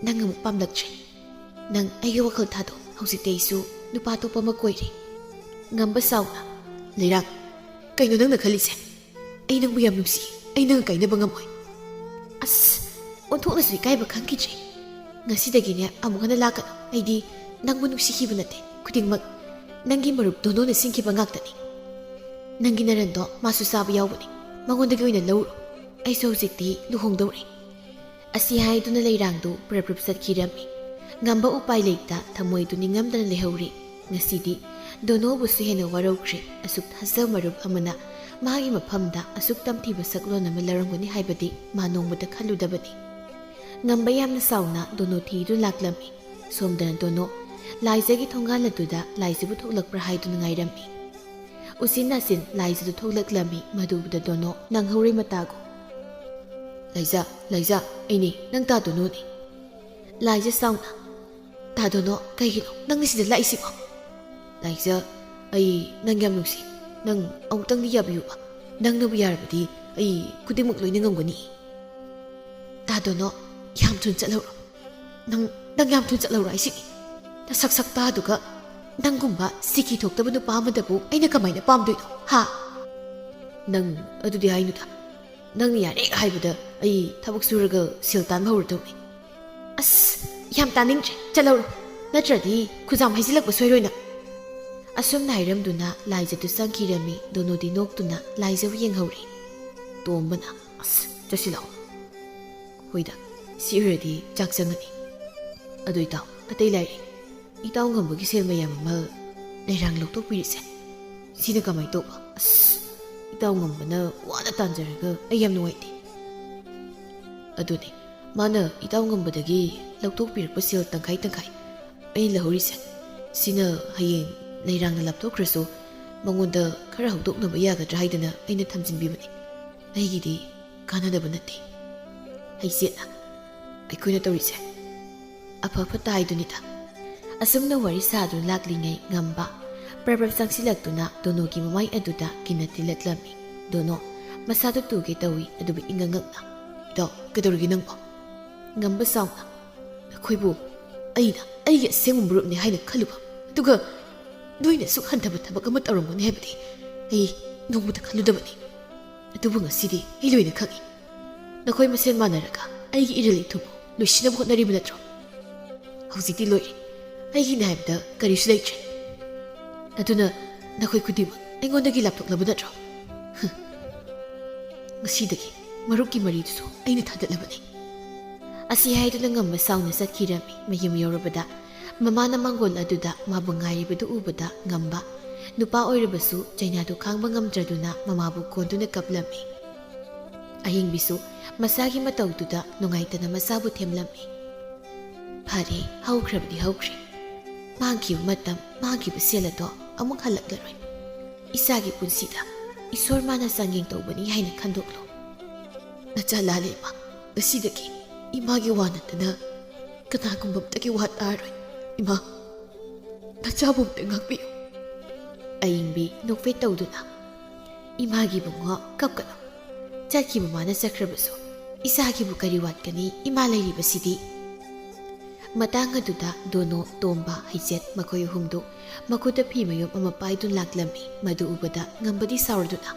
ꯅꯪ ꯑꯃꯨꯛ ꯄꯥꯝꯂꯛꯇ꯭ꯔꯦ꯫ ꯅꯪ ꯑꯩꯒꯤ ꯋꯥꯈꯜ ꯊꯥꯗꯣꯛ꯫ ꯍꯧꯖꯤꯛꯇꯤ ꯑꯩꯁꯨ ꯅꯨꯄꯥ ꯑꯇꯣꯞꯄ ꯑꯃ ꯀꯣꯏꯔꯦ꯫" ꯉꯝꯕ ꯆꯥꯎꯅ, "ꯂꯩꯔꯥꯡ, ꯀꯩꯅꯣ ꯅꯪꯅ ꯈꯜꯂꯤꯁꯦ? ꯑꯩ ꯅꯪꯕꯨ ꯌꯥꯝ ꯅꯨꯡꯁꯤ꯫ ꯑꯩ ꯅꯪꯒ ꯀꯥꯏꯅꯕ ꯉꯝꯃꯣꯏ꯫" "ꯑꯁ, ꯑꯣꯟꯊꯣꯛꯅꯁꯨ ꯏꯀꯥꯏꯕ ꯈꯪꯈꯤꯗ꯭ꯔꯦ꯫ ꯉꯁꯤꯗꯒꯤꯅꯦ ꯑꯃꯨꯛ ꯍꯟꯅ ꯂꯥꯛꯀꯅꯨ꯫ ꯑꯩꯗꯤ ꯅꯪꯕꯨ ꯅꯨꯡꯁꯤꯈꯤꯕ ꯅꯠꯇꯦ꯫ ꯈꯨꯗꯤꯡꯃꯛ ꯅꯪꯒꯤ ꯃꯔꯨꯞ ꯗꯣꯅꯣꯅ ꯁꯤꯟꯈꯤꯕ ꯉꯥꯛꯇꯅꯤ꯫ ꯅꯪꯒꯤ ꯅꯔꯟꯗꯣ ꯃꯥꯁꯨ ꯆꯥꯕ ꯌꯥꯎꯕꯅꯤ꯫ ꯃꯉꯣꯟꯗꯒꯤ ꯑꯣꯏꯅ ꯂꯧꯔꯣ꯫ ꯑꯩꯁꯨ ꯍꯧꯖꯤꯛꯇꯤ ꯂꯨꯍꯣꯡꯗꯧꯔꯦ꯫" ꯑꯁꯤ ꯍꯥꯏꯗꯨꯅ ꯂꯩꯔꯥꯡꯗꯨ ꯄ꯭ꯔꯞ ꯄ꯭ꯔꯞ ꯆꯠꯈꯤꯔꯝꯃꯤ꯫ ꯉꯝꯕ ꯎꯄꯥꯏ ꯂꯩꯇ ꯊꯃꯣꯏꯗꯨ ꯅꯤꯡꯉꯝꯗꯅ ꯂꯩꯍꯧꯔꯤ꯫ ꯉꯁꯤꯗꯤ ꯗꯣꯅꯣꯕꯨꯁꯨ ꯍꯦꯟꯅ ꯋꯥꯔꯧꯈ꯭ꯔꯦ꯫ ꯑꯁꯨꯛ ꯊꯥꯖ ꯃꯔꯨꯞ ꯑꯃꯅ ꯃꯍꯥꯛꯀꯤ ꯃꯐꯝꯗ ꯑꯁꯨꯛ ꯇꯝꯊꯤꯕ ꯁꯛꯂꯣꯟ ꯑꯃ ꯂꯧꯔꯝꯒꯅꯤ ꯍꯥꯏꯕꯗꯤ ꯃꯥ ꯅꯣꯡꯃꯇ ꯈꯜꯂꯨꯗꯕꯅꯤ꯫ ꯉꯝꯕ ꯌꯥꯝꯅ ꯁꯥꯎꯅ ꯗꯣꯅꯣ ꯊꯤꯗꯨꯅ ꯂꯥꯛꯂꯝꯃꯤ꯫ ꯁꯣꯝꯗꯅ ꯗꯣꯅꯣ ꯂꯥꯏꯖꯒꯤ ꯊꯣꯡꯒꯥꯜ ꯑꯗꯨꯗ ꯂꯥꯏꯖꯕꯨ ꯊꯣꯛꯂꯛꯄ꯭ꯔꯥ ꯍꯥꯏꯗꯨꯅ ꯉꯥꯏꯔꯝꯃꯤ꯫ ꯎꯆꯤꯟ ꯅꯥꯆꯤꯟ ꯂꯥꯏꯖꯗꯨ ꯊꯣꯛꯂꯛꯂꯝꯃꯤ꯫ ꯃꯗꯨ ꯎꯕꯗ ꯗꯣꯅꯣ ꯅꯪꯍꯧꯔꯦ ꯃꯇꯥꯒꯨꯝ꯫ "ꯂꯥꯏꯖ, ꯂꯥꯏꯖ, ꯑꯩꯅꯤ, ꯅꯪ ꯇꯥ ꯗꯣꯅꯣꯅꯤ꯫" ꯂꯥꯏꯖ ꯁꯥꯎꯅ, "ꯇꯥ ꯗꯣꯅꯣ, ꯀꯩꯒꯤꯅꯣ ꯅꯪꯅ ꯁꯤꯗ ꯂꯥꯛꯏꯁꯤꯕꯣ?" "ꯂꯥꯏꯖ, ꯑꯩ ꯅꯪ ꯌꯥꯝ ꯅꯨꯡꯁꯤ꯫ ꯅꯪ ꯑꯃꯨꯛꯇꯪꯗꯤ ꯌꯥꯕꯤꯌꯨꯕ꯫ ꯅꯪꯅꯕꯨ ꯌꯥꯔꯕꯗꯤ ꯑꯩ ꯈꯨꯗꯤꯡꯃꯛ ꯂꯣꯏꯅ ꯉꯝꯒꯅꯤ꯫" "ꯇꯥ ꯗꯣꯅꯣ, ꯌꯥꯝ ꯊꯨꯅ ꯆꯠꯍꯧꯔꯣ꯫ ꯅꯪ, ꯅꯪ ꯌꯥꯝ ꯊꯨꯅ ꯆꯠꯍꯧꯔꯣ ꯍꯥꯏꯁꯤꯅꯤ꯫ ꯅꯁꯛ ꯁꯛꯇꯥꯗꯨꯒ ꯅꯪꯒꯨꯝꯕ ꯁꯤꯀꯤ ꯊꯣꯛꯇꯕ ꯅꯨꯄꯥ ꯑꯃꯗꯕꯨ ꯑꯩꯅ ꯀꯃꯥꯏꯅ ꯄꯥꯝꯗꯣꯏꯅꯣ, ꯍꯥ?" "ꯅꯪ ꯑꯗꯨꯗꯤ ꯍꯥꯏꯅꯨꯗ꯫ ꯅꯪꯅ ꯌꯥꯔꯦ ꯍꯥꯏꯕꯗ ꯑꯩ ꯊꯕꯛ ꯁꯨꯔꯒ ꯁꯦꯜ ꯇꯥꯟꯕ ꯍꯧꯔꯗꯧꯅꯤ꯫" "ꯑꯁ, ꯌꯥꯝ ꯇꯥꯅꯤꯡꯗ꯭ꯔꯦ꯫ ꯆꯠꯍꯧꯔꯣ꯫ ꯅꯠꯇ꯭ꯔꯗꯤ ꯈꯨꯖꯥꯝ ꯍꯩꯖꯤꯜꯂꯛꯄ ꯁꯣꯏꯔꯣꯏ ꯅꯪ꯫" ꯑꯁꯨꯝꯅ ꯍꯥꯏꯔꯝꯗꯨꯅ ꯂꯥꯏꯖꯗꯨ ꯆꯪꯈꯤꯔꯝꯃꯤ꯫ ꯗꯣꯅꯣꯗꯤ ꯅꯣꯛꯇꯨꯅ ꯂꯥꯏꯖꯕꯨ ꯌꯦꯡꯍꯧꯔꯤ꯫ ꯇꯣꯝꯕꯅ, "ꯑꯁ, ꯆꯠꯁꯤꯜꯂꯛꯑꯣ꯫" "ꯍꯣꯏꯗ, ꯁꯤ ꯑꯣꯏꯔꯗꯤ ꯆꯥꯛ ꯆꯪꯉꯅꯤ꯫ ꯑꯗꯨ ꯏꯇꯥꯎ, ꯑꯇꯩ ꯂꯥꯏꯔꯤ꯫ ꯏꯇꯥꯎ ꯉꯝꯕꯒꯤ ꯁꯦꯜ ꯃꯌꯥꯝ ꯑꯃ ꯂꯩꯔꯥꯡ ꯂꯧꯊꯣꯛꯄꯤꯔꯤꯁꯦ, ꯁꯤꯅ ꯀꯃꯥꯏꯅ ꯇꯧꯕ? ꯑꯁ, ꯏꯇꯥꯎ ꯉꯝꯕꯅ ꯋꯥꯅ ꯇꯥꯟꯖꯔꯒ ꯑꯩ ꯌꯥꯝ ꯅꯨꯡꯉꯥꯏꯇꯦ꯫" "ꯑꯗꯨꯅꯦ, ꯃꯥꯅ ꯏꯇꯥꯎ ꯉꯝꯕꯗꯒꯤ ꯂꯧꯊꯣꯛꯄꯤꯔꯛꯄ ꯁꯦꯜ ꯇꯪꯈꯥꯏ ꯇꯪꯈꯥꯏ ꯑꯩꯅ ꯂꯧꯍꯧꯔꯤꯁꯦ꯫ ꯁꯤꯅ ꯍꯌꯦꯡ ꯂꯩꯔꯥꯡꯅ ꯂꯥꯞꯊꯣꯛꯈ꯭ꯔꯁꯨ ꯃꯉꯣꯟꯗ ꯈꯔ ꯍꯧꯗꯣꯛꯅꯕ ꯌꯥꯒꯗ꯭ꯔꯥ ꯍꯥꯏꯗꯅ ꯑꯩꯅ ꯊꯝꯖꯤꯟꯕꯤꯕꯅꯤ꯫ ꯑꯩꯒꯤꯗꯤ ꯀꯥꯟꯅꯗꯕ ꯅꯠꯇꯦ꯫ ꯍꯩꯁꯦꯠꯅ ꯑꯩꯈꯣꯏꯅ ꯇꯧꯔꯤꯁꯦ ꯑꯐ ꯐꯠꯇ ꯍꯥꯏꯗꯨꯅꯤꯗ꯫" ꯑꯁꯨꯝꯅ ꯋꯥꯔꯤ ꯁꯥꯗꯨꯅ ꯂꯥꯛꯂꯤꯉꯩ ꯉꯝꯕ ꯄ꯭ꯔꯞ ꯄ꯭ꯔꯞ ꯆꯪꯁꯤꯜꯂꯛꯇꯨꯅ ꯗꯣꯅꯣꯒꯤ ꯃꯃꯥꯏ ꯑꯗꯨꯗ ꯀꯤꯅ ꯇꯤꯜꯂꯛꯂꯝꯃꯤ꯫ ꯗꯣꯅꯣ ꯃꯁꯥꯗꯨ ꯇꯨꯒꯦ ꯇꯧꯏ, ꯑꯗꯨꯕꯨ ꯏꯉꯛ ꯉꯛꯅ, "ꯏꯇꯥꯎ, ꯀꯩꯗꯧꯔꯒꯦ ꯅꯪꯕꯣ?" ꯉꯝꯕ ꯁꯥꯎꯅ, "ꯅꯈꯣꯏꯕꯨ ꯑꯩꯅ ꯑꯩꯒꯤ ꯑꯁꯦꯡꯕ ꯃꯔꯨꯞꯅꯤ ꯍꯥꯏꯅ ꯈꯜꯂꯨꯕ, ꯑꯗꯨꯒ ꯅꯣꯏꯅ ꯑꯁꯨꯛ ꯍꯟꯊꯕ ꯊꯕꯛ ꯑꯃ ꯇꯧꯔꯝꯒꯅꯤ ꯍꯥꯏꯕꯗꯤ ꯑꯩ ꯅꯣꯡꯃꯇ ꯈꯜꯂꯨꯗꯕꯅꯤ꯫ ꯑꯗꯨꯕꯨ ꯉꯁꯤꯗꯤ ꯑꯩ ꯂꯣꯏꯅ ꯈꯪꯏ꯫ ꯅꯈꯣꯏ ꯃꯁꯦꯟ ꯃꯥꯟꯅꯔꯒ ꯑꯩꯒꯤ ꯏꯔꯤꯜ ꯏꯊꯨꯝꯕꯨ ꯂꯣꯏꯁꯤꯟꯅꯕ ꯍꯣꯠꯅꯔꯤꯕ ꯅꯠꯇ꯭ꯔꯣ? ꯍꯧꯖꯤꯛꯇꯤ ꯂꯣꯏꯔꯦ꯫ ꯑꯩꯒꯤꯅꯤ ꯍꯥꯏꯕꯗ ꯀꯔꯤꯁꯨ ꯂꯩꯇ꯭ꯔꯦ꯫ ꯑꯗꯨꯅ ꯅꯈꯣꯏ ꯈꯨꯗꯤꯡꯃꯛ ꯑꯩꯉꯣꯟꯗꯒꯤ ꯂꯥꯞꯊꯣꯛꯂꯕ ꯅꯠꯇ꯭ꯔꯣ? ꯍꯝ꯫ ꯉꯁꯤꯗꯒꯤ ꯃꯔꯨꯞꯀꯤ ꯃꯔꯤꯗꯨꯁꯨ ꯑꯩꯅ ꯊꯥꯗꯠꯂꯕꯅꯤ꯫" ꯑꯁꯤ ꯍꯥꯏꯗꯨꯅ ꯉꯝꯕ ꯁꯥꯎꯅ ꯆꯠꯈꯤꯔꯝꯃꯤ꯫ ꯃꯌꯨꯝ ꯌꯧꯔꯕꯗ ꯃꯃꯥꯅ ꯃꯥꯡꯒꯣꯜ ꯑꯗꯨꯗ ꯃꯥꯕꯨ ꯉꯥꯏꯔꯤꯕꯗꯨ ꯎꯕꯗ ꯉꯝꯕ, ꯅꯨꯄꯥ ꯑꯣꯏꯔꯕꯁꯨ ꯆꯩꯅꯥꯗꯨ ꯈꯥꯡꯕ ꯉꯝꯗ꯭ꯔꯗꯨꯅ ꯃꯃꯥꯕꯨ ꯀꯣꯟꯗꯨꯅ ꯀꯞꯂꯝꯃꯤ꯫ ꯑꯍꯤꯡꯕꯤꯁꯨ ꯃꯁꯥꯒꯤ ꯃꯇꯧꯗꯨꯗ ꯅꯨꯡꯉꯥꯏꯇꯅ ꯃꯆꯥꯕꯨ ꯊꯦꯝꯂꯝꯃꯤ꯫ "ꯐꯔꯦ, ꯍꯧꯈ꯭ꯔꯕꯗꯤ ꯍꯧꯈ꯭ꯔꯦ꯫ ꯃꯥꯡꯈꯤꯕ ꯃꯇꯝ, ꯃꯥꯡꯈꯤꯕ ꯁꯦꯜ ꯑꯗꯣ ꯑꯃꯨꯛ ꯍꯜꯂꯛꯂꯔꯣꯏ꯫ ꯏꯆꯥꯒꯤ ꯄꯨꯟꯁꯤꯗ ꯏꯁꯣꯔ ꯃꯥꯅ ꯆꯥꯡꯌꯦꯡ ꯇꯧꯕꯅꯤ ꯍꯥꯏꯅ ꯈꯟꯗꯣꯛꯂꯨ꯫ ꯅꯆꯥ ꯂꯥꯜꯂꯦ ꯏꯃꯥ, ꯉꯁꯤꯗꯒꯤ ꯏꯃꯥꯒꯤ ꯋꯥ ꯅꯠꯇꯅ ꯀꯅꯥꯒꯨꯝꯕ ꯑꯃꯠꯇꯒꯤ ꯋꯥ ꯇꯥꯔꯣꯏ꯫ ꯏꯃꯥ, ꯅꯆꯥꯕꯨ ꯑꯃꯨꯛꯇ ꯉꯥꯛꯄꯤꯌꯨ"꯫ ꯑꯌꯤꯡꯕꯤ ꯅꯣꯛꯐꯦꯠ ꯇꯧꯗꯨꯅ, "ꯏꯃꯥꯒꯤ ꯏꯕꯨꯡꯉꯣ, ꯀꯞꯀꯅꯨ꯫ ꯆꯠꯈꯤꯕ ꯃꯥꯅ ꯆꯠꯈ꯭ꯔꯕꯁꯨ ꯏꯆꯥꯒꯤꯕꯨ ꯀꯔꯤ ꯋꯥꯠꯀꯅꯤ, ꯏꯃꯥ ꯂꯩꯔꯤꯕꯁꯤꯗꯤ"꯫ ꯃꯇꯥꯡ ꯑꯗꯨꯗ ꯗꯣꯅꯣ, ꯇꯣꯝꯕ, ꯍꯩꯆꯦꯠ ꯃꯈꯣꯏ ꯑꯍꯨꯝꯗꯨ ꯃꯈꯨꯠꯇ ꯐꯤ ꯃꯌꯨꯝ ꯑꯃ ꯄꯥꯏꯗꯨꯅ ꯂꯥꯛꯂꯝꯃꯤ꯫ ꯃꯗꯨ ꯎꯕꯗ ꯉꯝꯕꯗꯤ ꯁꯥꯎꯔꯗꯨꯅ,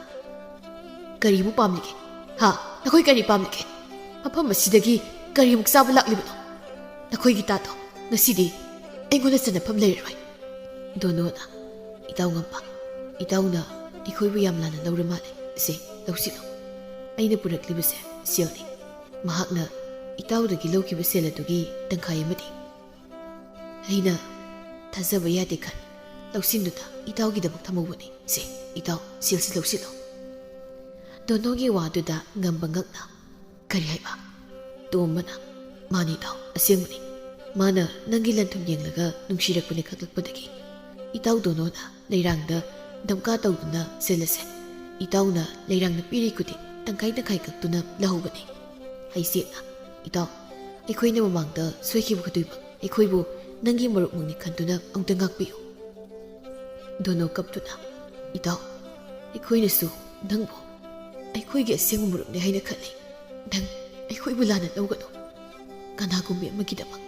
"ꯀꯔꯤꯃꯨꯛ ꯄꯥꯝꯂꯤꯒꯦ? ꯍꯥ? ꯅꯈꯣꯏ ꯀꯔꯤ ꯄꯥꯝꯂꯤꯒꯦ? ꯃꯐꯝ ꯑꯁꯤꯗꯒꯤ ꯀꯔꯤꯃꯨꯛ ꯆꯥꯕ ꯂꯥꯛꯂꯤꯕꯅꯣ? ꯅꯈꯣꯏꯒꯤ ꯇꯥꯗꯣ ꯉꯁꯤꯗꯤ ꯑꯩꯉꯣꯟꯗ ꯆꯟꯅꯐꯝ ꯂꯩꯔꯔꯣꯏ"꯫ ꯗꯣꯅꯣꯅ, "ꯏꯇꯥꯎ ꯉꯝꯕ, ꯏꯇꯥꯎꯅ ꯑꯩꯈꯣꯏꯕꯨ ꯌꯥꯝ ꯂꯥꯟꯅ ꯂꯧꯔ ꯃꯥꯜꯂꯦ꯫ ꯁꯦ, ꯂꯧꯁꯤꯜꯂꯨ꯫ ꯑꯩꯅ ꯄꯨꯔꯛꯂꯤꯕꯁꯦ ꯁꯦꯜꯅꯤ꯫ ꯃꯍꯥꯛꯅ ꯏꯇꯥꯎꯗꯒꯤ ꯂꯧꯈꯤꯕ ꯁꯦꯜ ꯑꯗꯨꯒꯤ ꯇꯪꯈꯥꯏ ꯑꯃꯗꯤ꯫ ꯑꯩꯅ ꯊꯥꯖꯕ ꯌꯥꯗꯦ ꯈꯟ ꯂꯧꯁꯤꯟꯗꯨꯅ ꯏꯇꯥꯎꯒꯤꯗꯃꯛ ꯊꯝꯍꯧꯕꯅꯤ꯫ ꯁꯦ, ꯏꯇꯥꯎ, ꯁꯦꯜꯁꯤ ꯂꯧꯁꯤꯜꯂꯨ"꯫ ꯗꯣꯅꯣꯒꯤ ꯋꯥꯗꯨꯗ ꯉꯝꯕ ꯉꯛꯅ, "ꯀꯔꯤ ꯍꯥꯏꯕ?" ꯇꯣꯝꯕꯅ, "ꯃꯥꯅꯤ ꯏꯇꯥꯎ, ꯑꯁꯦꯡꯕꯅꯤ꯫ ꯃꯥꯅ ꯅꯪꯒꯤ ꯂꯟ ꯊꯨꯝ ꯌꯦꯡꯂꯒ ꯅꯨꯡꯁꯤꯔꯛꯄꯅꯤ ꯈꯛꯂꯛꯄꯗꯒꯤ ꯏꯇꯥꯎ ꯗꯣꯅꯣꯅ ꯂꯩꯔꯥꯡꯗ ꯗꯝꯀꯥ ꯇꯧꯗꯨꯅ ꯁꯦꯜ ꯑꯁꯦ ꯏꯇꯥꯎꯅ ꯂꯩꯔꯥꯡꯅ ꯄꯤꯔꯤ ꯈꯨꯗꯤꯡ ꯇꯪꯈꯥꯏ ꯇꯪꯈꯥꯏ ꯀꯛꯇꯨꯅ ꯂꯧꯍꯧꯕꯅꯤ꯫ ꯍꯩꯆꯦꯠꯅ, ꯏꯇꯥꯎ, ꯑꯩꯈꯣꯏꯅ ꯃꯃꯥꯡꯗ ꯁꯣꯏꯈꯤꯕ ꯈꯨꯗꯤꯡꯃꯛ ꯑꯩꯈꯣꯏꯕꯨ ꯅꯪꯒꯤ ꯃꯔꯨꯞꯃꯛꯅꯤ ꯈꯟꯗꯨꯅ ꯑꯃꯨꯛꯇ ꯉꯥꯛꯄꯤꯌꯨ"꯫ ꯗꯣꯅꯣ ꯀꯞꯇꯨꯅ, "ꯏꯇꯥꯎ, ꯑꯩꯈꯣꯏꯅꯁꯨ ꯅꯪꯕꯨ ꯑꯩꯈꯣꯏꯒꯤ ꯑꯁꯦꯡꯕ ꯃꯔꯨꯞꯅꯤ ꯍꯥꯏꯅ ꯈꯜꯂꯤ꯫ ꯅꯪ ꯑꯩꯈꯣꯏꯕꯨ ꯂꯥꯟꯅ ꯂꯧꯒꯅꯨ꯫ ꯀꯅꯥꯒꯨꯝꯕꯤ ꯑꯃꯒꯤꯗꯃꯛ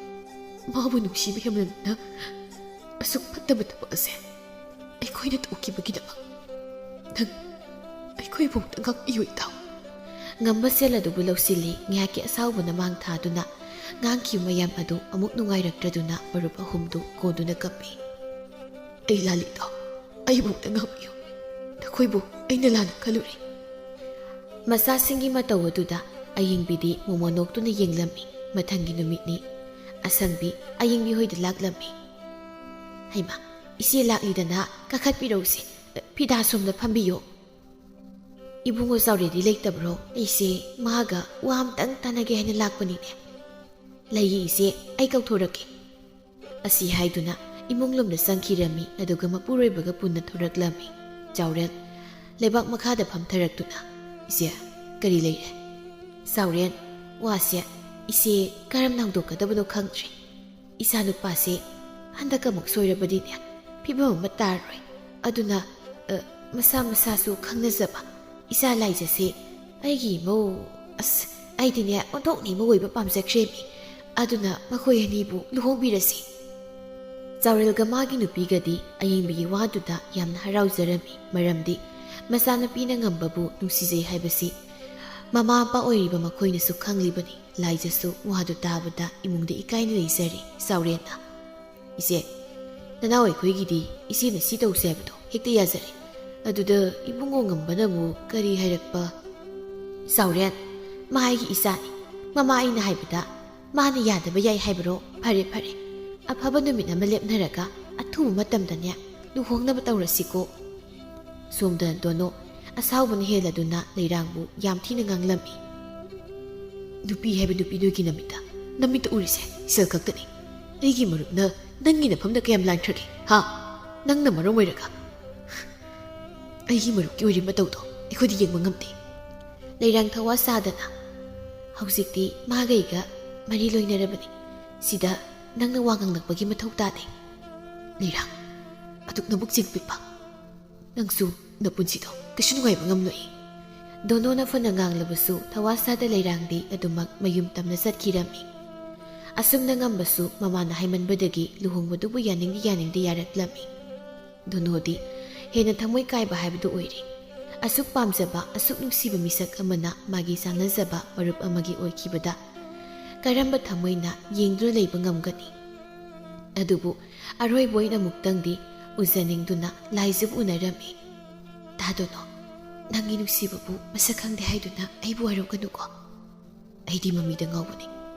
ꯃꯥꯕꯨ ꯅꯨꯡꯁꯤꯕ ꯍꯦꯟꯃꯟꯗꯨꯅ ꯑꯁꯨꯛ ꯐꯠꯇꯕ ꯊꯕꯛ ꯑꯁꯦ ꯑꯩꯈꯣꯏꯅ ꯇꯧꯈꯤꯕꯒꯤꯗꯃꯛ ꯅꯪ ꯑꯩꯈꯣꯏꯕꯨ ꯑꯃꯨꯛꯇ ꯉꯥꯛꯄꯤꯌꯨ ꯏꯇꯥꯎ"꯫ ꯉꯝꯕ ꯁꯦꯜ ꯑꯗꯨꯕꯨ ꯂꯧꯁꯤꯜꯂꯤ꯫ ꯉꯥꯏꯍꯥꯛꯀꯤ ꯑꯁꯥꯎꯕꯅ ꯃꯥꯡ ꯊꯥꯗꯨꯅ ꯉꯥꯡꯈꯤꯕ ꯃꯌꯥꯝ ꯑꯗꯨ ꯑꯃꯨꯛ ꯅꯨꯡꯉꯥꯏꯔꯛꯇ꯭ꯔꯗꯨꯅ ꯃꯔꯨꯞ ꯑꯍꯨꯝꯗꯨ ꯀꯣꯟꯗꯨꯅ ꯀꯞꯄꯤ꯫ "ꯑꯩ ꯂꯥꯜꯂꯤ ꯏꯇꯥꯎ, ꯑꯩꯕꯨ ꯑꯃꯨꯛꯇ ꯉꯥꯛꯄꯤꯌꯨ꯫ ꯅꯈꯣꯏꯕꯨ ꯑꯩꯅ ꯂꯥꯟꯅ ꯈꯜꯂꯨꯔꯦ"꯫ ꯃꯆꯥꯁꯤꯡꯒꯤ ꯃꯇꯧ ꯑꯗꯨꯗ ꯑꯌꯤꯡꯕꯤꯗꯤ ꯃꯣꯃꯣꯟ ꯅꯣꯛꯇꯨꯅ ꯌꯦꯡꯂꯝꯃꯤ꯫ ꯃꯊꯪꯒꯤ ꯅꯨꯃꯤꯠꯅꯤ꯫ ꯑꯁꯪꯕꯤ ꯑꯌꯤꯡꯕꯤ ꯍꯣꯏꯗ ꯂꯥꯛꯂꯝꯃꯤ꯫ "ꯍꯩꯃꯥ, ꯏꯆꯦ ꯂꯥꯛꯂꯤꯗꯅ, ꯀꯥꯈꯠꯄꯤꯔꯧꯁꯤ꯫ ꯐꯤꯗꯥ ꯁꯣꯝꯗ ꯐꯝꯕꯤꯌꯣ꯫ ꯏꯕꯨꯡꯉꯣ ꯆꯥꯎꯔꯦꯟꯗꯤ ꯂꯩꯇꯕ꯭ꯔꯣ? ꯑꯩꯁꯦ ꯃꯥꯒ ꯋꯥ ꯑꯝꯇꯪ ꯇꯥꯟꯅꯒꯦ ꯍꯥꯏꯅ ꯂꯥꯛꯄꯅꯤꯅꯦ꯫" "ꯂꯩꯌꯦ ꯏꯆꯦ, ꯑꯩ ꯀꯧꯊꯣꯔꯛꯀꯦ꯫" ꯑꯁꯤ ꯍꯥꯏꯗꯨꯅ ꯏꯃꯨꯡ ꯂꯣꯝꯗ ꯆꯪꯈꯤꯔꯝꯃꯤ, ꯑꯗꯨꯒ ꯃꯄꯨꯔꯣꯏꯕꯒ ꯄꯨꯟꯅ ꯊꯣꯔꯛꯂꯝꯃꯤ꯫ ꯆꯥꯎꯔꯦꯟ ꯂꯩꯕꯥꯛ ꯃꯈꯥꯗ ꯐꯝꯊꯔꯛꯇꯨꯅ, "ꯏꯆꯦ, ꯀꯔꯤ ꯂꯩꯔꯦ?" ꯆꯥꯎꯔꯦꯟ, "ꯋꯥꯁꯦ ꯏꯆꯦ ꯀꯔꯝꯅ ꯍꯧꯗꯣꯛꯀꯗꯕꯅꯣ ꯈꯪꯗ꯭ꯔꯦ꯫ ꯏꯆꯥꯅꯨꯄꯥꯁꯦ ꯍꯟꯗꯛ ꯑꯃꯨꯛ ꯁꯣꯏꯔꯕꯗꯤꯅꯦ, ꯐꯤꯕꯝ ꯑꯃ ꯇꯥꯔꯔꯣꯏ꯫ ꯑꯗꯨꯅ, ꯑ, ꯃꯁꯥ ꯃꯁꯥꯁꯨ ꯈꯪꯅꯖꯕ ꯏꯆꯥ ꯂꯥꯏꯖꯁꯦ ꯑꯩꯒꯤ ꯏꯃꯧ, ꯑꯁ, ꯑꯩꯗꯤꯅꯦ ꯑꯣꯟꯊꯣꯛꯅ ꯏꯃꯧ ꯑꯣꯏꯕ ꯄꯥꯝꯖꯈ꯭ꯔꯦꯃꯤ꯫ ꯑꯗꯨꯅ ꯃꯈꯣꯏ ꯑꯅꯤꯕꯨ ꯂꯨꯍꯣꯡꯕꯤꯔꯁꯤ꯫" ꯆꯥꯎꯔꯦꯜꯒ ꯃꯥꯒꯤ ꯅꯨꯄꯤꯒꯗꯤ ꯑꯌꯤꯡꯕꯒꯤ ꯋꯥꯗꯨꯗ ꯌꯥꯝꯅ ꯍꯔꯥꯎꯖꯔꯝꯃꯤ, ꯃꯔꯝꯗꯤ ꯃꯆꯥꯅꯨꯄꯤꯅ ꯉꯝꯕꯕꯨ ꯅꯨꯡꯁꯤꯖꯩ ꯍꯥꯏꯕꯁꯤ ꯃꯃꯥ ꯃꯄꯥ ꯑꯣꯏꯔꯤꯕ ꯃꯈꯣꯏꯅꯁꯨ ꯈꯪꯂꯤꯕꯅꯤ꯫ ꯂꯥꯏꯖꯁꯨ ꯋꯥꯗꯨ ꯇꯥꯕꯗ ꯏꯃꯨꯡꯗ ꯏꯀꯥꯏꯅ ꯂꯩꯖꯔꯦ꯫ ꯆꯥꯎꯔꯦꯟꯅ, "ꯏꯆꯦ, ꯅꯅꯥꯎ ꯑꯩꯈꯣꯏꯒꯤꯗꯤ ꯏꯆꯦꯅ ꯁꯤ ꯇꯧꯁꯦ ꯍꯥꯏꯕꯗꯣ ꯍꯦꯛꯇ ꯌꯥꯖꯔꯦ꯫ ꯑꯗꯨꯗ ꯏꯕꯨꯡꯉꯣ ꯉꯝꯕꯅ ꯑꯃꯨꯛ ꯀꯔꯤ ꯍꯥꯏꯔꯛꯄ?" ꯆꯥꯎꯔꯦꯟ, "ꯃꯥ ꯑꯩꯒꯤ ꯏꯆꯥꯅꯤ꯫ ꯃꯃꯥ ꯑꯩꯅ ꯍꯥꯏꯕꯗ ꯃꯥꯅ ꯌꯥꯗꯕ ꯌꯥꯏ ꯍꯥꯏꯕꯔꯣ? ꯐꯔꯦ, ꯐꯔꯦ꯫ ꯑꯐꯕ ꯅꯨꯃꯤꯠ ꯑꯃ ꯂꯦꯞꯅꯔꯒ ꯑꯊꯨꯕ ꯃꯇꯝꯗꯅꯦ ꯂꯨꯍꯣꯡꯅꯕ ꯇꯧꯔꯁꯤꯀꯣ꯫" ꯁꯣꯝꯗ ꯗꯣꯅꯣ ꯑꯁꯥꯎꯕꯅ ꯍꯦꯜꯂꯗꯨꯅ ꯂꯩꯔꯥꯡꯕꯨ ꯌꯥꯝ ꯊꯤꯅ ꯉꯥꯡꯂꯝꯃꯤ꯫ "ꯅꯨꯄꯤ ꯍꯥꯏꯕ ꯅꯨꯄꯤ ꯅꯣꯏꯒꯤ ꯅꯃꯤꯠꯇ, ꯅꯃꯤꯠꯇ ꯎꯔꯤꯁꯦ ꯁꯦꯜ ꯈꯛꯇꯅꯤ꯫ ꯑꯩꯒꯤ ꯃꯔꯨꯞꯅ ꯅꯪꯒꯤ ꯅꯐꯝꯗ ꯀꯌꯥꯝ ꯂꯥꯟꯈ꯭ꯔꯒꯦ, ꯍꯥ? ꯅꯪꯅ ꯃꯔꯝ ꯑꯣꯏꯔꯒ ꯑꯩꯒꯤ ꯃꯔꯨꯞꯀꯤ ꯑꯣꯏꯔꯤ ꯃꯇꯧꯗꯣ ꯑꯩꯈꯣꯏꯗꯤ ꯌꯦꯡꯕ ꯉꯝꯗꯦ꯫" ꯂꯩꯔꯥꯡ ꯊꯋꯥ ꯁꯥꯗꯅ, "ꯍꯧꯖꯤꯛꯇꯤ ꯃꯥꯒ ꯑꯩꯒ ꯃꯔꯤ ꯂꯣꯏꯅꯔꯕꯅꯤ꯫ ꯁꯤꯗ ꯅꯪꯅ ꯋꯥ ꯉꯥꯡꯂꯛꯄꯒꯤ ꯃꯊꯧ ꯇꯥꯗꯦ꯫" "ꯂꯩꯔꯥꯡ, ꯑꯗꯨꯛ ꯅꯕꯨꯛ ꯆꯤꯡ ꯄꯤꯛꯄ, ꯅꯪꯁꯨ ꯅꯄꯨꯟꯁꯤꯗꯣ ꯀꯩꯁꯨ ꯅꯨꯡꯉꯥꯏꯕ ꯉꯝꯂꯣꯏ꯫" ꯗꯣꯅꯣꯅ ꯐꯅ ꯉꯥꯡꯂꯕꯁꯨ ꯊꯋꯥ ꯁꯥꯗ ꯂꯩꯔꯥꯡꯗꯤ ꯑꯗꯨꯃꯛ ꯃꯌꯨꯝ ꯇꯝꯅ ꯆꯠꯈꯤꯔꯝꯃꯤ꯫ ꯑꯁꯨꯝꯅ ꯉꯝꯕꯁꯨ ꯃꯃꯥꯅ ꯍꯥꯏꯃꯟꯕꯗꯒꯤ ꯂꯨꯍꯣꯡꯕꯗꯨꯕꯨ ꯌꯥꯅꯤꯡꯗꯦ ꯌꯥꯅꯤꯡꯗꯦ ꯌꯥꯔꯛꯂꯝꯃꯤ꯫ ꯗꯣꯅꯣꯗꯤ ꯍꯦꯟꯅ ꯊꯃꯣꯏ ꯀꯥꯏꯕ ꯍꯥꯏꯕꯗꯨ ꯑꯣꯏꯔꯦ꯫ ꯑꯁꯨꯛ ꯄꯥꯝꯖꯕ, ꯑꯁꯨꯛ ꯅꯨꯡꯁꯤꯕ ꯃꯤꯁꯛ ꯑꯃꯅ ꯃꯥꯒꯤ ꯆꯥꯟꯅꯖꯕ ꯃꯔꯨꯞ ꯑꯃꯒꯤ ꯑꯣꯏꯈꯤꯕꯗ ꯀꯔꯝꯕ ꯊꯃꯣꯏꯅ ꯌꯦꯡꯗꯨꯅ ꯂꯩꯕ ꯉꯝꯒꯅꯤ? ꯑꯗꯨꯕꯨ ꯑꯔꯣꯏꯕ ꯑꯣꯏꯅ ꯑꯃꯨꯛꯇꯪꯗꯤ ꯎꯖꯅꯤꯡꯗꯨꯅ ꯂꯥꯏꯖꯕꯨ ꯎꯅꯔꯝꯃꯤ꯫ "ꯇꯥ ꯗꯣꯅꯣ, ꯅꯪꯒꯤ ꯅꯨꯡꯁꯤꯕꯕꯨ ꯃꯁꯛ ꯈꯪꯗꯦ ꯍꯥꯏꯗꯨꯅ ꯑꯩꯕꯨ ꯋꯥꯔꯧꯒꯅꯨꯀꯣ꯫ ꯑꯩꯗꯤ ꯃꯃꯤꯗ ꯉꯥꯎꯕꯅꯤ꯫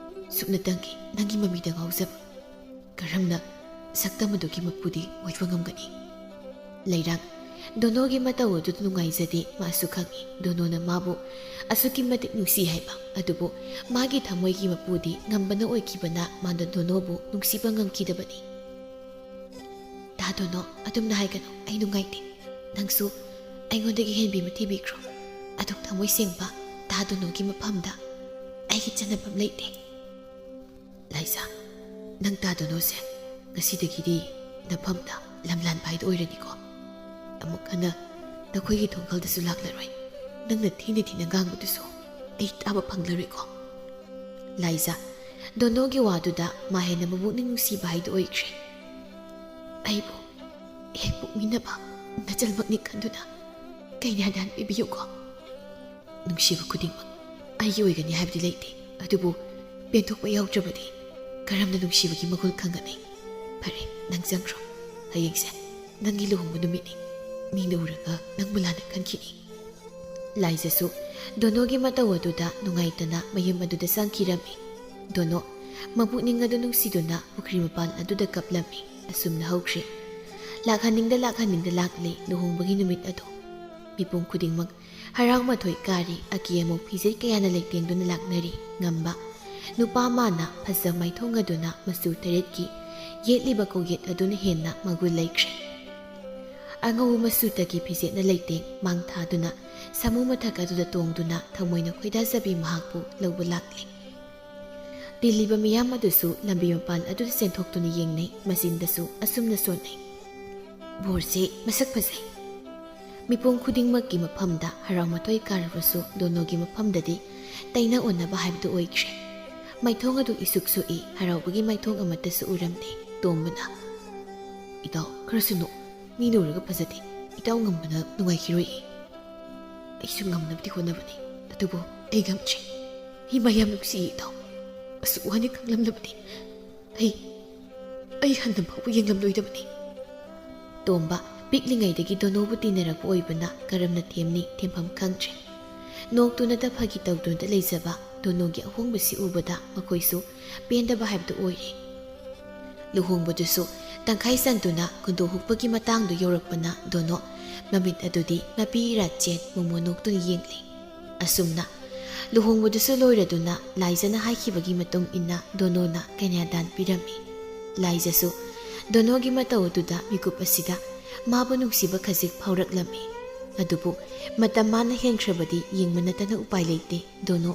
ꯁꯨꯞꯅꯇꯪꯒꯤ ꯅꯪꯒꯤ ꯃꯃꯤꯗ ꯉꯥꯎꯖꯕ꯫ ꯀꯔꯝꯅ ꯁꯛꯇꯝ ꯑꯗꯨꯒꯤ ꯃꯄꯨꯗꯤ ꯑꯣꯏꯕ ꯉꯝꯒꯅꯤ? ꯂꯩꯔꯥꯡ, ꯗꯣꯅꯣꯒꯤ ꯃꯇꯧ ꯑꯗꯨꯗ ꯅꯨꯡꯉꯥꯏꯖꯗꯦ ꯃꯥꯁꯨ ꯈꯪꯏ꯫ ꯗꯣꯅꯣꯅ ꯃꯥꯕꯨ ꯑꯁꯨꯛꯀꯤ ꯃꯇꯤꯛ ꯅꯨꯡꯁꯤ ꯍꯥꯏꯕ꯫ ꯑꯗꯨꯕꯨ ꯃꯥꯒꯤ ꯊꯃꯣꯏꯒꯤ ꯃꯄꯨꯗꯤ ꯉꯝꯕꯅ ꯑꯣꯏꯈꯤꯕꯅ ꯃꯥꯅ ꯗꯣꯅꯣꯕꯨ ꯅꯨꯡꯁꯤꯕ ꯉꯝꯈꯤꯗꯕꯅꯤ꯫ "ꯇꯥ ꯗꯣꯅꯣ, ꯑꯗꯨꯝꯅ ꯍꯥꯏꯒꯅꯨ, ꯑꯩ ꯅꯨꯡꯉꯥꯏꯇꯦ꯫ ꯅꯪꯁꯨ ꯑꯩꯉꯣꯟꯗꯒꯤ ꯍꯦꯟꯕꯤ ꯑꯃ ꯊꯤꯕꯤꯈ꯭ꯔꯣ꯫ ꯑꯗꯨꯛ ꯊꯃꯣꯏ ꯁꯦꯡꯕ ꯇꯥ ꯗꯣꯅꯣꯒꯤ ꯃꯐꯝꯗ ꯑꯩꯒꯤ ꯆꯟꯅꯐꯝ ꯂꯩꯇꯦ꯫" "ꯂꯥꯏꯖꯥ, ꯅꯪ ꯇꯥ ꯗꯣꯅꯣꯁꯦ ꯉꯁꯤꯗꯒꯤꯗꯤ ꯅꯐꯝꯗ ꯂꯝ ꯂꯥꯟꯕ ꯍꯥꯏꯗꯣ ꯑꯣꯏꯔꯅꯤꯀꯣ꯫ ꯑꯃꯨꯛ ꯍꯟꯅ ꯅꯈꯣꯏꯒꯤ ꯊꯣꯡꯈꯜꯗꯁꯨ ꯂꯥꯛꯂꯔꯣꯏ꯫ ꯅꯪꯅ ꯊꯤꯅ ꯊꯤꯅ ꯉꯥꯡꯕꯗꯨꯁꯨ ꯑꯩ ꯇꯥꯕ ꯐꯪꯂꯔꯣꯏꯀꯣ꯫" ꯂꯥꯏꯖꯥ, ꯗꯣꯅꯣꯒꯤ ꯋꯥꯗꯨꯗ ꯃꯥ ꯍꯦꯟꯅ ꯃꯕꯨꯛꯅꯤꯡ ꯅꯨꯡꯁꯤꯕ ꯍꯥꯏꯗꯨ ꯑꯣꯏꯈ꯭ꯔꯦ꯫ "ꯑꯩꯕꯨ ꯍꯦꯛ ꯄꯣꯛꯃꯤꯟꯅꯕ ꯅꯆꯜꯃꯛꯅꯤ ꯈꯟꯗꯨꯅ ꯀꯩꯅꯥꯗꯥꯟ ꯄꯤꯕꯤꯌꯨꯀꯣ꯫ ꯅꯨꯡꯁꯤꯕ ꯈꯨꯗꯤꯡꯃꯛ ꯑꯩꯒꯤ ꯑꯣꯏꯒꯅꯤ ꯍꯥꯏꯕꯗꯤ ꯂꯩꯇꯦ, ꯑꯗꯨꯕꯨ ꯄꯦꯟꯊꯣꯛꯄ ꯌꯥꯎꯗ꯭ꯔꯕꯗꯤ ꯀꯔꯝꯅ ꯅꯨꯡꯁꯤꯕꯒꯤ ꯃꯒꯨꯜ ꯈꯪꯒꯅꯤ? ꯐꯔꯦ, ꯅꯪ ꯆꯪꯈ꯭ꯔꯣ꯫ ꯍꯌꯦꯡꯁꯦ ꯅꯪꯒꯤ ꯂꯨꯍꯣꯡꯕ ꯅꯨꯃꯤꯠꯅꯤ꯫ ꯃꯤꯅ ꯎꯔꯒ ꯅꯪꯕꯨ ꯂꯥꯟꯅ ꯈꯟꯈꯤꯅꯤ꯫" ꯂꯥꯏꯖꯥꯁꯨ ꯗꯣꯅꯣꯒꯤ ꯃꯇꯧ ꯑꯗꯨꯗ ꯅꯨꯡꯉꯥꯏꯇꯅ ꯃꯌꯨꯝ ꯑꯗꯨꯗ ꯆꯪꯈꯤꯔꯝꯃꯤ꯫ ꯗꯣꯅꯣ ꯃꯕꯨꯛꯅꯤꯡ ꯑꯗꯨ ꯅꯨꯡꯁꯤꯗꯨꯅ ꯄꯨꯈ꯭ꯔꯤ ꯃꯄꯥꯟ ꯑꯗꯨꯗ ꯀꯞꯂꯝꯃꯤ꯫ ꯑꯁꯨꯝꯅ ꯍꯧꯈ꯭ꯔꯦ꯫ ꯂꯥꯛꯍꯟꯅꯤꯡꯗ ꯂꯥꯛꯍꯟꯅꯤꯡꯗ ꯂꯥꯛꯂꯦ ꯂꯨꯍꯣꯡꯕꯒꯤ ꯅꯨꯃꯤꯠ ꯑꯗꯨ꯫ ꯃꯤꯄꯨꯝ ꯈꯨꯗꯤꯡꯃꯛ ꯍꯔꯥꯎ ꯃꯊꯣꯏ ꯀꯥꯔꯤ꯫ ꯑꯀꯦ ꯑꯃꯧ ꯐꯤꯖꯦꯠ ꯀꯌꯥꯅ ꯂꯩꯇꯦꯡꯗꯨꯅ ꯂꯥꯛꯅꯔꯤ꯫ ꯉꯝꯕ ꯅꯨꯄꯥ ꯃꯥꯅ ꯐꯖ ꯃꯥꯏꯊꯣꯡ ꯑꯗꯨꯅ ꯃꯆꯨ ꯇꯔꯦꯠꯀꯤ ꯌꯦꯠꯂꯤꯕ ꯀꯧꯌꯦꯠ ꯑꯗꯨꯅ ꯍꯦꯟꯅ ꯃꯒꯨꯟ ꯂꯩꯈ꯭ꯔꯦ꯫ ꯑꯉꯧꯕ ꯃꯆꯨ ꯇꯒꯤ ꯐꯤꯖꯦꯠꯅ ꯂꯩꯇꯦꯡ ꯃꯥꯡ ꯊꯥꯗꯨꯅ ꯁꯥꯃꯨ ꯃꯊꯛ ꯑꯗꯨꯗ ꯇꯣꯡꯗꯨꯅ ꯊꯃꯣꯏꯅ ꯈꯣꯏꯗꯥꯖꯕꯤ ꯃꯍꯥꯛꯄꯨ ꯂꯧꯕ ꯂꯥꯛꯂꯤ꯫ ꯇꯤꯜꯂꯤꯕ ꯃꯤꯌꯥꯝ ꯑꯗꯨꯁꯨ ꯂꯝꯕꯤ ꯃꯄꯥꯟ ꯑꯗꯨꯗ ꯆꯦꯟꯊꯣꯛꯇꯨꯅ ꯌꯦꯡꯅꯩ꯫ ꯃꯆꯤꯟꯗꯁꯨ ꯑꯁꯨꯝꯅ ꯁꯣꯟꯅꯩ, "ꯕꯣꯔꯁꯦ ꯃꯁꯛ ꯐꯖꯩ꯫" ꯃꯤꯄꯨꯝ ꯈꯨꯗꯤꯡꯃꯛꯀꯤ ꯃꯐꯝꯗ ꯍꯔꯥꯎ ꯃꯊꯣꯏ ꯀꯥꯔꯕꯁꯨ ꯗꯣꯅꯣꯒꯤ ꯃꯐꯝꯗꯗꯤ ꯇꯩꯅ ꯑꯣꯟꯅꯕ ꯍꯥꯏꯕꯗꯨ ꯑꯣꯏꯈ꯭ꯔꯦ꯫ ꯃꯥꯏꯊꯣꯡ ꯑꯗꯨ ꯏꯁꯨꯛ ꯁꯨꯛꯏ, ꯍꯔꯥꯎꯕꯒꯤ ꯃꯥꯏꯊꯣꯡ ꯑꯃꯠꯇꯁꯨ ꯎꯔꯝꯗꯦ꯫ ꯇꯣꯝꯕꯅ, "ꯏꯇꯥꯎ, ꯈꯔꯁꯨ ꯅꯣꯛ꯫ ꯃꯤꯅ ꯎꯔꯒ ꯐꯖꯗꯦ꯫ ꯏꯇꯥꯎ ꯉꯝꯕꯅ ꯅꯨꯡꯉꯥꯏꯈꯤꯔꯣꯏꯌꯦ꯫" "ꯑꯩꯁꯨ ꯉꯝꯅꯕꯗꯤ ꯍꯣꯠꯅꯕꯅꯤ, ꯑꯗꯨꯕꯨ ꯑꯩ ꯉꯝꯗ꯭ꯔꯦ꯫ ꯏꯃꯥ ꯌꯥꯝ ꯅꯨꯡꯁꯤꯌꯦ ꯏꯇꯥꯎ꯫ ꯑꯁꯨꯛ ꯋꯥꯅ ꯈꯪꯂꯝꯂꯕꯗꯤ ꯑꯩ, ꯑꯩ ꯍꯟꯅ ꯐꯥꯎꯕ ꯌꯦꯡꯂꯝꯂꯣꯏꯗꯕꯅꯤ꯫" ꯇꯣꯝꯕ ꯄꯤꯛꯂꯤꯉꯩꯗꯒꯤ ꯗꯣꯅꯣꯕꯨ ꯇꯤꯟꯅꯔꯛꯄ ꯑꯣꯏꯕꯅ ꯀꯔꯝꯅ ꯊꯦꯝꯅꯤ, ꯊꯦꯝꯐꯝ ꯈꯪꯗ꯭ꯔꯦ꯫ ꯅꯣꯛꯇꯨꯅꯇ ꯐꯥꯒꯤ ꯇꯧꯗꯨꯅꯇ ꯂꯩꯖꯕ ꯗꯣꯅꯣꯒꯤ ꯑꯍꯣꯡꯕꯁꯤ ꯎꯕꯗ ꯃꯈꯣꯏꯁꯨ ꯄꯦꯟꯗꯕ ꯍꯥꯏꯕꯗꯨ ꯑꯣꯏꯔꯦ꯫ ꯂꯨꯍꯣꯡꯕꯗꯨꯁꯨ ꯇꯪꯈꯥꯏ ꯆꯟꯗꯨꯅ ꯈꯨꯟꯗꯣꯛ ꯍꯨꯛꯄꯒꯤ ꯃꯇꯥꯡꯗꯨ ꯌꯧꯔꯛꯄꯅ ꯗꯣꯅꯣ ꯃꯃꯤꯠ ꯑꯗꯨꯗꯤ ꯅꯥꯄꯤ ꯏꯔꯥꯠ ꯆꯦꯟ ꯃꯣꯃꯣ ꯅꯣꯛꯇꯨꯅ ꯌꯦꯡꯂꯤ꯫ ꯑꯁꯨꯝꯅ ꯂꯨꯍꯣꯡꯕꯗꯨꯁꯨ ꯂꯣꯏꯔꯗꯨꯅ ꯂꯥꯏꯖꯅ ꯍꯥꯏꯈꯤꯕꯒꯤ ꯃꯇꯨꯡ ꯏꯟꯅ ꯗꯣꯅꯣꯅ ꯀꯟꯌꯥꯗꯥꯟ ꯄꯤꯔꯝꯃꯤ꯫ ꯂꯥꯏꯖꯁꯨ ꯗꯣꯅꯣꯒꯤ ꯃꯇꯧ ꯑꯗꯨꯗ ꯃꯤꯀꯨꯞ ꯑꯁꯤꯗ ꯃꯥꯕꯨ ꯅꯨꯡꯁꯤꯕ ꯈꯖꯤꯛ ꯐꯥꯎꯔꯛꯂꯝꯃꯤ꯫ ꯑꯗꯨꯕꯨ ꯃꯇꯝ ꯃꯥꯅ ꯍꯦꯟꯈ꯭ꯔꯕꯗꯤ ꯌꯦꯡꯕ ꯅꯠꯇꯅ ꯎꯄꯥꯏ ꯂꯩꯇꯦ꯫ ꯗꯣꯅꯣ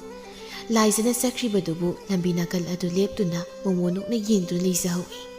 ꯂꯥꯏꯖꯅ ꯆꯠꯈ꯭ꯔꯤꯕꯗꯨꯕꯨ ꯂꯝꯕꯤ ꯅꯥꯀꯜ ꯑꯗꯨ ꯂꯦꯞꯇꯨꯅ ꯃꯣꯃꯣ ꯅꯣꯛꯅ ꯌꯦꯡꯗꯨꯅ ꯂꯩꯖꯍꯧꯏ꯫